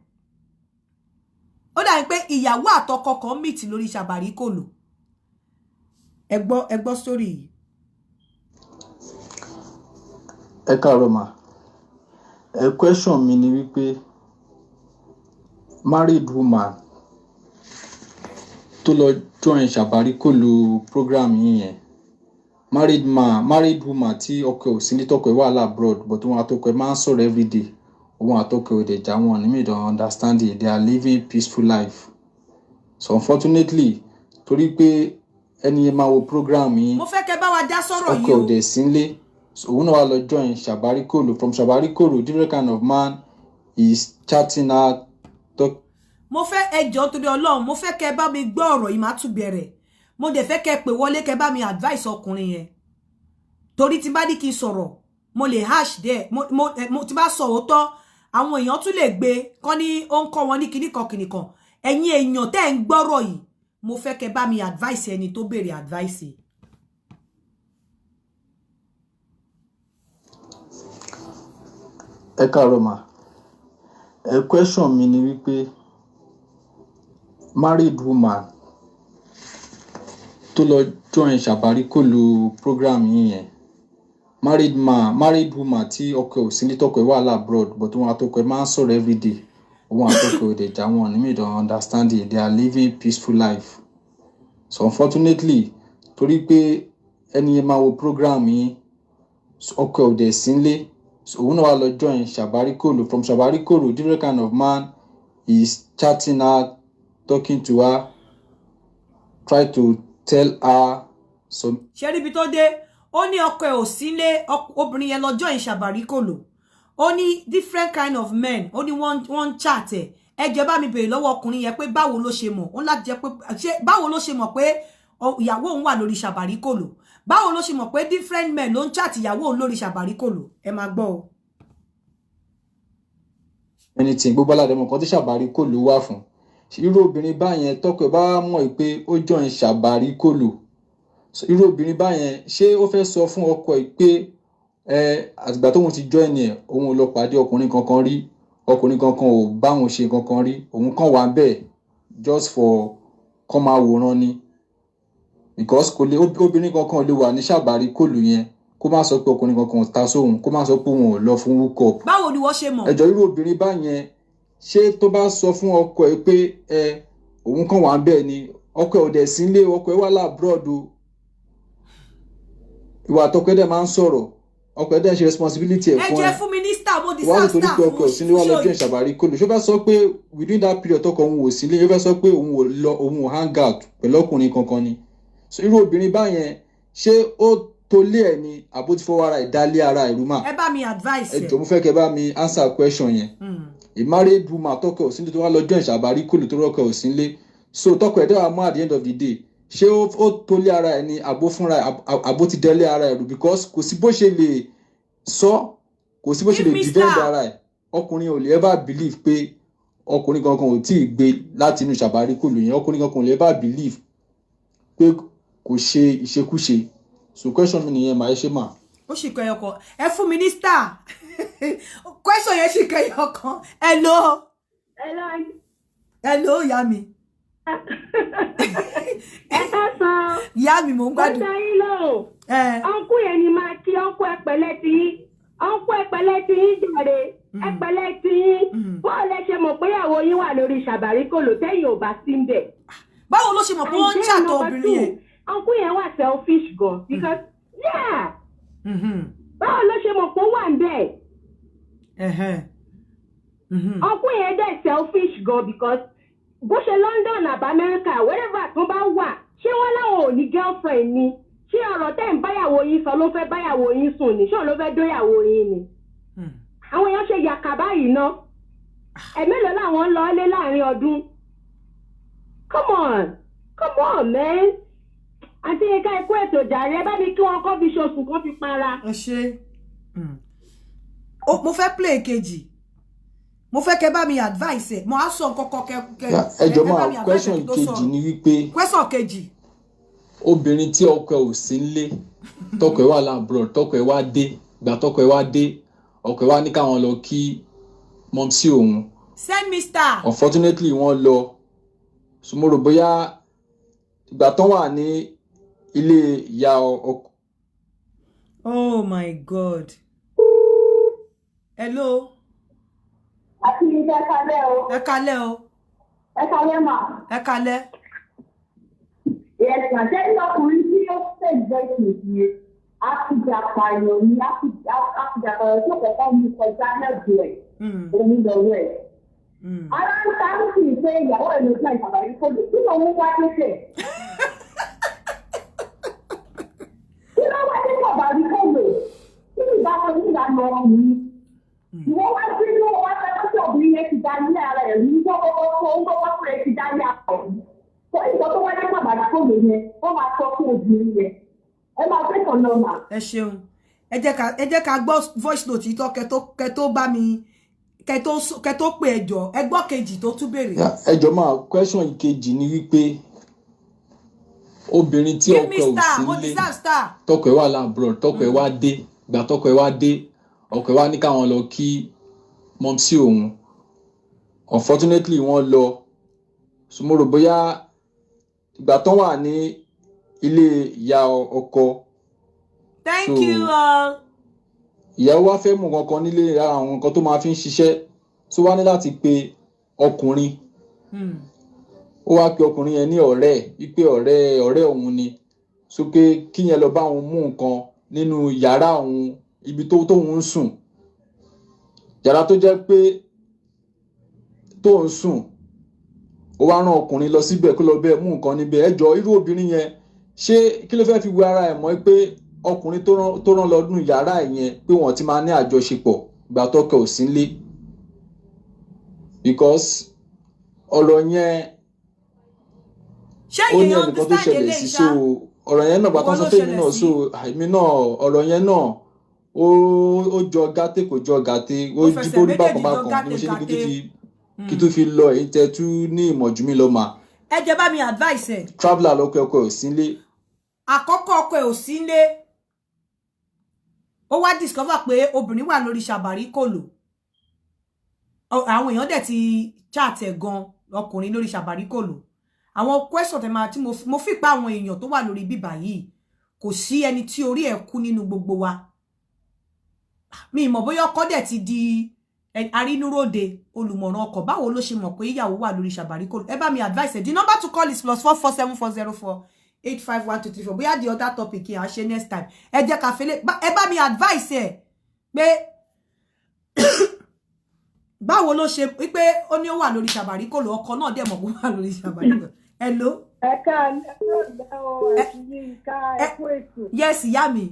ó dàbí pé ìyàwó àtọkọ kan meet lórí Sabarikolo. Ẹ gbọ́, ẹ gbọ́ story yìí. Ẹ káàárọ̀ mà. Ẹ question mi ni wípé married woman tó lọ join Sabarikolo program yìí yẹn, married man, married woman tí ọkọ ẹ̀ ò sí ní, tọkọ ẹ̀ wà labroad, but òun àtọkọ ẹ̀ máa ń sọ̀rọ̀ everyday, òun àtọkọ ẹ̀ ò dẹ̀ já wọn ní misunderstanding, they are living peaceful life. So unfortunately, torí pé ẹni yẹn máa wo program yìí, Mo fẹ́ kẹ́ bá wa dá sọ̀rọ̀ ọkọ yìí ẹ̀ ò o. dẹ̀ sí nílé, so òun náà wá lọ join Sabarikolo. From Sabarikolo, different kind of man is chatting her, talk. Mo fẹ́, ẹ jọ̀ọ́, torí Ọlọ́run, mo fẹ́ kẹ́ bá mi gbọ́ ọ̀rọ̀ yìí. Má tún bẹ̀rẹ̀. Mo dẹ̀ fẹ́ kẹ́ pè wọlé, kẹ́ bá mi advice ọkùnrin yẹn, torí tí bá ní kí n sọ̀rọ̀, mo lè hash there. Mo tí bá sọ òótọ́, àwọn èèyàn tún lè gbé kán ní ó ń kọ́ wọn ní kinní kan kinní kan. Ẹ̀yin èèyàn tẹ́ ń gbọ́rọ̀ yìí, mo fẹ́ kẹ́ bá mi advice ẹni tó béèrè advice yìí. Ẹ káàárọ̀ mà. Ẹ question mi ni wípé married woman tó lọ join Sabarikolo program yìí yẹn, married man, married woman tí ọkọ ẹ̀ ò sí ní, tọkọ ẹ̀ wà labroad, but òun àtọkọ ẹ̀ máa ń sọ̀rọ̀ everyday, òun àtọkọ ẹ̀ ò dẹ̀ já wọn ní misunderstanding, they are living peaceful life. So unfortunately, torí pé ẹni yẹn máa wo program yìí, ọkọ ẹ̀ ò dẹ̀ sí nílé, so òun náà wá lọ join Sabarikolo. From Sabarikolo, different kind of man is chatting her, talking to her, try to tell her some. Ṣe ríbi tó dé? Ó ní ọkọ ẹ̀ ò sílé. Obìnrin yẹn lọ join Sabarikolo. Ó ní different kind of men, ó ní wọ́n ń chat ẹ̀. Ẹ jẹ́ bá mi béèrè lọ́wọ́ ọkùnrin yẹn pé báwo ló ṣe mọ̀. Ó ń láti jẹ́ pé ṣé báwo ló ṣe mọ̀ pé ìyàwó òun wà lórí Sabarikolo? Báwo ló ṣe mọ̀ pé different men ló ń chat ìyàwó òun lórí Sabarikolo? Ẹ máa gbọ́ o. Anything, gbogbo aládẹ́mọ̀ kan tí Sabarikolo wà fún. Irú obìnrin báyẹn, tọkọ ẹ̀ bá mọ̀ pé ó join Sabarikolo, irú obìnrin báyẹn, ṣé ó fẹ́ sọ fún ọkọ ẹ̀ pé ẹ àtìgbà tóun ti join ẹ̀, òun ò lọ pàdé ọkùnrin kankan rí, ọkùnrin kankan ò báwọn ṣe kankan rí, òun kàn wá bẹ́ẹ̀ just for kọ́ máa wòran ni? Because kò lè, obìnrin kankan ò lè wà ní Sabarikolo yẹn kó má sọ pé ọkùnrin kankan ò ta sóhun, kó má sọ pé òun ò lọ fún hook up. Báwo ni wọ́n ṣe mọ̀? Ẹjọ́, irú obìnrin báyẹn, ṣé tó bá sọ fún ọkọ ẹ̀ pé ẹ òun kàn wá bẹ́ẹ̀ ni, ọkọ ẹ̀ ò dẹ̀ sí nílé, ọkọ ẹ̀ wà labroad o, ìwà àtọkọ ẹ̀ dẹ̀ máa ń sọ̀rọ̀, ọkọ ẹ̀ dẹ̀ ń ṣe responsibility ẹ̀ Ẹ fún jẹ́ ẹ fún mínísítà mo di wọ́n á nítorí star pé ọkọ ẹ̀ ò sí nílé, wà lọ join Sabarikolo, ṣó fẹ́ sọ pé within that period tọkọ òun ò sí nílé, ṣó fẹ́ sọ pé òun ò lọ, òun ò hang out pẹ̀lú ọkùnrin kankan ni? So irú obìnrin báyẹn, ṣé ó tó lé ẹ̀ ni, àbó ti fọwọ́ ara ẹ̀ dálé ara ìrú mà? Ẹ bá mi advice. Ẹ jọ̀ọ́, mo fẹ́ kẹ́ bá mi answer question yẹn. A married woman tọkọ ẹ̀ ò sí nílé, tó wá lọ join Sabarikolo tó rọ́kọ ẹ̀ ò sí nílé, so tọkọ ẹ̀ dẹ́wà mọ́ at the end of the day, ṣé ó tó lé ara ẹ̀ ni, àbó fúnra ẹ̀, àbó ti dẹ́lé ara ẹ̀ rú? Because kò sí bó ṣe lè sọ, kò sí bó ṣe lè Give me defend star. ara ẹ̀. Ọkùnrin ò lè ever believe pé ọkùnrin kankan ò tí ì gbé láti inú Sabarikolo yẹn. Ọkùnrin kankan ò lè ever believe pé kò ṣe ìṣekúṣe. So question mi nìyẹn mà. Ẹ ṣe mà. Ó sì kọ ẹyọ kan. Ẹ fún mi ní star. Question yẹn sì kọ ẹyọ kan. Hello. Hello. Hello, ìyá mi. Ẹ káàsán. Ìyá mi, mò ń gbádùn. Mo dá yín lóhùn. Uncle yẹn ni máa kí. Uncle, ẹ pẹ̀lẹ́ ti yín. Uncle, ẹ pẹ̀lẹ́ ti yín jàre. Ẹ pẹ̀lẹ́ ti yín. Báwo lẹ ṣe mọ̀ pé ìyàwó yín wà lórí Ṣàbàríkòlò tẹ́yìn ò bá sí ń bẹ̀? Báwo ló ṣe mọ̀ pé wọ́n ń chat obìnrin yẹn? Uncle yẹn wà selfish gan because, yeah, báwo ló ṣe mọ̀ pé ó wà ń bẹ̀? Uncle yẹn dẹ̀ selfish gan because bó ṣe London àbí America, wherever tó bá wà, ṣé wọ́n láwọn ò ní girlfriend ni? Ṣé ọ̀rọ̀ tẹ́ ń báyàwó yín sọ ló fẹ́ báyàwó yín sùn ni? Ṣé òun ló fẹ́ dóyàwó yín ni? Àwọn èèyàn ṣe yàkà báyìí ná. Ẹ̀mélòó làwọn ń lọ lé láàrin ọdún? Come on, come on, man. Àti ẹ̀ka ẹ̀kọ́ ètò ìjàre, ẹ bá mi kí wọn kọ́ fi ṣoṣù kọ́ fi para. Ẹ ṣe. Mo fẹ́ play kejì, mo fẹ́ kẹ́ bá mi advice ẹ̀, mo á sọ nǹkan kan kẹ. Ẹ jọ máa, question kejì ni wípé, question kejì. Obìnrin tí ọkọ ẹ̀ ò sí nílé, tọkọ ẹ̀ wà l'abroad, tọkọ ẹ̀ wá dé, ìgbà tọkọ ẹ̀ wá dé, ọkọ ẹ̀ wá ní káwọn lọ kí mumsy òun. Send me star. Unfortunately, wọ́n lọ. So mo rò bóyá ìgbà tán wà ní ilé ìyá ọkọ. Oh my God, hello. Àti ẹ kalẹ́ o. Ẹ kalẹ́ o. Ẹ kalẹ́ mà. Ẹ kalẹ́. Yes ma, ṣé ní ọkùnrin tí ó fẹ́ voice note yẹn, àfìjà pààyàn ní àfìjà pààyàn tó kọ́kọ́ mú kọjá lẹ́gbẹ̀ẹ́ ẹ̀ òun lọ́wọ́ ẹ̀. Ara ń ta ń sì pé ìyàwó ẹ̀ ló gbà ìsàbàrí kó lò, kí ló ń wá dé? Kí ló wá dé sàbàrí kó lò? Kí ni ìbátan ní ìlànà ọkùnrin? Ìwọ wá sí inú wa fẹ́ kí obìnrin yẹn ti dá ní ara ẹ̀ ní gbọ́gbọ́gbọ́ tó ń gbọ́gbọ́ fún ẹ ti dá ní ara ẹ̀ ní. Tó ìgbọ́ tó wáyé sàbàrí kó lò yẹn, wọ́n máa sọ fún obìnrin yẹn. Ẹ máa fẹ́ kàn lọ mà. Ẹ ṣeun. Ẹ jẹ́ ká gbọ́ voice note yìí tán, kẹ tó bá mi kẹ tó pè. Ẹ jọ, ẹ gbọ́ kejì tó tún béèrè. Ẹ jọ máa, question kejì ni wípé, obìnrin tí ọkọ ẹ̀ ò sí nílé, tọkọ ẹ̀ wà l'abroad, tọkọ ẹ̀ wá dé, ìgbà tọkọ ẹ̀ wá dé, ọkọ ẹ̀ wá ní káwọn lọ kí mumsy òun. Unfortunately, wọ́n lọ. So mo rò bóyá ìgbà tán wà ní ilé ìyá ọkọ. Thank So, you all. Ìyàwó wa fẹ́ mú nǹkan kan nílé, ara àwọn nǹkan tó máa fi ń ṣiṣẹ́, tó wá ní láti pe ọkùnrin. Ó wá pe ọkùnrin yẹn ní ọ̀rẹ́ ẹ̀, wípé ọ̀rẹ́ òun ni, so pé kíyẹn lọ bá òun mú nǹkan nínú yàrá òun, ibi tó tóun ń sùn, yàrá tó jẹ́ pé tó ń sùn. Ó wá rán ọkùnrin lọ síbẹ̀ kó lọ bẹ́ẹ̀ mú nǹkan níbẹ̀. Ẹ jọ, irú obìnrin yẹn, ṣé kí ló fẹ́ fi wé ara ẹ̀ mọ́ pé ọkùnrin tó rán lọ nínú yàrá ẹ̀ yẹn, pé wọ́n ti máa ní àjọṣepọ̀ ìgbà tọkọ ò sí nílé? Because ọ̀rọ̀ yẹn, Ṣé ó ní èèyàn ẹnìkan tó understand ṣẹlẹ̀ eléyìí sí ṣá? So ọ̀rọ̀ yẹn náà, gbà tán Ìwọ sọ ló fún èmi ṣẹlẹ̀ náà sí. So èmi náà, ọ̀rọ̀ yẹn náà, ó jọ gàtè, kò jọ gàtè, ó Ó jí fẹsẹ̀ bó rí méjèèjì bákan jọ bákan ni mo ṣe ní kí n gàtè tún gàtè. fi kí n tún fi lọ èyí tẹ tún ní ìmọ̀jú mi lọ mà. Ẹ jẹ́ bá mi advice ẹ̀. Traveller lọ́kọ, ẹ̀kọ́ ò sí nílé. Àkọ́kọ́, ọkọ ẹ̀ ò sí nílé, ó wá discover pé obìnrin wà lórí ṣàbàrí kòlò. Àwọn èèyàn dẹ̀ ti chat ẹ̀ gan, ọkùnrin lórí ṣàbàrí kòlò. Àwọn question tẹ máa tí mo fi pa àwọn èèyàn tó wà lórí bíbà yìí, kò sí ẹni tí orí ẹ̀ kú nínú gbogbo wa. Mi mọ̀ bóyá ọkọ dẹ̀ ti di arínúróde olùmọ̀ràn ọkọ. Báwo ló ṣe mọ̀ pé ìyàwó wà lórí ṣàbàrí kòlò? Ẹ bá mi advice ẹ. The number to call is +44 7404 851234. Bóyá the other topic yẹn à ṣe next time. Ẹ jẹ́ ká fẹ́lẹ́. Ẹ bá mi advice ẹ pé báwo ló ṣe wípé ó ní ó wà lórí ṣàbàrí kòlò, ọkọ náà dẹ̀ mọ̀ pé ó wà lórí ṣàbàrí kòlò. Hello. Ẹ ká ẹ o, ẹ Yínká, ẹ kú ètò. Yes, ìyá mi.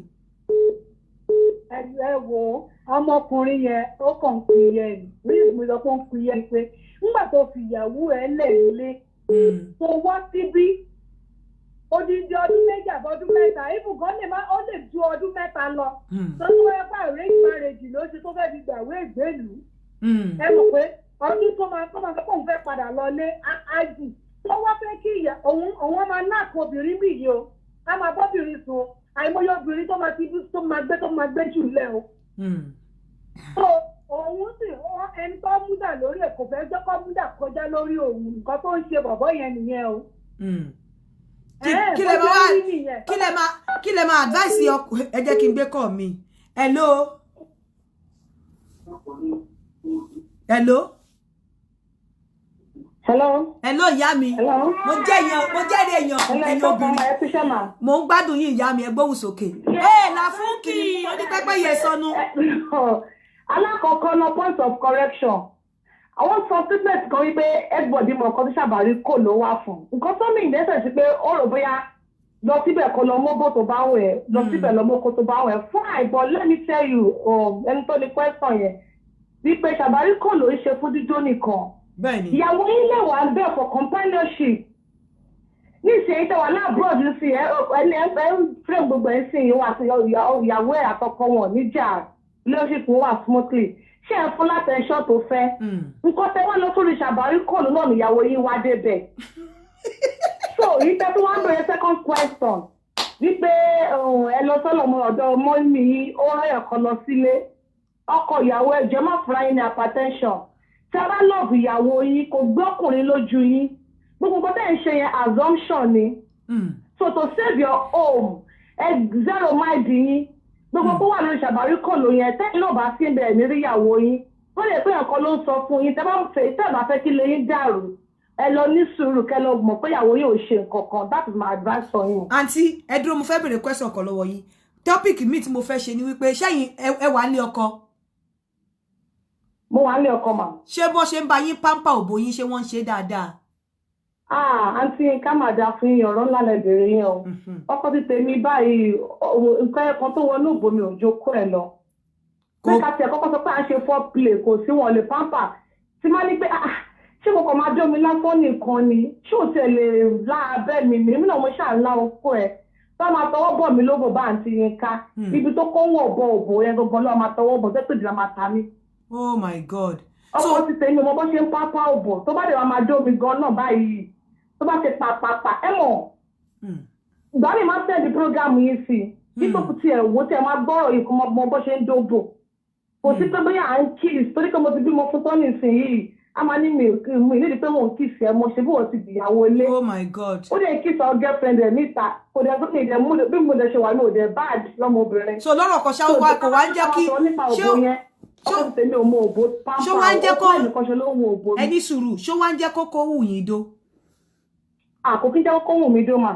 Ẹ wo ọmọkùnrin yẹn, ó kàn ń pè yẹn ní rí mi sọ pé ó ń pè yẹn pé nígbà tó fi ìyàwó ẹ lẹ̀ nílé tó wá síbí odidi ọdún 2 àbọ̀dún 3, ibùgán lè má, ó lè ju ọdún 3 lọ, tó ní wọ́n pa arrange marriage ló ṣe tó fẹ́ fi gbàwé ìgbélùú. Ẹ mọ̀ pé ọdún tó máa sọ pé òun fẹ́ padà lọlé ájì, tó wá fẹ́ kí ìyá òun òun máa náà kó obìnrin mì yìí o, á máa bọ́bìnrin sùn o, àìmọye obìnrin tó máa ti tó máa gbé jù lẹ̀ o. So òun sì ẹni tó múdà lórí ẹ̀, kò fẹ́ jẹ́ kó múdà kọjá lórí òun. Nǹkan tó ń ṣe bọ̀bọ́ yẹn nìyẹn o. Kí lẹ máa wá, kí lẹ máa advice ọkọ ẹ? Jẹ́ kí n gbé kọ́ mi. Hello, hello. Hello. Hello ìyá mi. Hello. Mo jẹ́ èèyàn, mo jẹ́rìí èèyàn Hello, ẹ̀yin ẹ kọ́ obìnrin. ọmọ ẹ kúṣẹ́ mà. Mo ń gbádùn yín ìyá mi, ẹ gbóhùn sókè. Ẹ Làfúnkì onípẹ́pẹ́ yẹn sọnù. Alákọ̀ọ́kọ́ náà, point of correction. Àwọn sọ statement kan wípé everybody mọ̀ nǹkan tí Ṣàbárí kò ló wà fún. Nǹkan tó mì ìdẹ́sẹ̀ sí pé ó rò bóyá lọ síbẹ̀ kó lọ mọ́bò tó bá wẹ̀, lọ síbẹ̀ lọ mọ́kó tó bá wẹ̀. Fine, but let me tell you, ẹni tó ní question yẹn, wípé Ṣàbárí kò ló ń ṣe fún dídó nìkan. Bẹ́ẹ̀ni. Ìyàwó yín lè wà bẹ́ẹ̀ for companionship. Ní ìsìn tẹwà l'abroad sí ẹ, ẹni ẹ ń frame gbogbo ẹ sí ìwà àti ìyàwó ẹ àtọkọ wọn níjà, relationship wọn wà smoothly. Ṣé ẹ fún l'attention tó fẹ́? Nǹkan tẹ wá lọ sórí Ṣàbárí kọlù náà níyàwó yín wá débẹ̀. So èyí tẹ tó wá ń bẹ̀rẹ̀ second question wípé ẹ lọ sọ́lọ̀ mọ́ ọ̀dọ̀ mọ́mí yín, ó rán ẹ̀kọ́ lọ sílé ọkọ ìyàwó. Ẹ̀jẹ̀ má fura yín ní hypertension. Tí a bá love ìyàwó yín, kò gbé ọkùnrin lójú yín. Gbogbo nǹkan tẹ́ ń ṣe yẹn, assumption ni. So to save your home, ẹ zero mind yín. Gbogbo kó wà lórí Ṣàbárí kò ló yẹn, tẹ́yìn náà bá sí ibẹ̀ ní ríyàwó yín, ó lè pé nǹkan ló ń sọ fún yín. Tẹ́ bá fẹ́ kí lè yín dàrú, ẹ lọ ní sùúrù, kẹ́ lọ mọ̀ pé ìyàwó yín ò ṣe nǹkan kan. That is my advice for you. Àǹtí, ẹ dúró, mo fẹ́ bèrè question kan lọ́wọ́ yín. Topic mi tí mo fẹ́ ṣe ni wípé ṣẹ́yìn ẹ wà ní ọkọ? Mo wà ní ọkọ mà. Ṣé bó ṣe ń bá yín pamper òbò yín, ṣé wọ́n ń ṣe dáadáa? Ah, àǹtí, ká máa dáa fún yín. Ọ̀rọ̀ ńlá lẹ bèrè yẹn o. Ọkọ ti tèmi báyìí, nǹkan ẹ̀kan tó wọnú òbò mi ò jókòó ẹ̀ lọ. Pé ká tiẹ̀ kọ́kọ́ sọ pé à ń ṣe foreplay, kò sí, wọn lè pamper. Tí má ní pé ah, ṣé mo kàn máa dé omi lásán nìkan ni? Ṣé ò tiẹ̀ lè lá abẹ́ mi ni? Èmi náà mo ṣáà lá okó ẹ̀ tó máa tọwọ́ bọ̀ mí lóbò bá àǹtí yín ká. Ibi tó kó wọ̀ bọ̀ òbò yẹn gangan ló máa tọwọ́ bọ̀ tẹ́pẹ́ ìdílé máa ta mí. Oh my God. Ọkọ ti tèmi mo bó ṣe ń pamper òbò, tó bá dé wàá máa dé omi gan náà báyìí, tó bá ṣe pàpàpà, ẹ mọ̀, ìgbà mi máa ń tẹ̀lé program yìí sí i kí tó kù tiẹ̀ wò, tí ẹ máa gbọ́rọ̀ yìí, kó mọ bó ṣe ń dóbò. Kò sí pé bóyá à ń kiss, torí pé mo ti bímọ fún tọ́nì ìsinyìí, a máa ní mi mi nídìí pé mò ń kiss ẹ mo ṣe bí wọ́n ti dìyàwó ilé. Oh my God. Ó dẹ̀ kiss àwọn girlfriend ẹ̀ níta, kò dẹ̀ tó ní ìdẹ̀ mú bí mo dẹ̀ ṣe wà ní òde bad lọ́mọbìnrin. So lọ́rọ̀ kan ṣá, wá kò wá ń jẹ́ kí ṣé ọkọ tèmi ò mọ òbó pamper. Ṣó wá ń jẹ́ kó òkú ẹnìkan ṣe ló ń wo òbó mi. Ẹni sùúrù, ṣó wá ń jẹ́ kó kó wù yín dó? Àkókò jẹ́ kó wù mí dó mà.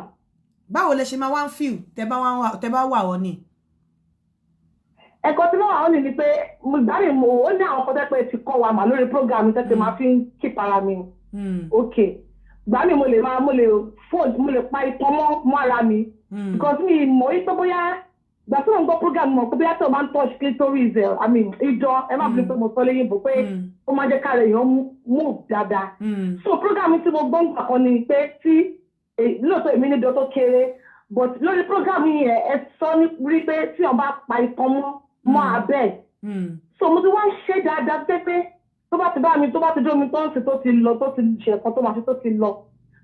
Báwo lẹ ṣe máa wá ń feel tẹ bá wà ọ ni? Ẹ̀kọ́ tí wọ́n wà ó ní ni pé mo gbá mi mo ó ní àwọn kan tẹ́ pé ti kọ́ wa mà lórí program tẹ́ pé máa fi ń keep ara mi. Ok, gbá mi mo lè máa mo lè fold, mo lè pa itan mọ́ ara mi, because mi mọ̀ wípé bóyá ìgbà tí mo ń gbọ́ program, mọ̀ pé bóyá tí o máa ń touch clitoris ẹ̀, I mean idán, ẹ má fi pé mo sọ lẹ́yìn bò pé ó máa jẹ́ kára èèyàn move dáadáa. So program tí mo gbọ́ nígbà kan ni pé tí lóòótọ́ èmi ní idán tó kéré, but lórí program yẹn ẹ sọ ní rí pé tí wọ́n bá pa itan mọ́ abẹ́. So mo ti wá ṣe dáadáa pé tó bá ti bá mi, tó bá ti dómi tó ń sìn, tó ti lọ, tó ti ṣe ẹ̀kan tó máa ṣe, tó ti lọ,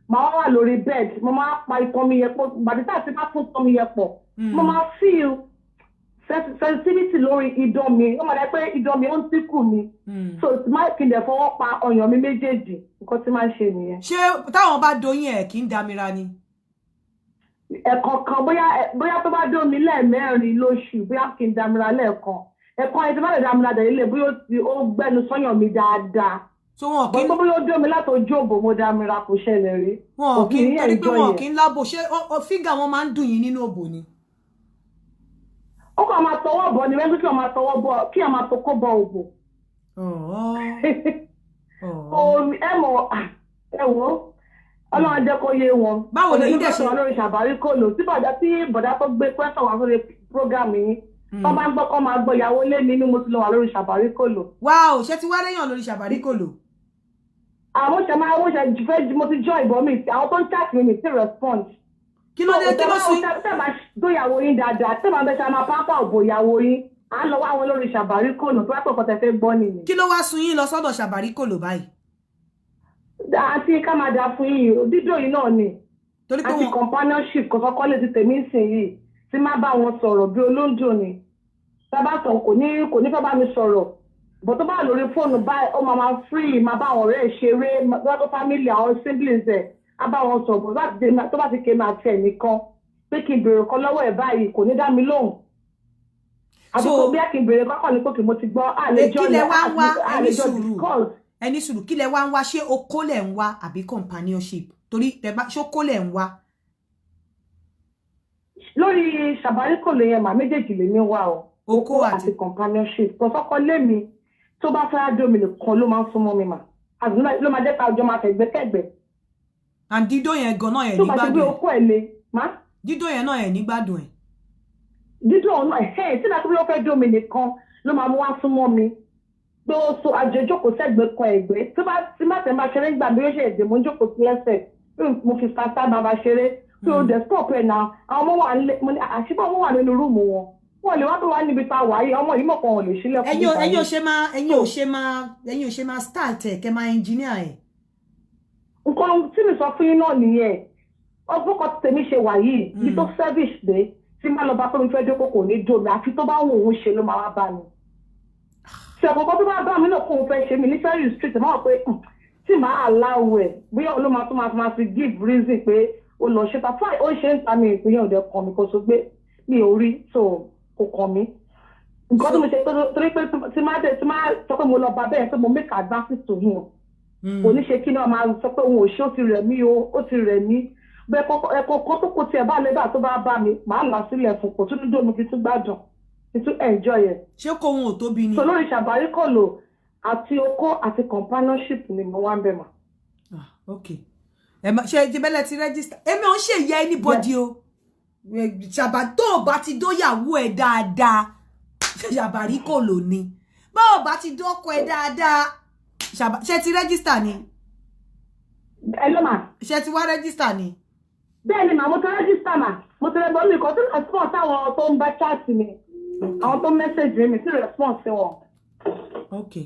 màá wà lórí bed, mo máa pa itan mi yẹn pọ̀. Gbàdí tá àti bá tún itan mi yẹn pọ̀, mo máa feel sensitivity lórí idán mi. Ó máa dẹ́ pé idán mi ó ń tíkù mi. So má kí n dẹ̀ fọwọ́ pa ọyàn mi méjèèjì. Nǹkan tí máa ń ṣe nìyẹn. Ṣé táwọn bá doyin ẹ kì í damira ni? Ẹ̀kọ̀ọ̀kan, bóyá tó bá dómi lẹ́ẹ̀mẹ́rin lóṣù, bóyá kí n damira lẹ́ẹ̀kan. Ẹ̀kan ẹ̀ tí bá lè damira dẹ̀ ilé, bóyá ó gbẹ́nu sọ́yàn mi dáadáa. So wọn kì í bó bóyá ó dómi láti ojú òbò mo damira, kò ṣẹlẹ̀ rí. Wọn kì í, torí pé wọn kì í lábò. Ṣé fígà wọn máa ń dùn yín nínú òbò ni? Ó kàn máa tọwọ́ bọ̀ ni wẹ́n, kí wọ́n máa tọwọ́ bọ̀, kí wọ́n máa tọkọ́ bọ̀ òbò. Ẹ mọ̀, ẹ wò ó, Ọlọ́run jẹ́ kó yé wọn. Báwo lè yín dẹ̀ ṣe? Olùdókòwò lórí Ṣàbárí kò lò tí bọ̀dá tó gbé question wá sórí program yìí, wọ́n bá ń gbọ́ kọ́ máa gbọ́, ìyàwó lé mi ní mo ti lọ wà lórí Ṣàbárí kò lò. Wáò, ṣé ti wá léyàn lórí Ṣàbárí kò lò? Àwọn ṣe máa wọ́n ṣe fẹ́, mo ti join ìbọn mi, àwọn tó ń chat mi mi ti respond. Kí ló dé? Kí ló sún? Tẹ́ bá dóyàwó yín dáadáa, tẹ́ bá ń bẹ ṣe máa pamper òbò ìyàwó yín, à ń lọ wá wọn lórí Ṣàbárí kò lò tó wá pọ̀ kọ́tẹ́ fẹ́ gbọ́ nìyí. Kí ló wá sún yín lọ sọ́dọ̀ Ṣàbárí kò lò báyìí? Àti ká máa dà fún yín, dídò yìí náà ni. Torí pé àti companionship kọ́kọ́ lè ti tèmi sìn yìí tí má bá wọn sọ̀rọ̀ bí olóńdò ni. Tábà sọ kò ní fẹ́ bá mi sọ̀rọ̀ bó, tó bá lórí fóònù báyìí, ó máa free, máa bá àwọn ọ̀rẹ́ ẹ̀ ṣeré, lọ́dọ̀ family, àwọn siblings ẹ̀, á bá wọn sọ̀rọ̀. Tó bá ti ké máa tẹ̀ nìkan pé kí n béèrè kan lọ́wọ́ ẹ̀ báyìí, kò ní dá mi lóhùn. Àbí kò bí kí n béèrè kọ́kọ́ ní pé kí mo ti gbọ́ àlejò Kí lẹ wá wá? Ẹni sùúrù. Ẹ ní sùúrù, kí lẹ wá ń wá? Ṣé okó lẹ̀ ń wá àbí companionship? Torí tẹ bá ṣókó lẹ̀ ń wá? Lórí ṣàbáríkòlò yẹn mà, méjèèjì lè ní wá o. Okó àti companionship. Kò sọ́kọ lé mi tó bá fẹ́ ájò mi nìkan ló máa ń súnmọ́ mi mà, àti ló máa jẹ́ ká ọjọ́ máa fẹ̀gbẹ́kẹ̀gbẹ́. And dídó yẹn gan náà, ẹ̀ tó ní bá ti gbé gbádùn ẹ̀. Okó ẹ̀ le má. Dídó yẹn náà, ẹ̀ ní gbádùn ẹ̀. Dídùn ọ̀nà ẹ̀ tí láti ló fẹ́ dó mi nìkan ló máa mú wá súnmọ́ mi, pé ó so àjọjókòó sẹ́gbẹ̀ẹ́ kan ẹ̀gbẹ́, tó bá tí má tẹ̀ máa ṣeré ńgbà bí ó ṣe èdè mo ń jókòó sí lẹ́sẹ̀ pé mo fi fata máa bá ṣeré, pé o dẹ̀ stop ẹ̀ náà. Àwọn ọmọ wà nílé, mo ní àṣìbọ̀ ọmọ wà nínú room wọn, wọn lè wá tó wá níbi tá a wà yìí, ọmọ yìí mọ̀ kan ò lè sílẹ̀kùn. Ẹ̀yin ò ṣe máa start ẹ̀, kẹ́ máa engineer ẹ̀. Nǹkan tí mi sọ fún yín náà nìyẹn. Ọgbọ́n kan tèmi ṣe wà yìí bí tó service dé tí má lọ bá pé mi fẹ́ dé kókò ní dòmí, àfi tó bá wù òun ṣe ló máa wá bá mi. Ṣe àkọ́kọ́ tó bá bá mi náà kó òun fẹ́ ṣe mí ní ferry street, máa wọ̀ pé tí màá allow ẹ̀, bóyá ló máa tún máa fi give reason pé ó lọ ṣe ta fine, ó ṣe ń ta mi ìpínyẹ̀ òde kan mi kò sọ pé mi ò rí, so kò kàn mí. Nǹkan tó mo ṣe torí pé tí má dé tí má sọ pé mo lọ bá bẹ́ẹ̀ pé mo make advances to him, kò ní ṣe kí náà máa sọ pé òun ò ṣe, ó ti rẹ̀ mí o, ó ti rẹ̀ mí bẹ́ẹ̀. Ẹ̀kọ́ tó kò tiẹ̀ bá lébà tó bá bá mi, màá là sílẹ̀ fún, kò tún ní dómi kí tún gbádùn, kí tún enjoy ẹ̀. Ṣé kò òun ò tóbi ni? So lórí ṣàbáríkọ̀lò, àti okó àti companionship ni mo wá ń bẹ̀ mà. Ah, ok, ẹ má ṣe ṣe bẹ́lẹ̀ ti register. Èmi ò ń ṣe ìyá anybody o. Ṣàbà tó o bá ti dóyàwó ẹ dáadáa, ṣàbàrí kò lò ní. Bá o bá ti dọ́kọ ẹ dáadáa, ṣàbà ṣe ti register ni? Ẹ ló mà. Ṣe ti wá register ni? Bẹ́ẹ̀ ni mà, mo ti register mà. Mo ti rẹ́ mi kò tí response àwọn tó ń bá chat mi, àwọn tó message mi tí response sí wọn.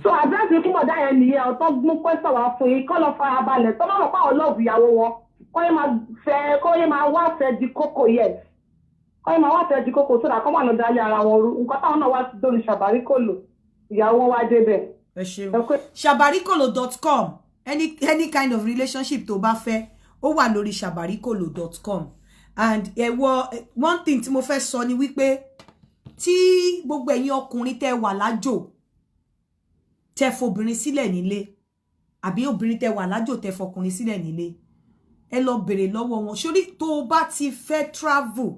So advice mi fún bọ̀dá yẹn nìyẹn. Ọ̀tọ́ mú pẹ́sẹ̀ wá fún yín kọ́ lọ fara balẹ̀, tó bá mọ̀ pé àwọn love ìyàwó wọn, kọ́ yẹn máa fẹ́, kọ́ yẹn máa wá fẹ́ di kókó, yes, kọ́ yẹn máa wá fẹ́ di kókó sódà kọ́ máa lọ dalẹ̀ ara wọn rú. Nǹkan táwọn náà wá sí lórí ṣàbáríkòlò, ìyàwó wọn wá débẹ̀. Ẹ ṣeun. Sabarikolo.com, any kind of relationship tó bá fẹ́, ó wà lórí sabarikolo.com. And ẹ̀wọ̀, one thing tí mo fẹ́ sọ ni wípé tí gbogbo ẹ̀yin ọkùnrin tẹ́ wà lájò, tẹ́ fobìnrin sílẹ̀ nílé, àbí obìnrin tẹ́ wà lájò, tẹ́ fọkùnrin sílẹ̀ nílé, ẹ lọ bèrè lọ́wọ́ wọn. Sórí tó o bá ti fẹ́ travel,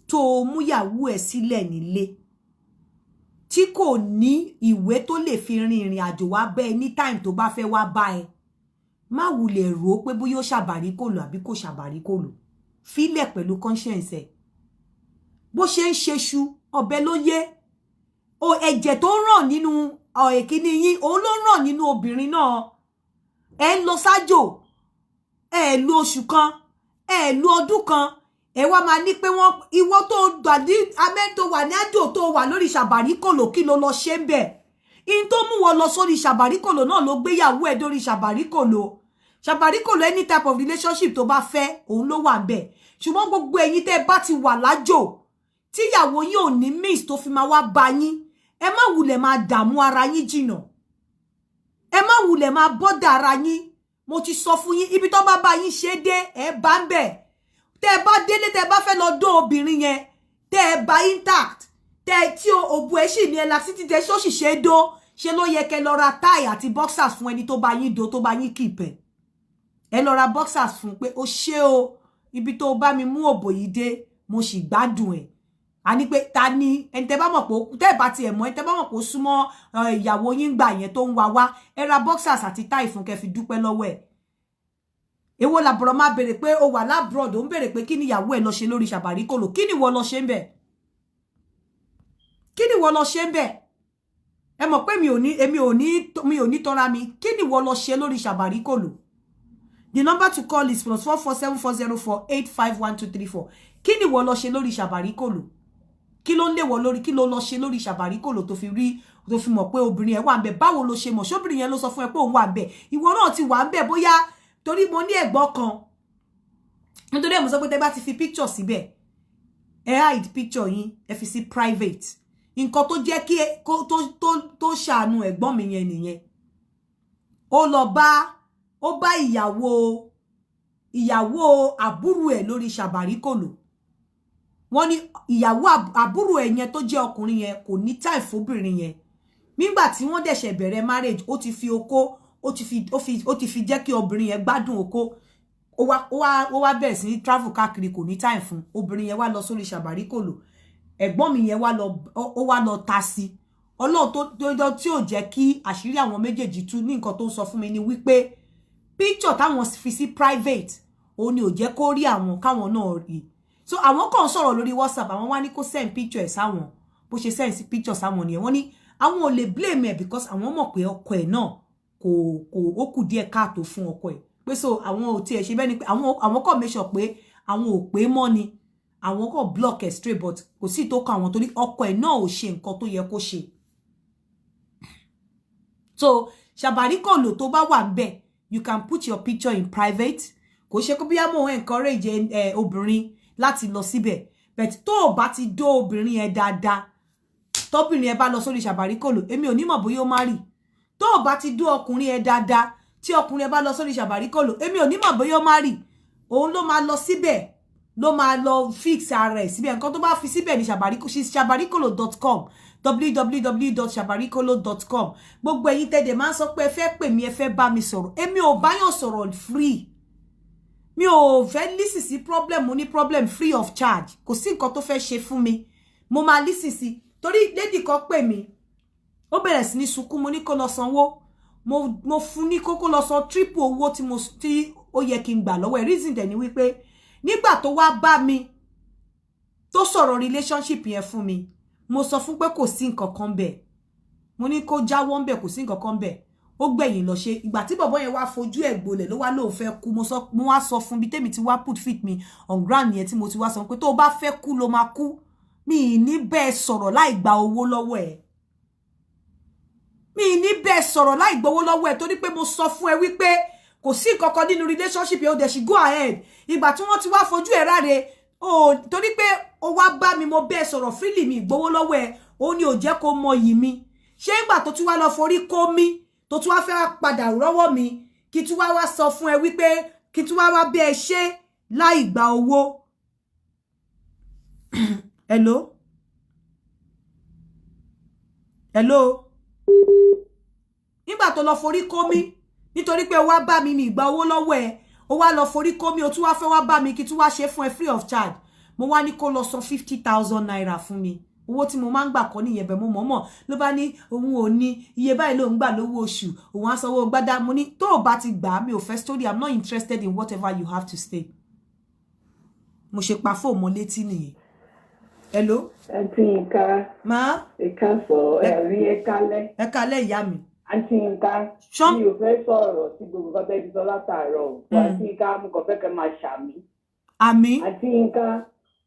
tó o múyàwó ẹ̀ sílẹ̀ nílé, tí kò ní ìwé tó lè fi rin ìrìn àjò wá bẹ́ ẹ ní time tó bá fẹ́ wá bá ẹ, má wulẹ̀ rò ó pé bóyá ó ṣàbàríkòlò àbí kò ṣàbàríkòlò. Fílẹ̀ pẹ̀lú conscience ẹ̀. Bó ṣe ń ṣe ṣu ọbẹ̀ ló yé o. Ẹ̀jẹ̀ tó ràn nínú èkíní yín, òun ló ràn nínú obìnrin náà. Ẹ ń lọ sájò, ẹ lo oṣù kan, ẹ lo ọdún kan, ẹ wá máa ní pé wọ́n ìwọ tó gbàdí amẹ́ tó wà ní àjò, tó wà lórí ṣàbàríkòlò, kí ló lọ ṣe ń bẹ̀? In tó mú wọn lọ sórí ṣàbàríkòlò náà ló gbéyàwó ẹ dórí ṣàbàríkòlò. Ṣàbàríkòlò, any type of relationship tó bá fẹ́, òun ló wà ń bẹ̀. Ṣùgbọ́n gbogbo ẹ̀yin tẹ́ bá ti wà lájò, tíyàwó yín ò ní means tó fi máa wá bá yín, ẹ má wulẹ̀ máa dààmú ara yín jìnà, ẹ má wulẹ̀ máa bother ara yín. Mo ti sọ fún yín, ibi tó bá bá yín ṣe dé, ẹ bá ń bẹ̀. Tẹ́ ẹ bá délé, tẹ́ ẹ bá fẹ́ lọ dó obìnrin yẹn, tẹ́ ẹ bá intact, tẹ́ ẹ tí òbú ẹ sì ní elasticity, tẹ́ ṣó sì ṣe é dó, ṣe ló yẹ kẹ́ lọ ra tie àti boxers fún ẹni tó bá yín dó, tó bá yín keep ẹ. Ẹ lọ ra boxers fún pé ó ṣé o, ibi tó bá mi mú òbò yìí dé, mo sì gbádùn ẹ̀. A ní pé ta ni ẹni tẹ́ bá mọ̀ pé tẹ́ bá tiẹ̀ mọ̀, ẹni tẹ́ bá mọ̀ pé ó súnmọ́ ìyàwó yín gbà yẹn tó ń wá wá, ẹ ra boxers àti tie fún kẹ́ fi dúpẹ́ lọ́wọ́ ẹ̀. Èwo làbọ̀rọ̀ máa béèrè pé ó wà l'abroad, ó ń béèrè pé kí ni ìyàwó ẹ̀ lọ ṣe lórí ṣàbàríkòlò? Kí ni ìwọ lọ ṣe ń bẹ̀? Kí ni ìwọ lọ ṣe ń bẹ̀? Ẹ mọ̀ pé mi ò ní, èmi ò ní, mi ò ní tọ́ra mi. Kí ni ìwọ lọ ṣe lórí ṣàbàríkòlò? The number to call is +44 7404851234. Kí ni ìwọ lọ ṣe lórí ṣàbàríkòlò? Kí ló ń léwọ lórí? Kí ló lọ ṣe lórí ṣàbàríkòlò tó fi rí, tó fi mọ̀ pé obìnrin ẹ̀ wà ń bẹ̀? Báwo ló ṣe mọ̀? Ṣóbìnrin yẹn ló sọ fún ẹ pé òun wà ń bẹ̀? Ìwọ náà ti wà ń bẹ̀ bóyá torí mo ní ẹ̀gbọ́n kan. Nítorí ẹ̀ mo sọ pé tẹ́ bá ti fi picture síbẹ̀, ẹ hide picture yín, ẹ fi sí private. Nǹkan tó jẹ́ kí tó ṣàánú ẹ̀gbọ́n mi yẹn nìyẹn. Ó lọ bá, ó bá ìyàwó àbúrò ẹ̀ lórí ṣàbàríkòlò. Wọ́n ní ìyàwó àbúrò ẹ̀ yẹn tó jẹ́ ọkùnrin yẹn kò ní time fóbìnrin yẹn. Nígbà tí wọ́n dẹ̀ ṣẹ̀ bẹ̀rẹ̀ marriage, ó ti fi okó, ó ti fi jẹ́ kí obìnrin yẹn gbádùn okó. Ó wá bẹ̀rẹ̀ sí ní travel káàkiri, kò ní time fún obìnrin yẹn. Wá lọ sórí ṣàbáríkòlò, ẹ̀gbọ́n mi yẹn wá lọ, ó wá lọ ta sí. Ọlọ́run tó tí ò jẹ́ kí àṣírí àwọn méjèèjì tú. Ní nǹkan tó ń sọ fún mi ni wípé picture táwọn fi sí private, òun ni ò jẹ́ kó rí àwọn káwọn náà rí. So àwọn kàn sọ̀rọ̀ lórí WhatsApp, àwọn wá ní kó send picture ẹ̀ sáwọn. Bó ṣe send picture sáwọn nìyẹn. Wọ́n ní àwọn ò lè blame ẹ̀ because àwọn mọ̀ pé ọkọ ẹ̀ náà kò ó kù díẹ̀ káàtó fún ọkọ ẹ̀, pé so àwọn ò tiẹ̀ ṣe bẹ́ẹ̀ ni, pé àwọn kàn make sure pé àwọn ò pé mọ́ ni, àwọn kàn block ẹ̀ straight, but kò sí tó kọ àwọn torí ọkọ ẹ̀ náà ò ṣe nǹkan tó yẹ kó ṣe. So ṣàbàríkòlò tó bá wà ńbẹ̀, you can put your picture in private. Kò ṣe kó bí mo encourage ẹ obìnrin láti lọ síbẹ̀, but tó o bá ti dó obìnrin yẹn dáadáa, tóbìnrin ẹ bá lọ sórí ṣàbàríkòlò, èmi ò ní mọ̀ bóyá ó má rì. Tó o bá ti dó ọkùnrin ẹ dáadáa, tí ọkùnrin ẹ bá lọ sórí ṣàbàríkòlò, èmi ò ní mọ̀ bóyá ó má rì. Òun ló máa lọ síbẹ̀, ló máa lọ fix ara ẹ̀ síbẹ̀. Nǹkan tó bá fi síbẹ̀ ní ṣàbàríkòlò.com, www.shabarikolo.com. Gbogbo ẹ̀yin tẹ́dẹ̀ máa ń sọ pé ẹ fẹ́ pè mí, ẹ fẹ́ bá mi sọ̀rọ̀, èmi ò báyàn sọ̀rọ̀ free. Mi ò fẹ́ listen sí problem ní problem free of charge. Kò sí nǹkan tó fẹ́ ṣe fún mi, mo máa listen sí. Torí lady kan pè mí, ó bẹ̀rẹ̀ sí ní sunkún. Mo ní kó lọ sanwó. Mo fún ní kókó lọ san triple owó tí mo tí ó yẹ kí n gbà lọ́wọ́ ẹ̀. Reason dẹ̀ ni wípé nígbà tó wá bá mi, tó sọ̀rọ̀ relationship yẹn fún mi, mo sọ fún pé kò sí nǹkan kan bẹ̀. Mo ní kó jáwọ́ ń bẹ̀, kò sí nǹkan kan bẹ̀. Ó gbẹ̀yìn lọ ṣe. Ìgbà tí bọ̀bọ́ yẹn wá fojú ẹ̀ gbolẹ̀, ló wá lóun fẹ́ kú. Mo wá sọ fún bí tèmi ti wá put fit me on ground yẹn, tí mo ti wá sọ pé tó o bá fẹ́ kú ló máa kú, mi ì ní bẹ́ẹ̀ sọ̀rọ̀ láì gba owó lọ́wọ́ ẹ̀. Mi ì ní bẹ́ẹ̀ sọ̀rọ̀ láì gbowó lọ́wọ́ ẹ̀, torí pé mo sọ fún ẹ wípé kò sí nǹkankan nínú relationship yẹn, ó dẹ̀ sì go ahead. Ìgbà tí wọ́n ti wá fojú ẹ̀ ráre o, torí pé ó wá bá mi, mo bẹ́ẹ̀ sọ̀rọ̀ freely, mi gbowó lọ́wọ́ ẹ̀, ó ní ò jẹ́ kó mọ yìí mi. Ṣé ìgbà tó tún wá lọ forí kó mi, tó tún wá fẹ́ padà rọ́wọ́ mi, kí tún wá wá sọ fún ẹ wípé kí tún wá wá bí ẹ ṣe láì gba owó? Hello, hello. Nígbà tó lọ forí kó mi, nítorí pé ó wá bá mi, mi ìgbà owó lọ́wọ́ ẹ, ó wá lọ forí kó mi, ó tún wá fẹ́ wá bá mi kí tún wá ṣe fún ẹ free of charge. Mo wá ní kó lọ san ₦50,000 fún mi. Owó tí mo máa ń gbà kọ́ nìyẹn bẹ̀. Mo mọ̀ọ́mọ̀ ló bá ní òun ò ní iye báyìí ló ń gbà lówó oṣù, òun á sanwó gbádá. Mo ní tó o bá ti gbà á, mi ò fẹ́ story. I'm not interested in whatever you have to say. Mo ṣe pa fóònù mọ́ létí nìyẹn. Hello. Àǹtí Yínká. Ma. Ẹ káàsán, ẹ̀rí, ẹ kálẹ́. Ẹ kálẹ́, ìyá mi. Àǹtí Yínká, mi ò fẹ́ sọ̀rọ̀ sí gbogbo nǹkan tẹ́ ti sọ látàárọ̀. Àǹtí Yínká, mo kàn fẹ́ kẹ́ máa ṣàmì. Àmín. Àǹtí Yínká,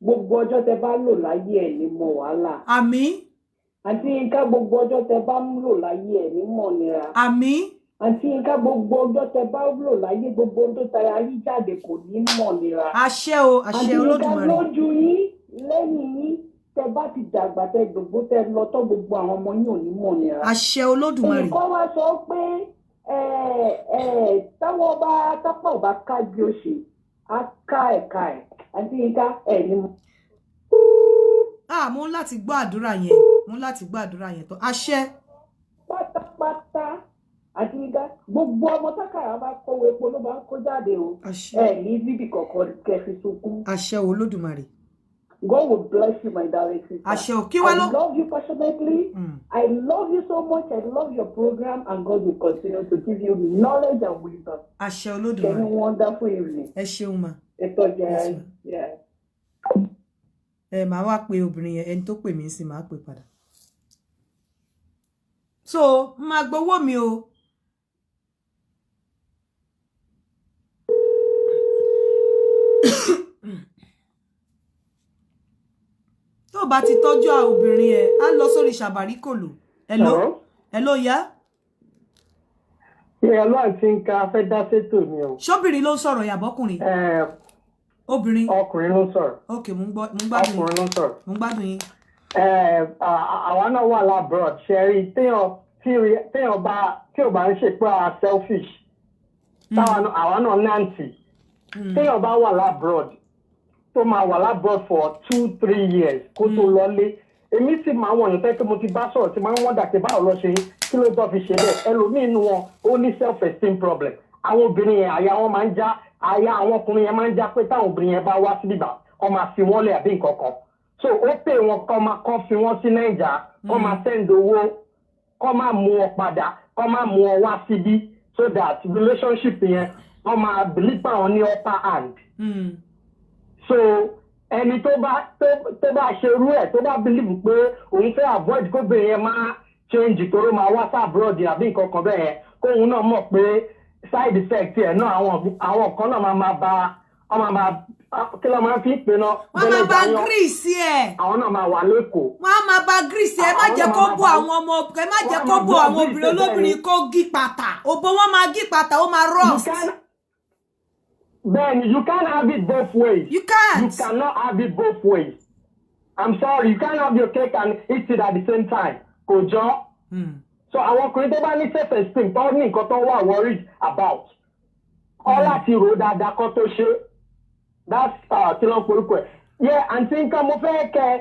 gbogbo ọjọ́ tẹ́ bá lò láyé ẹ̀ ní mọ wàhálà. Àmín. Àǹtí Yínká, gbogbo ọjọ́ tẹ́ bá lò láyé ẹ̀ ní mọ̀ nira. Àmín. Àǹtí Yínká, gbogbo ọjọ́ tẹ́ bá lò láyé, gbogbo ohun tó tara yín jáde kò ní mọ̀ nira. Àṣẹ o, àṣẹ Olódùmarè. Àǹtí Yínká, lójú yín, lẹ́yìn yín, tẹ́ bá ti dàgbà, tẹ́ gbogbo tẹ́ lọ tọ́, gbogbo àwọn ọmọ yín ò ní mọ̀ nira. Àṣẹ Olódùmarè. Olùkọ́ wa sọ pé táwọn bá tápà ò bá kájú òṣè á ká ẹ̀ka ẹ̀. Àǹtí Yínká, ẹ̀ ní. Ah, mo ń láti gbọ́ àdúrà yẹn, mo ń láti gbọ́ àdúrà yẹn tó. Àṣẹ. Pátápátá, àǹtí Yínká, gbogbo ọmọ tákàrà bá kówó epo ló máa ń kó jáde o. Ẹ ní bíbí kọ̀ọ̀kan kẹ́ fi sunkún. Àṣẹ Olódùmarè. God will bless you, my darling sister. Àṣẹ o, kí wá ló. I love you passionately. I love you so much. I love your program, and God will continue to give you knowledge and wisdom. Àṣẹ Olódùmarè. Have a wonderful evening. Ẹ ṣeun ma. Ètò ọjà. Yeah. Ẹ máa wá pe obìnrin yẹn, ẹni tó pè mí sí, máa pè padà. So máa gbowó mi o. Tó bá ti tọ́jú obìnrin ẹ, á lọ sórí ṣàbàríkòlò. Hello, hello, ya. Ṣé Ọlọ́run ti ń ka fẹ́ dá sétò ni o? Ṣóbìnrin ló ń sọ̀rọ̀ yàbọ́kùnrin? Obìnrin. Ọkùnrin ló ń sọ̀rọ̀. Ok, mo ń gbọ́, mo ń gbádùn yín. Ọkùnrin ló ń sọ̀rọ̀. Mo ń gbádùn yín. Àwa náà wà l'abroad. Ṣe rí, téèyàn bá tí ò bá ń ṣe pé a selfish, àwa náà náǹtì, téèyàn bá wà l'abroad, tó máa wà l'abroad for 2-3 years kó tó lọlé. Èmi sì máa wọ̀nyí fẹ́ pé mo ti bá sọ̀rọ̀ tí máa ń wọ́n dà pé báwo lọ ṣe, kí ló tó fi ṣe bẹ́ẹ̀. Ẹlòmíín nu wọn ó ní self esteem problem. Àwọn obìnrin yẹn, àyà wọn máa ń já, àyà àwọn ọkùnrin yẹn máa ń já pé táwọn obìnrin yẹn bá wá síbí bá kọ́ máa fi wọ́n lẹ̀ àbí nǹkan kan. So ó pè wọn kọ́ máa kọ́ fi wọ́n sí Naija, kọ́ máa send owó, kọ́ máa mú ọ padà, kọ́ máa mú ọ wá síbí, so that relationship yẹn, wọ́n máa believe pé àwọn ní upper hand. So ẹni tó bá ṣerú ẹ̀, tó bá believe pé òun fẹ́ avoid kóbìnrin yẹn máa change tó máa wá sí abroad àbí nǹkan kan bẹ́ẹ̀ yẹn, kóun náà mọ̀ pé side effect ẹ̀ náà, àwọn kan náà máa bá wọ́n máa kí ló máa fi ń pè náà. Wọ́n máa bá grease ẹ̀. Àwọn náà máa wà lẹ́kọ̀ọ́. Wọ́n á máa bá grease ẹ̀. Má jẹ́ kó bó àwọn ọmọ ẹ, má jẹ́ kó bó àwọn obìnrin olóbìnrin kó gí pàtà òbó wọn máa gí pàtà, ó máa rust. Bẹ́ẹ̀ni, you can't have it both ways. You can't. You cannot have it both ways. I'm sorry, you can't have your cake and eat it at the same time. Kò jọ. So àwọn ọkùnrin tó bá ní self esteem, tó ní nǹkan tó wà worried about, ọ láti rò dáadáa kó tó ṣe. That's kí ló ń porúkọ ẹ̀. Yeah, àǹtí, nǹkan mo fẹ́ kẹ́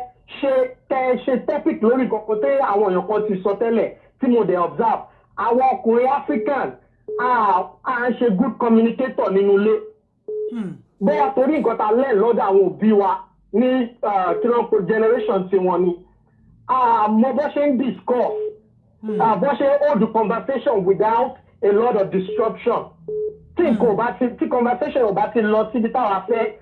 ṣe topic lórí kankan tí àwọn èèyàn kan ti sọ tẹ́lẹ̀ tí mo dẹ̀ observe. Àwọn ọkùnrin African à ń ṣe good communicator nínú ilé. Bóyá torí nǹkan ta lẹ́ẹ̀ lọ́dọ̀ àwọn òbí wa ní kí ló ń po generation tiwọn ni. Àmọ́ bó ṣe ń discuss, bó ṣe hold the conversation without a lot of disruption. Tí nǹkan ò bá ti, tí conversation ò bá ti lọ síbi táwa fẹ́,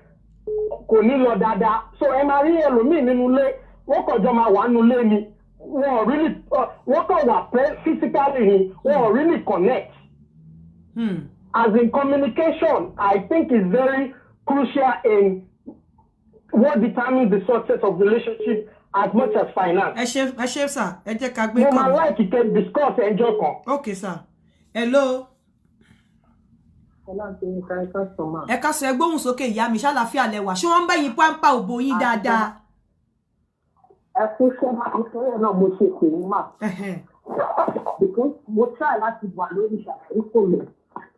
kò ní lọ dáadáa. So ẹ máa rí ẹlòmíì nínú ilé, wọ́n kàn jọ máa wà nínú ilé ni, wọ́n ò really, wọ́n kàn wà pẹ́ physically ni, wọ́n ò really connect. As in communication, I think, is very crucial in what determines the success of relationship as much as finance. Ẹ ṣe, ẹ ṣe sir. Ẹ jẹ́ ká gbé Mo máa kàn. like kẹ́ discuss ẹjọ́ kan. Ok sir, hello. Ẹ ká sọ, ẹ gbóhùn sókè, ìyá mi. Ṣàlàáfíà lẹ wà? Ṣé wọ́n ń bá yín pamper òbò yín dáadáa? Ẹ kú iṣẹ́ máa, nítorí ẹ̀ náà mo ṣe pè ní mà, because mo try láti wà lórí ìṣàlàyé, kò lọ.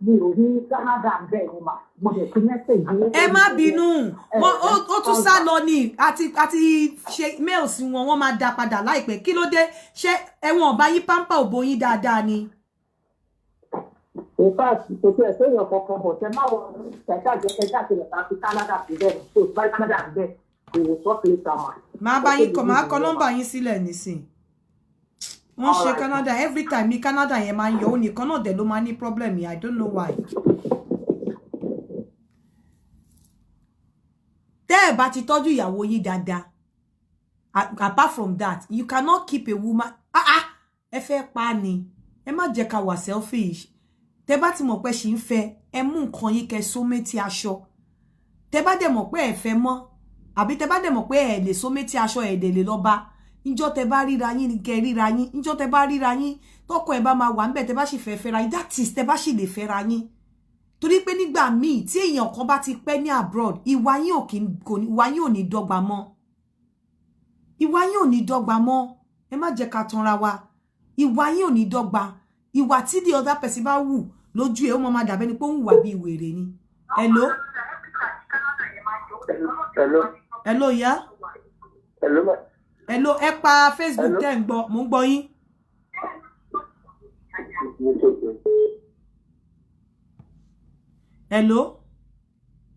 Mi ò rí Canada bẹ́ẹ̀ ni mà, mo dẹ̀ ti message yín. Ẹ má bínú, wọn ó tún sá lọ ni. Àti ṣe mail sí wọn, wọ́n máa dá padà láìpẹ́. Kí ló dé? Ṣé ẹ̀wọ̀n ọba yín pamper òbò yín dáadáa ni? In fact, kò tí ẹ̀ séèyàn kankan bọ̀ tẹ má wọ kẹ̀kẹ́ àjẹ kẹ̀kẹ́ àti ẹ̀ka fi Canada síbẹ̀ tó bá Canada bẹ́ẹ̀ kò wò sọ́ọ̀kì lẹ́tà mà. Màá bá yín kọ, màá kọ nọ́mbà yín sílẹ̀ nísìn. Wọ́n ṣe Canada every time ní Canada yẹn máa ń yọ, ó nìkan náà dẹ̀ ló máa ní problem yẹn. I don't know why. Tẹ́ ẹ̀ bá ti tọ́jú ìyàwó yín dáadáa, apart from that, you cannot keep a woman. Ah ah, ẹ fẹ́ pa ni. Ẹ má jẹ́ ká wà selfish. Tẹ́ bá ti mọ̀ pé ṣì ń fẹ́, ẹ mú nǹkan yín kẹ́ so méjì aṣọ. Tẹ́ bá dẹ̀ mọ̀ pé ẹ fẹ́ mọ́, àbí tẹ́ bá dẹ̀ mọ̀ pé ẹ lè so méjì aṣọ, ẹ dẹ̀ lè lọ bá níjọ́ tẹ́ bá ríra yín ni kẹ́ ríra yín. Níjọ́ tẹ́ bá ríra yín, tọkọ ẹ bá máa wà ńbẹ̀, tẹ́ bá sì fẹ́ fẹ́ra yín, that is, tẹ́ bá sì lè fẹ́ra yín. Torí pé nígbà míì tí èèyàn kan bá ti pẹ́ ní abroad, ìwà yín ò kí kò ní, ìwà yín ò ní dọ́gba mọ́, ìwà yín ò ní dọ́gba mọ́. Ẹ má jẹ́ ká tanra wa. Ìwà yín ò ní dọ́gba. Ìwà tí the other person bá wù lójú ẹ̀, ó máa dàbẹ́ ni pé ó ń hùwà bíi wèrè ni. Hello. Hello. Hello, ya. Hello, ma. Hello, ẹ pa Facebook. Hello. Tẹ́ ń gbọ́, mò ń gbọ́ yín. Mo ṣe pé. Hello.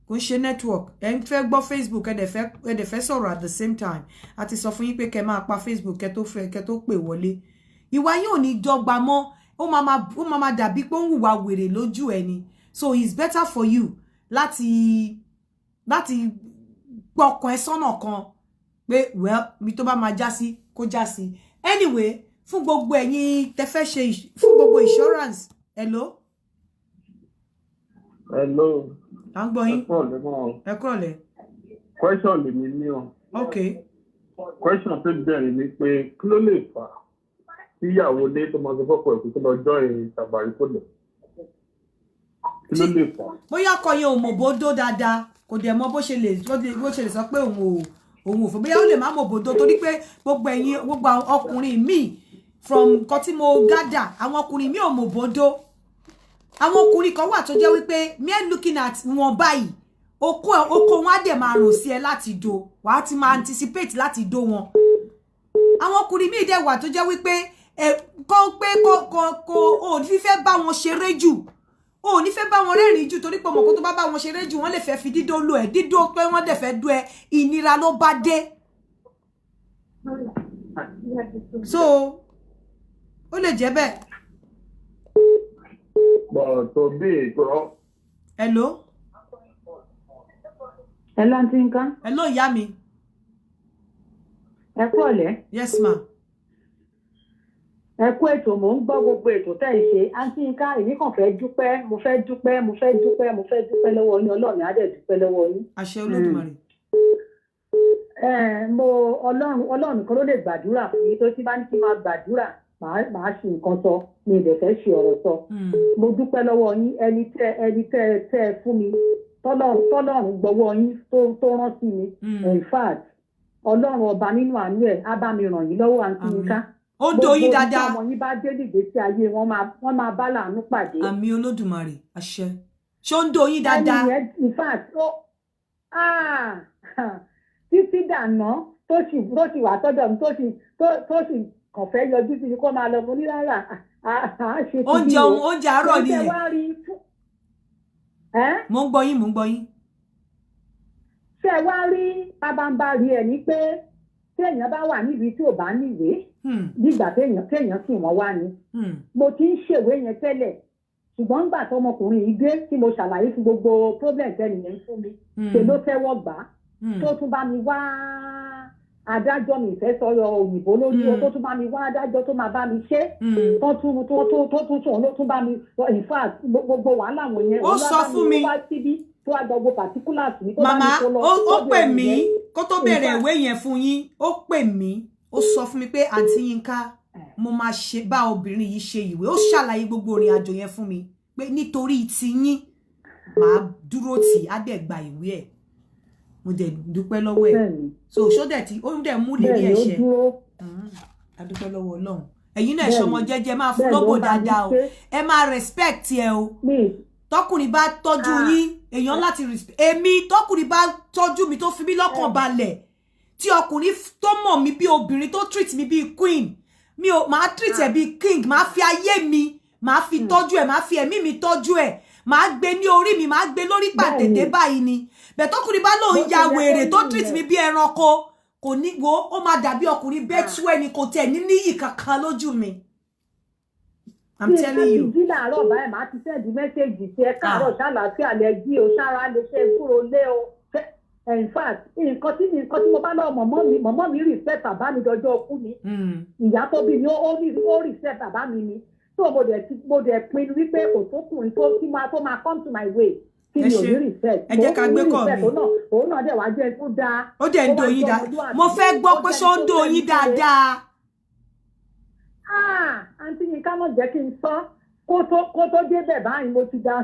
Kò ń ṣe network. Ẹ ń fẹ́ gbọ́ Facebook, ẹ dẹ̀ fẹ́ sọ̀rọ̀ at the same time. A ti sọ fún yín pé kẹ́ máa pa Facebook kẹ́ tó pè wọlé. Ìwà yín ò ní dọ́gba mọ́. Ó máa dàbí pé ó ń hùwà wèrè lójú ẹ ni. So it's better for you láti gbọ́kàn ẹ sọ́nà kan pé, well, ibi tó bá máa já sí, kó já sí. Anyway, fún gbogbo ẹ̀yin tẹ́ fẹ́ ṣe fún gbogbo insurance. Hello. Hello. À ń gbọ́ yín. Ẹ kúrọ̀lẹ́ mọ́ o. Ẹ kúrọ̀lẹ́. Question lèmi ní o. Ok. Question tó bẹ̀rẹ̀ ni pé, kí ló lè fà á tí ìyàwó ilé tó máa sọ fọ́kọ ẹ̀ pé kó lọ join tàbáríkòlẹ̀? Kí ló lè fà á? Bóyá ọkọ yẹn ò mọ̀ bó dó dáadáa, kò dẹ̀ mọ̀ bó ṣe lè sọ pé òun ò fẹ́. Bóyá ó lè má mọ̀ bó dó, torí pé gbogbo ẹ̀yin, gbogbo àwọn ọkùnrin míì, from nǹkan tí mo gather, àwọn ọkùnrin míì ò mọ̀ bó dó. Àwọn ọkùnrin kan wà tó jẹ́ wípé mere looking at wọn báyìí, okó wọn á dẹ̀ máa rò sí ẹ láti do. Wàá ti máa anticipate láti do wọn. Àwọn ọkùnrin míì dẹ̀ wà tó jẹ́ wípé ẹ kọ́ pé kò ò ní fẹ́ bá wọn ṣeré jù, o ò ní fẹ́ bá wọn rẹ́rìn jù, torí pé ọmọ kó tó bá bá wọn ṣeré jù, wọ́n lè fẹ́ fi dídó lò ẹ́, dídó pé wọ́n dẹ̀ fẹ́ dó ẹ, ìnira ló bá dé. So ó lè jẹ́ bẹ́ẹ̀. But to be ìkúrọ́. Hello. Hello, Aunty Nka. Hello, ìyá mi. Ẹ kú ọ̀lẹ́. Yes, ma. Ẹ kú ètò, mò ń gbọ́ gbogbo ètò tẹ́ ẹ ṣe. Aunty Nka, èmi kàn fẹ́ dúpẹ́, mo fẹ́ dúpẹ́, mo fẹ́ dúpẹ́, mo fẹ́ dúpẹ́ lọ́wọ́ yín. Ọlọ́run á dẹ̀ dúpẹ́ lọ́wọ́ yín. Àṣẹ Olódùmarè. Ẹ mo Ọlọ́run nìkan ló lè gbàdúrà fún yín, tó tí bá ní kí n máa gbàdúrà, màá ṣe nǹkan sọ, mi ì dẹ̀ fẹ́ ṣe ọ̀rọ̀ sọ. Mo dúpẹ́ lọ́wọ́ yín, ẹni tẹ́ ẹ fún mi, tọ́lọ́run gbọ́wọ́ yín tó rán sí mi. In fact, Ọlọ́run ọba nínú àánú ẹ̀ á bá mi ràn yín lọ́wọ́, Aunty Yinka. Ó ń do yín dáadáa. Gbogbo ọmọ yín bá dé nígbésí ayé wọn, wọ́n máa bá láàánú pàdé. Àmín Olódùmarè, àṣẹ. Ṣó ń do yín dáadáa? Ẹni yẹn, in fact, ó títí dànà tó sì wà tọ́jọ́ mi, tó sì kàn fẹ́ yọjú sí mi kó máa lọ, mo ní rárá, à ṣe ti Oúnjẹ bí o. Oúnjẹ àárọ̀ Ṣé nìyẹn. wá rí Mo ń gbọ́ yín, mò ń gbọ́ yín. Ṣé ẹ wá rí pabambarì ẹ̀ ní pé tí èèyàn bá wà níbi tí ò bá níwèé, nígbà téèyàn sì wọ́n wá ni. Mo ti ń ṣèwé yẹn tẹ́lẹ̀, ṣùgbọ́n nígbà tọmọkùnrin yìí dé, tí mo ṣàlàyé fún gbogbo problem tẹ́nìyẹn ń fún mi, ṣe ló tẹ́wọ́ gbà á, tó tún bá mi wá adájọ́, mi ìfẹ́ sọ̀rọ̀ òyìnbó lójú o, tó tún bá mi wá adájọ́ tó máa bá mi ṣe, tó tún tó tó tó tún tún ló tún bá mi, in fact, gbogbo wàhálà wọn yẹn, Ó òun ló sọ bá fún mi. Ó wá síbí tó wá gbogbo particulars mi, tó bá Màmá, mi kó lọ ó sọ́dọ̀ pè ẹni mí yẹn. kó tó In bẹ̀rẹ̀ fact, ìwé yẹn fún yín. Ó pè mí, ó sọ fún mi pé, "Àǹtí Yínká, mo máa ṣe bá obìnrin yìí ṣe ìwé." Ó ṣàlàyé gbogbo ìrìn àjò yẹn fún mi pé nítorí tiyín, màá dúró tì á, dẹ̀ gba ìwé ẹ̀. Mo dẹ̀ dúpẹ́ lọ́wọ́ ẹ̀. So ṣó dẹ̀ tí ó dẹ̀ mú lérí Bẹ́ẹ̀ni, ó ẹ̀ṣẹ̀ dúró. A dúpẹ́ lọ́wọ́ Ọlọ́run. Ẹ̀yin náà, ṣọmọ jẹ́jẹ́, máa fún Bẹ́ẹ̀ni, lóbò ó bá mi dáadáa o. ṣe. Ẹ máa respect ẹ o. Tọkùnrin bá tọ́jú yín, èèyàn láti respect. Èmi, tọkùnrin bá tọ́jú mi, tó fi mí lọ́kàn balẹ̀, tí ọkùnrin tó mọ̀ mí bí obìnrin, tó treat mi bí queen, mi ò máa treat ẹ bí king. Máa fi ayé mi, máa fi tọ́jú ẹ, máa fi ẹ̀mí mi tọ́jú ẹ, máa gbé ní orí mi, máa gbé lórí pàtẹ́tẹ́ báyìí ni. Bẹ́ẹ̀ tọkùnrin bá lóun Bó ya ṣe yẹ wèrè kó tó rí treat nìyẹn. mi bí ẹranko, kò ní wo, ó máa dàbí ọkùnrin bẹ́ẹ̀ tú ẹni kò tẹ̀ ní níyì kankan lójú mi. I'm Tí telling you. jí làárọ̀ báyìí, màá ti send message sí, "Ẹ káàárọ̀, ṣàlàáfíà lẹ jí o, ṣára lè ṣe kúrò lé o." In fact, nǹkan tí mo bá lọ mọ̀mọ́ mi respect bàbá mi dọjọ́ ọkú mi. Ìyá tó bí mi, ó ní ó respect bàbá mi ni. So mo dẹ̀ pinnu wípé kò sókùnrin tó tí máa tó máa come to my way tí Ẹ mi ò ṣé. ní respect. Ẹ jẹ́ ká gbé Mo ní kọ́ respect. mi. Òun náà dẹ̀ wá jẹ́ tó dáa. Ó dẹ̀ ń Ó wá do yín jẹ́ dáa. ọmọlúwàbí. Mo fẹ́ gbọ́ Ó pé jẹ́ ṣó ń ẹni do tó fẹ́ yín mi sílé. dáadáa? Ah, Àǹtí Yinka, mọ̀ jẹ́ kí n sọ kó tó débẹ̀ báyìí, mo ti dá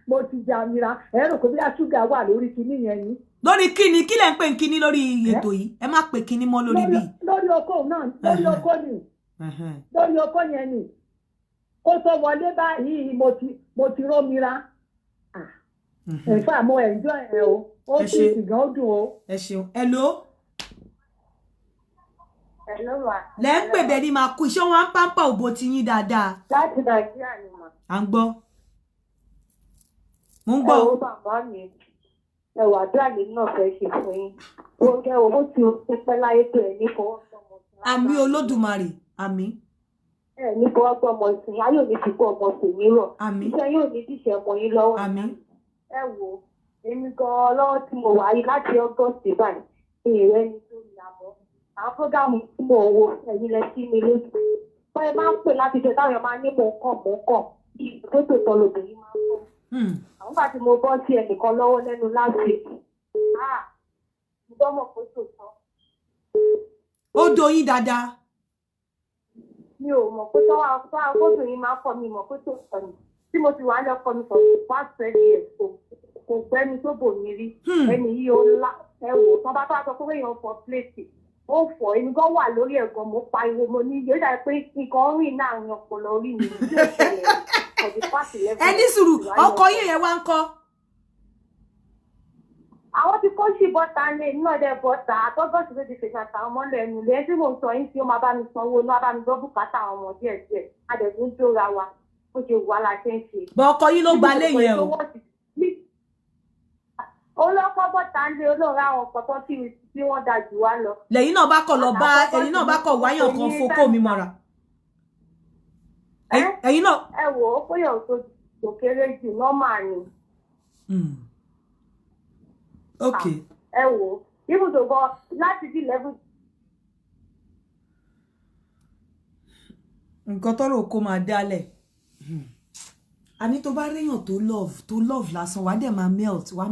mo ti dá mira ẹ rò pé bí ṣúgà wà lórí kinní yẹn ni. Lórí kíni? Kí lẹ̀ ń pè ní kíní lórí ètò yìí? Ẹ má pè kíní mọ́ lórí bíi. Lórí oko náà, lórí oko ni, lórí oko yẹn ni. Kó tó wọlé báyìí, mo ti rómira. In fact, mo enjoy ẹ o, ó Ẹ sì ṣé. sì gan, ó dùn o. Ẹ ṣeun. Hello. Hello, ma. Lẹ́ ń pè bẹ́ẹ̀ ni máa kú iṣẹ́ wọn á ń pàmpà òbò ti yín dáadáa. Láti Nàìjíríà ni mà. À ń gbọ́, mo ń gbọ́. Ẹ wo bàbá mi, ẹ wà, àdúrà lèmi náà fẹ́ ṣe fún yín. Ó kẹ́ owó tí ó ti pẹ́ láyé tó ẹ̀ ní fọwọ́ gbọ́mọ sí. Àmín Olódùmarè, àmín. Ẹ ní fọwọ́ gbọ́mọ sí, ayé ò ní fi kó ọmọ sí yín rọ̀. Àmín. Iṣẹ́ yóò ní díṣẹ́ ọmọ yín lọ́wọ́. Àmín. Ẹ wo èmi gan-an lọ́wọ́ tí mo wà yìí láti August báyìí, mi ì rẹ́ni tó ní àmọ́. Àwọn program tí mo wò, ẹ̀yin lẹ sí mi lójú. Wọ́n ẹ máa ń pè láti jẹ táwọn èèyàn máa ní mò ń kàn mò ń kàn. Bí ìgbésẹ̀ tọ́ lobìnrin máa ń kàn. Àwọn gbà tí mo bọ́ sí ẹnìkan lọ́wọ́ lẹ́nu last week, ah, mo gbọ́ mọ̀ pé tòótọ́. Ó do yín dáadáa? Mi ò mọ̀ pé tọ́wọ́ akóbìnrin máa ń kọ́ mi mọ̀ pé tòótọ́ ni. Tí mo ti wà ní ọkọ mi for past 20 years, kò gbẹ́ni tó bò mí rí. Ẹni yìí ó lá, ẹ wò tán bá tó wá sọ pé èèyàn fọ plate, ó fọ, èmi gan wà lórí ẹ̀gàn, mo pariwo, mo ní yóò dàbí pé nǹkan rìn láàrin ọpọlọ orí mi tí ò ṣẹlẹ̀ for the past 11 Ẹ ní sùúrù. years. Ọkọ yín yẹn wá ń kọ́? Àwọn tí kò sì bọ́ta lé náà dẹ̀ bọ́ta àtọ́gọ́sì ló ti fèsì àtàwọn ọmọ lẹ́nu lẹ́yìn tí mò ń sọ yín tí ó máa bá mi sanwó náà bá mi gbọ́ bùkátà àwọn ọmọ díẹ̀ díẹ̀, a dẹ̀ tún jóra wa bó ṣe wà la ṣe ń ṣe. Bọ ọkọ yín ló gbalé yẹn o. Olókọ́ bọ́ta ń lé olóòrò àwọn kọ̀ọ̀kan tí wọ́n da jù wá lọ. Lẹ́yìn náà bá kọ̀ lọ bá ẹ̀yin náà bá kọ̀ wáyàn kan fokó mi mọ́ra. Ẹ̀yin náà. Ẹ wò ó bóyá ò tó kò kéré jù nọ́mà ni. Ok. Ẹ wò ó ibùdó gan láti bí 11. Nǹkan tọ́rọ̀ kó máa dálẹ̀ àní tó bá réyàn tó love, tó love lásán, wàá dẹ̀ máa melt, wàá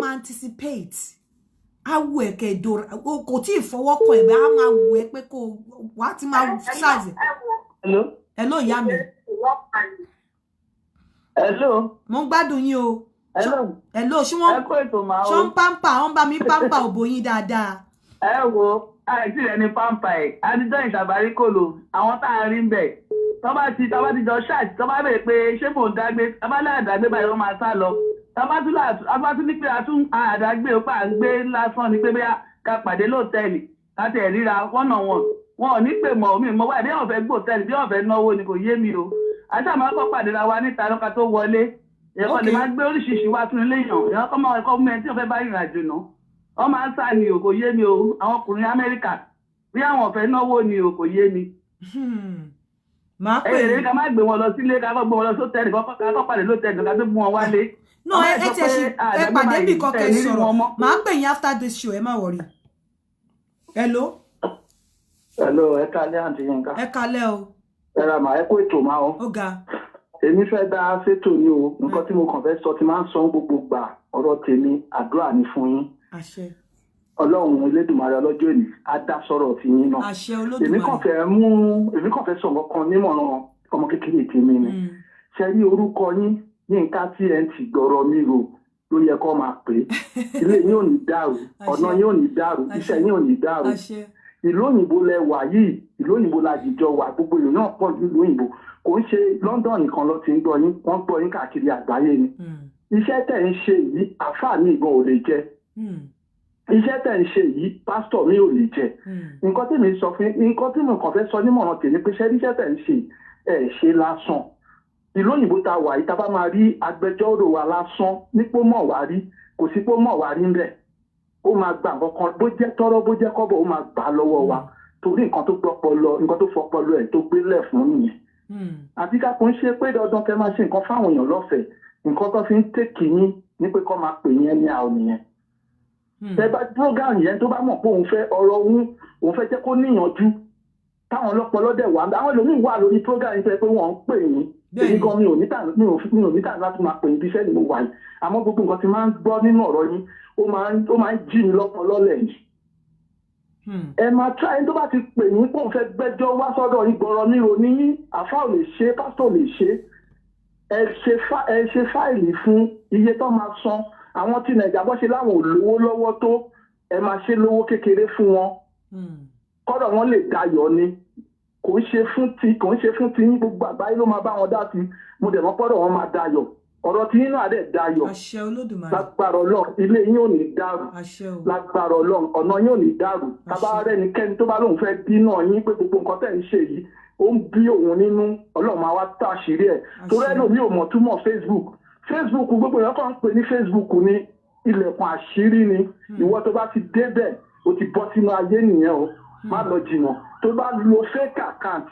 máa anticipate. Á wù ẹ́ kẹ́ dora, kò tí ì fọwọ́ kàn ẹ̀ bẹ́ẹ̀, á máa wù ẹ́ pé kó wàá ti máa ṣáàzì. Hello. Hello, ìyá mi. Hello. Mo ń gbádùn yín o. Hello. Hello, ṣé wọ́n Ẹ kó ètò màá o. ṣé wọ́n pamper, wọ́n bá mi pamper òbò yín dáadáa? Ẹ wo, àìsí rẹ ní pamper ẹ̀ adijọ́ ìṣàbáríkòlò àwọn tá a rí ń bẹ̀. Tọ́ bá ti jọ ṣáàtì, tọ́ bá bèèrè pé ṣé mò ń dágbé, tọ́ bá láàdágbé báyìí, wọ́n máa sá lọ. Tọ́ bá tún ní pé a tún àdágbé ó pà ń gbé lásán ni pé bóyá ká pàdé lóòtẹ́ẹ̀lì ká tẹ̀ ríra one on one, wọn ò ní pè mọ́ mi mọ́ wáyé. Bí wọ́n fẹ́ gbòtẹ́ẹ̀lì, bí wọ́n fẹ́ náwó ni, kò yé mi o. Àti àmọ́ kọ́ pàdé ra wa níta lọ́ka tó wọlé. Èèyàn lè máa gbé oríṣiríṣi wá tún ilé yàn, èèyàn kọ́ máa ẹ̀kọ́ mẹ́rin tí wọ́n fẹ́ bá rìnrìn àjò náà, wọ́n máa ń sá ni o. Kò yé mi o. Àwọn ọkùnrin Amẹ́ríkà, bí àwọn ọ̀fẹ́ náwó ni o, kò yé mi. Máa pè é ká má gbé wọn lọ sílé, ká kọ́ gbé wọn lọ sótẹ́ẹ̀lì, ká kọ́ pàdé lótẹ́ẹ̀lì, ká tó mú wọn wálé. No, ẹ tiẹ̀ ṣe ẹ pàdé bí kan kẹ́ sọ̀rọ̀. Màá pè yín after this show, ẹ má worry. Hello. Hello, ẹ kálẹ́, àǹtí Yínká. Ẹ kálẹ́ o. Ẹ ra màá, ẹ kó ètò máa o. Ó ga. Èmi fẹ́ dá sétò ní o. Nǹkan tí mo kàn fẹ́ sọ ti máa ń sọ gbogbo gbà, ọ̀rọ̀ tèmi, àdúrà ni fún yín. Àṣẹ. Ọlọ́run Elédùmarè ọlọ́jọ́ èní á dá sọ̀rọ̀ tí yín náà. Àṣẹ Olódùmarè. Èmi kàn fẹ́ sọ nǹkan kan nímọ̀ràn ọmọ kékeré tèmi ni. Ṣe rí orúkọ yín, Yínká TNT, gbọ̀rọ̀ mi rò ló yẹ kó máa pè é. Ilé yín ò ní dàrú, ọ̀nà yín ò ní dàrú, iṣẹ́ yín ò ní dàrú. Ìlú òyìnbó lẹ wà yìí, ìlú òyìnbó la jìjọ wà, gbogbo ìlú náà pọ̀ ju ìlú òyìnbó. Kò ń ṣe London nìkan ló ti ń gbọ́ yín, wọ́n gbọ́ yín káàkiri àgbáyé ni. Iṣẹ́ tẹ̀ ń ṣe yìí, àáfàá mi gan ò lè jẹ iṣẹ́ tẹ̀ ń ṣe yìí, pásítọ̀ mi ò lè jẹ. Nǹkan tí mi sọ fún, nǹkan tí mo kàn fẹ́ sọ nímọ̀ràn tèmi pé ṣẹ́ iṣẹ́ tẹ̀ ń ṣe, ẹ̀ ṣe lásán. Ìlú òyìnbó ta wà yìí, ta bá máa rí agbẹjọ́rò wa lásán nípò mọ̀ wá rí, kò sí pé mọ̀ wá rí ń bẹ̀, ó máa gba nǹkan kan, bó jẹ́ tọ́rọ́, bó jẹ́ kọ́bọ̀, ó máa gbà á lọ́wọ́ wa, torí nǹkan tó gbọ́pọlọ, nǹkan tó fọpọlọ ẹ̀ tó gbélẹ̀ fún nìyẹn. Àti ká kò ń ṣe pé dandan kẹ́ máa ṣe nǹkan fáwọn èèyàn lọ́fẹ̀ẹ́. Nǹkan tó fi ń tèkì yín ní pé kọ́ máa pè yín ẹni àwọn nìyẹn. Tẹ bá program yẹn, tó bá mọ̀ pé òun fẹ́ ọ̀rọ̀ òun, òun fẹ́ jẹ́ kó níyànjú, táwọn ọlọ́pọlọ dẹ̀ wà, àwọn ẹlòmíín wà lórí program yẹn pé wọ́n ń pè yín. Èmi gan mi ò ní tà láti máa pè yín, bí iṣẹ́ ni mo wà yìí. Àmọ́ gbogbo nǹkan tí máa ń gbọ́ nínú ọ̀rọ̀ yín, ó máa ń jí mi lọ́pọlọ lẹ̀ yìí. Ẹ máa try. Ẹni tó bá ti pè yín pé òun fẹ́ gbẹ́jọ́ wá sọ́dọ̀ yín, gbọ́rọ̀ mi ò ní yín, àfa ò lè ṣe, pásítọ̀ ò lè ṣe, ẹ ṣe file fún iye tó máa san. Àwọn tí Nàìjíríà bọ́ ṣe láwọn ò lówó lọ́wọ́ tó, ẹ máa ṣe lówó kékeré fún wọn, kọ́dọ̀ wọn lè dayọ̀ ni. Kò ń ṣe fún ti yín, gbogbo àgbáyé ló máa bá wọn dá sí. Mo dẹ̀ mọ́ pọ́dọ̀ wọn máa dayọ̀, ọ̀rọ̀ tí yín náà dẹ̀ dayọ̀. Àṣẹ Olódùmarè. Lágbára Ọlọ́run, ilé yín ò ní dàrú. Àṣẹ o. Lágbára Ọlọ́run, ọ̀nà yín ò ní dàrú. Tábà rẹ́nikẹ́ni tó bá lóun fẹ́ bínú yín pé gbogbo nǹkan tẹ̀ ń ṣe yìí, ó ń bí òun nínú, Ọlọ́run máa wá tá àṣírí ẹ̀, torí ẹlòmíì ò mọ̀ túmọ̀ Facebook. Facebook, gbogbo èèyàn kàn ń pè ní Facebook ní ilẹ̀kùn àṣírí ni. Ìwọ tó bá ti débẹ̀, o ti bọ́ sínú ayé nìyẹn o. Má lọ jìnnà. Tó bá lo fake account,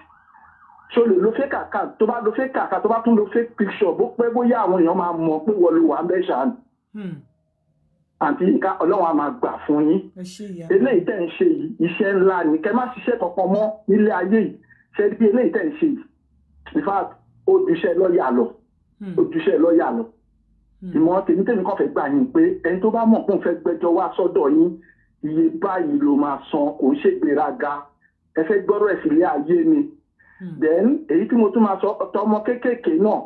ṣo lè lo fake account? Tó bá lo fake account, tó bá tún lo fake picture, bó pẹ́ bóyá àwọn èèyàn máa mọ̀ pé wọ́n lo wà ń bẹ́ ṣáà. Àǹtí Yínká, Ọlọ́run á máa gbà fún yín. Ẹ ṣé, ìyá. Eléyìí tẹ̀ ń ṣe yìí, iṣẹ́ ńlá ni. Kẹ́ má ṣiṣẹ́ kankan mọ́ nílé ayé yìí. Ṣe bí eléyìí tẹ̀ ń ṣe yìí, in fact, ó ju iṣẹ́ lọ́ọ̀yà lọ, ó ju iṣẹ́ lọ́ọ̀yà lọ. Ìmọ̀ tèmi kàn fẹ́ gbà yín pé ẹni tó bá mọ̀ pé òun fẹ́ gbẹ́jọ́ wá sọ́dọ̀ yín, iye báyìí ló máa san. Kò ń ṣègbéraga, ẹ fẹ́ gbọ́rọ̀ ẹ̀ sílé ayé ni. Then èyí tí mo tún máa sọ, tọmọ kéékèèké náà,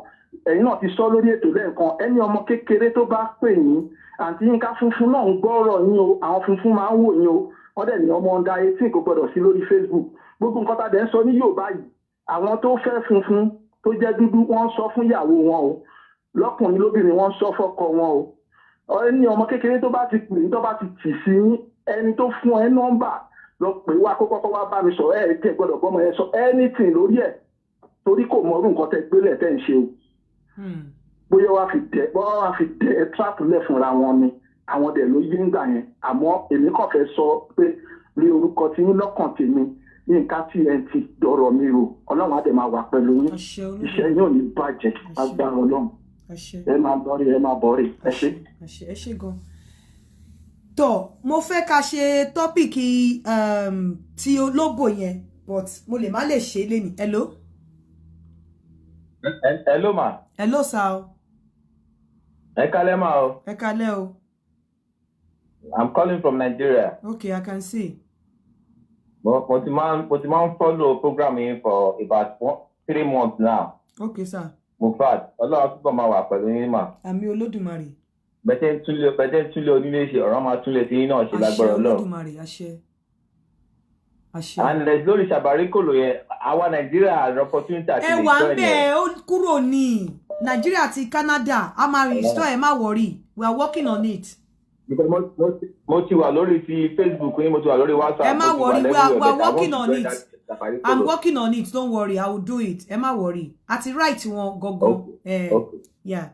ẹ̀yin náà ti sọ lórí ètò lẹ́ẹ̀kan, ẹni ọmọ kékeré tó bá pè yín, àǹtí Yínká, funfun náà ń gbọ́rọ̀ yín o, àwọn funfun máa ń wò yín o. Wọ́n dẹ̀ ní ọmọ under 18 kò gbọ́dọ̀ sí lórí Facebook. Gbogbo nǹkan tá a dẹ̀ ń sọ ní Yorùbá yìí, àwọn tó fẹ́ funfun tó jẹ́ dúdú, wọ́n ń sọ fún ìyàwó wọn o, lọ́kùnrin lóbìnrin, wọ́n ń sọ fọ́kọ wọn o. Ẹni ọmọ kékeré tó bá ti pè ní, tó bá ti tì sí yín, ẹni tó fún ẹ nọ́mbà lọ pè wá, kó kọ́kọ́ wá bá mi sọ̀rọ̀. Ẹ tẹ gbọ́dọ̀ gbọ́mọ yẹn sọ anything lórí ẹ̀, torí kò mọrú nǹkan tẹ gbélé tẹ́ ń ṣe o. Bóyá wàá fi dẹ, bóyá wàá fi dẹ trap lẹ̀ fúnra wọn ni, àwọn dẹ̀ ló yé ńgbà yẹn. Àmọ́ èmi kàn fẹ́ sọ pé ní orúkọ tí yín, lọ́kàn tèmi, Yínká TNT dọ̀rọ̀ mi o. Ọlọ́run á dẹ̀ máa wà pẹ̀lú yín, iṣẹ́ yín ò ní bàjẹ́, agbára Ọlọ́run. Ẹ máa bọ́rí, ẹ máa bọ́rí, ẹ ṣé. Ẹ ṣé, ẹ ṣé gan. Tó mo fẹ́ ká ṣe topic ti olóbò yẹn, but mo lè má lè ṣe é lénìí. Hello. Hello ma. Hello sir o. Ẹ kálẹ́ ma o. Ẹ kálẹ́ o. I'm calling from Nigeria. Okay, I can see. Mo ti máa ń follow program yín for about 3 months now. Okay sir. Mo fat Ọlọ́run túbọ̀ máa wà pẹ̀lú yín mà. Àmín Olódùmarè. Bẹ́tẹ̀ ń túnlé onílé ṣe, ọ̀rọ̀ máa túnlé tí yín náà ṣe lágbára Àṣẹ. Ọlọ́run. Olódùmarè, àṣẹ, àṣẹ. And there's lórí ṣàbáríkòlò yẹn, àwa Nàìjíríà àti opportunity àti Ẹ lè wà ń join bẹ̀ ẹ̀. ó kúrò ní Nàìjíríà àti Canada, a máa restore ẹ, má worry, we are working on it. Because mo ti wà lórí ti Facebook yín, mo ti wà lórí WhatsApp, Ẹ má mo ti wà worry, we are everywhere, we are but I want working to on join it. that Ṣàbáríkòlò. I'm working on it, don't worry, I will do it, ẹ má worry. Àti right wọn gangan ẹ, yeah,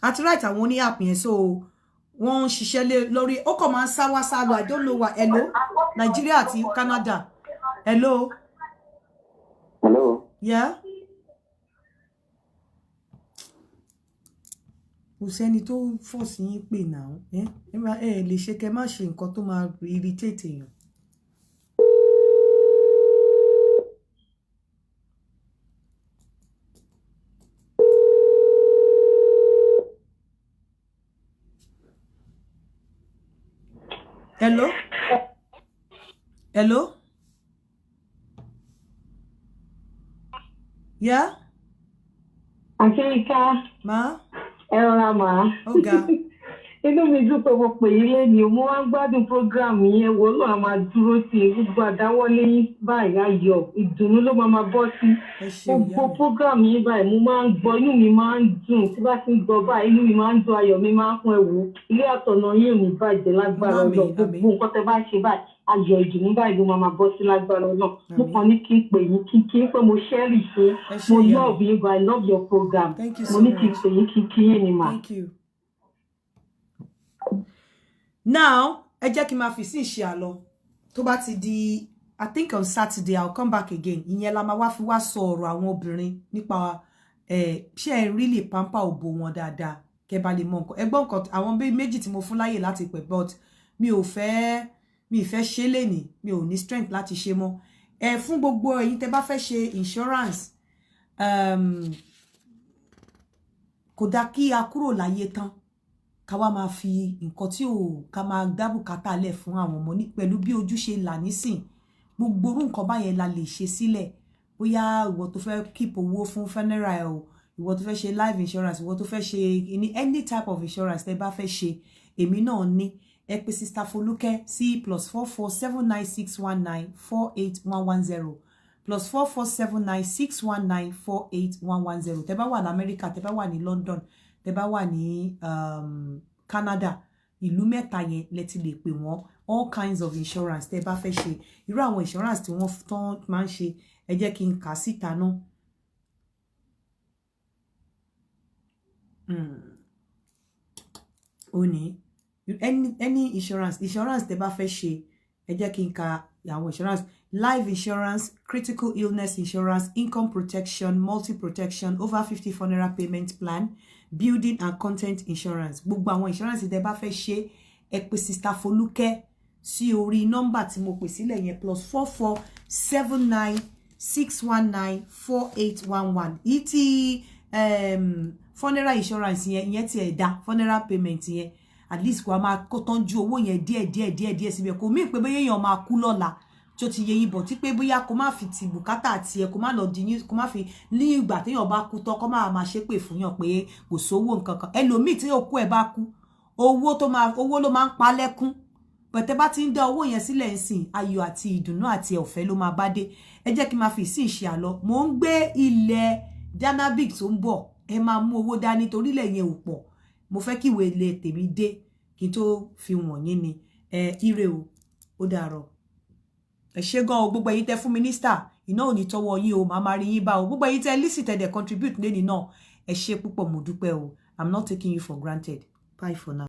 àti right àwọn oní app yẹn, so wọ́n ń ṣiṣẹ́ lé lórí. Ó kàn máa ń sá wá sá lọ, I don't know why. Hello, Nàìjíríà àti Canada, hello. Hello. Yeah, kò sẹ́ni tó force yín pè náà. Ẹ ẹ lè ṣe kẹ́ má ṣe nǹkan tó máa irritate èèyàn. Hello? Hello? Yeah? Àṣeyíká. Ma? Ẹ rọra mà. Ó ga. Inú mi dùn pé mo pè yín lénìí. Mo wá ń gbádùn program yẹn. Wo ló máa dúró sí i. Gbogbo àdáwọ́lé yín báyìí, ayọ̀, ìdùnnú ló máa máa bọ́ sí. Gbogbo program yín báyìí, mo máa ń gbọ́, inú mi máa ń dùn. Tí bá ti ń gbọ́ báyìí, inú mi máa ń dùn, ayọ̀ mi máa ń kún. Ẹ̀wò. Ilé àtọ̀nà yín ò ní bàjẹ́ lágbára Ọlọ́run. Gbogbo nǹkan tẹ bá ṣe báyìí, ayọ̀, ìdùnnú báyìí ló máa máa bọ́ sí lágbára Ọlọ́run. Mo kàn ní kí n pè yín, kí n pé mo cherish yín. Mo love yín gan. I love your program. Thank you Mo so ní kí n much. pè yín, kí yín ni mà. Thank you. Now, ẹ jẹ́ kí n máa fi sí ìṣe àlọ́. Tó bá ti di, I think on Saturday, I'll come back again. Ìyẹn la máa wá fi wá sọ ọ̀rọ̀ àwọn obìnrin nípa ṣé ẹ really pamper òbò wọn dáadáa, kẹ́ bá lè mọ nǹkan. Ẹgbọ́n nǹkan àwọn bíi méjì tí mo fún láyè láti pẹ̀, but mi ò fẹ́, mi ì fẹ́ ṣe lénìí, mi ò ní strength láti ṣe mọ́. Ẹ fún gbogbo ẹ̀yin tẹ́ bá fẹ́ ṣe insurance, kò dáa kí a kúrò láyé tán ká wá máa fi nǹkan tí ò ká máa dá bùkátà lẹ̀ fún àwọn ọmọ ní pẹ̀lú bí ojú ṣe là nísìn. Gbogbo orú nǹkan báyẹn la lè ṣe sílẹ̀. Bóyá ìwọ tó fẹ́ keep owó fún funeral o, ìwọ tó fẹ́ ṣe life insurance, ìwọ tó fẹ́ ṣe ní any type of insurance tẹ́ bá fẹ́ ṣe, èmi náà ní. Ẹ pè Sister Folúkẹ́ sí +44 7961948110, +44 7961948110. Tẹ́ bá wà ní Amẹ́ríkà, tẹ́ bá wà ní London, tẹ́ bá wà ní Canada, ìlú mẹ́ta yẹn lẹ ti lè pè wọ́n. All kinds of insurance tẹ́ bá fẹ́ ṣe, irú àwọn insurance tí wọ́n tán máa ń ṣe, ẹ jẹ́ kí n kà á síta náà. Ó ní any insurance tẹ́ bá fẹ́ ṣe, ẹ jẹ́ kí n ka àwọn insurance: life insurance, critical illness insurance, income protection, multi protection, over 50 funeral payment plan, building and content insurance. Gbogbo àwọn insurance tẹ́ bá fẹ́ ṣe, ẹ pè Sister Folúkẹ́ sí orí nọ́mbà tí mo pè sílẹ̀ yẹn, +44 7961948111. Yìí tí funeral insurance yẹn, ìyẹn ti ẹ̀ dá funeral payment yẹn, at least kò a máa kó tọ́jú owó yẹn díẹ̀ díẹ̀ díẹ̀ díẹ̀ síbẹ̀. Kò mí pé bóyá èèyàn máa kú lọ́la tí ó ti yẹ yín bọ̀, tí pé bóyá kó má fi ti bùkátà tiẹ̀, kó má lọ di ní, kó má fi ní ìgbà téèyàn bá kú tán, kó má máa ṣépè fún yàn pé kò sówó nǹkan kan. Ẹlòmíì tí òkú ẹ̀ bá kú, owó tó máa, owó ló máa ń pa lẹ́kún. Pẹ̀tẹ́ bá ti ń dá owó yẹn sílẹ̀ ń sìn, ayọ̀ àti ìdùnnú àti ọ̀fẹ́ ló máa bá dé. Ẹ jẹ́ kí n máa fi ìsìn ṣe àlọ́. Mò ń gbé ilẹ̀ Janabic tó ń bọ̀, ẹ máa mú owó dání torílẹ̀ yẹn ò pọ̀. Mo fẹ́ kí ìwé ilé tèmi dé kí n tó fi wọ̀nyí ni. Ẹ ire o, ó dàárọ̀. Ẹ ṣé gan o, gbogbo ẹ̀yin tẹ́ fún mínísítà, iná ò ní tọwọ́ yín o, màá máa rí yín bá o. Gbogbo ẹ̀yin tẹ́ listen, tẹ́ dẹ̀ contribute lẹ́ni náà, ẹ ṣé púpọ̀, mo dúpẹ́ o. I'm not taking you for granted. Bye for now.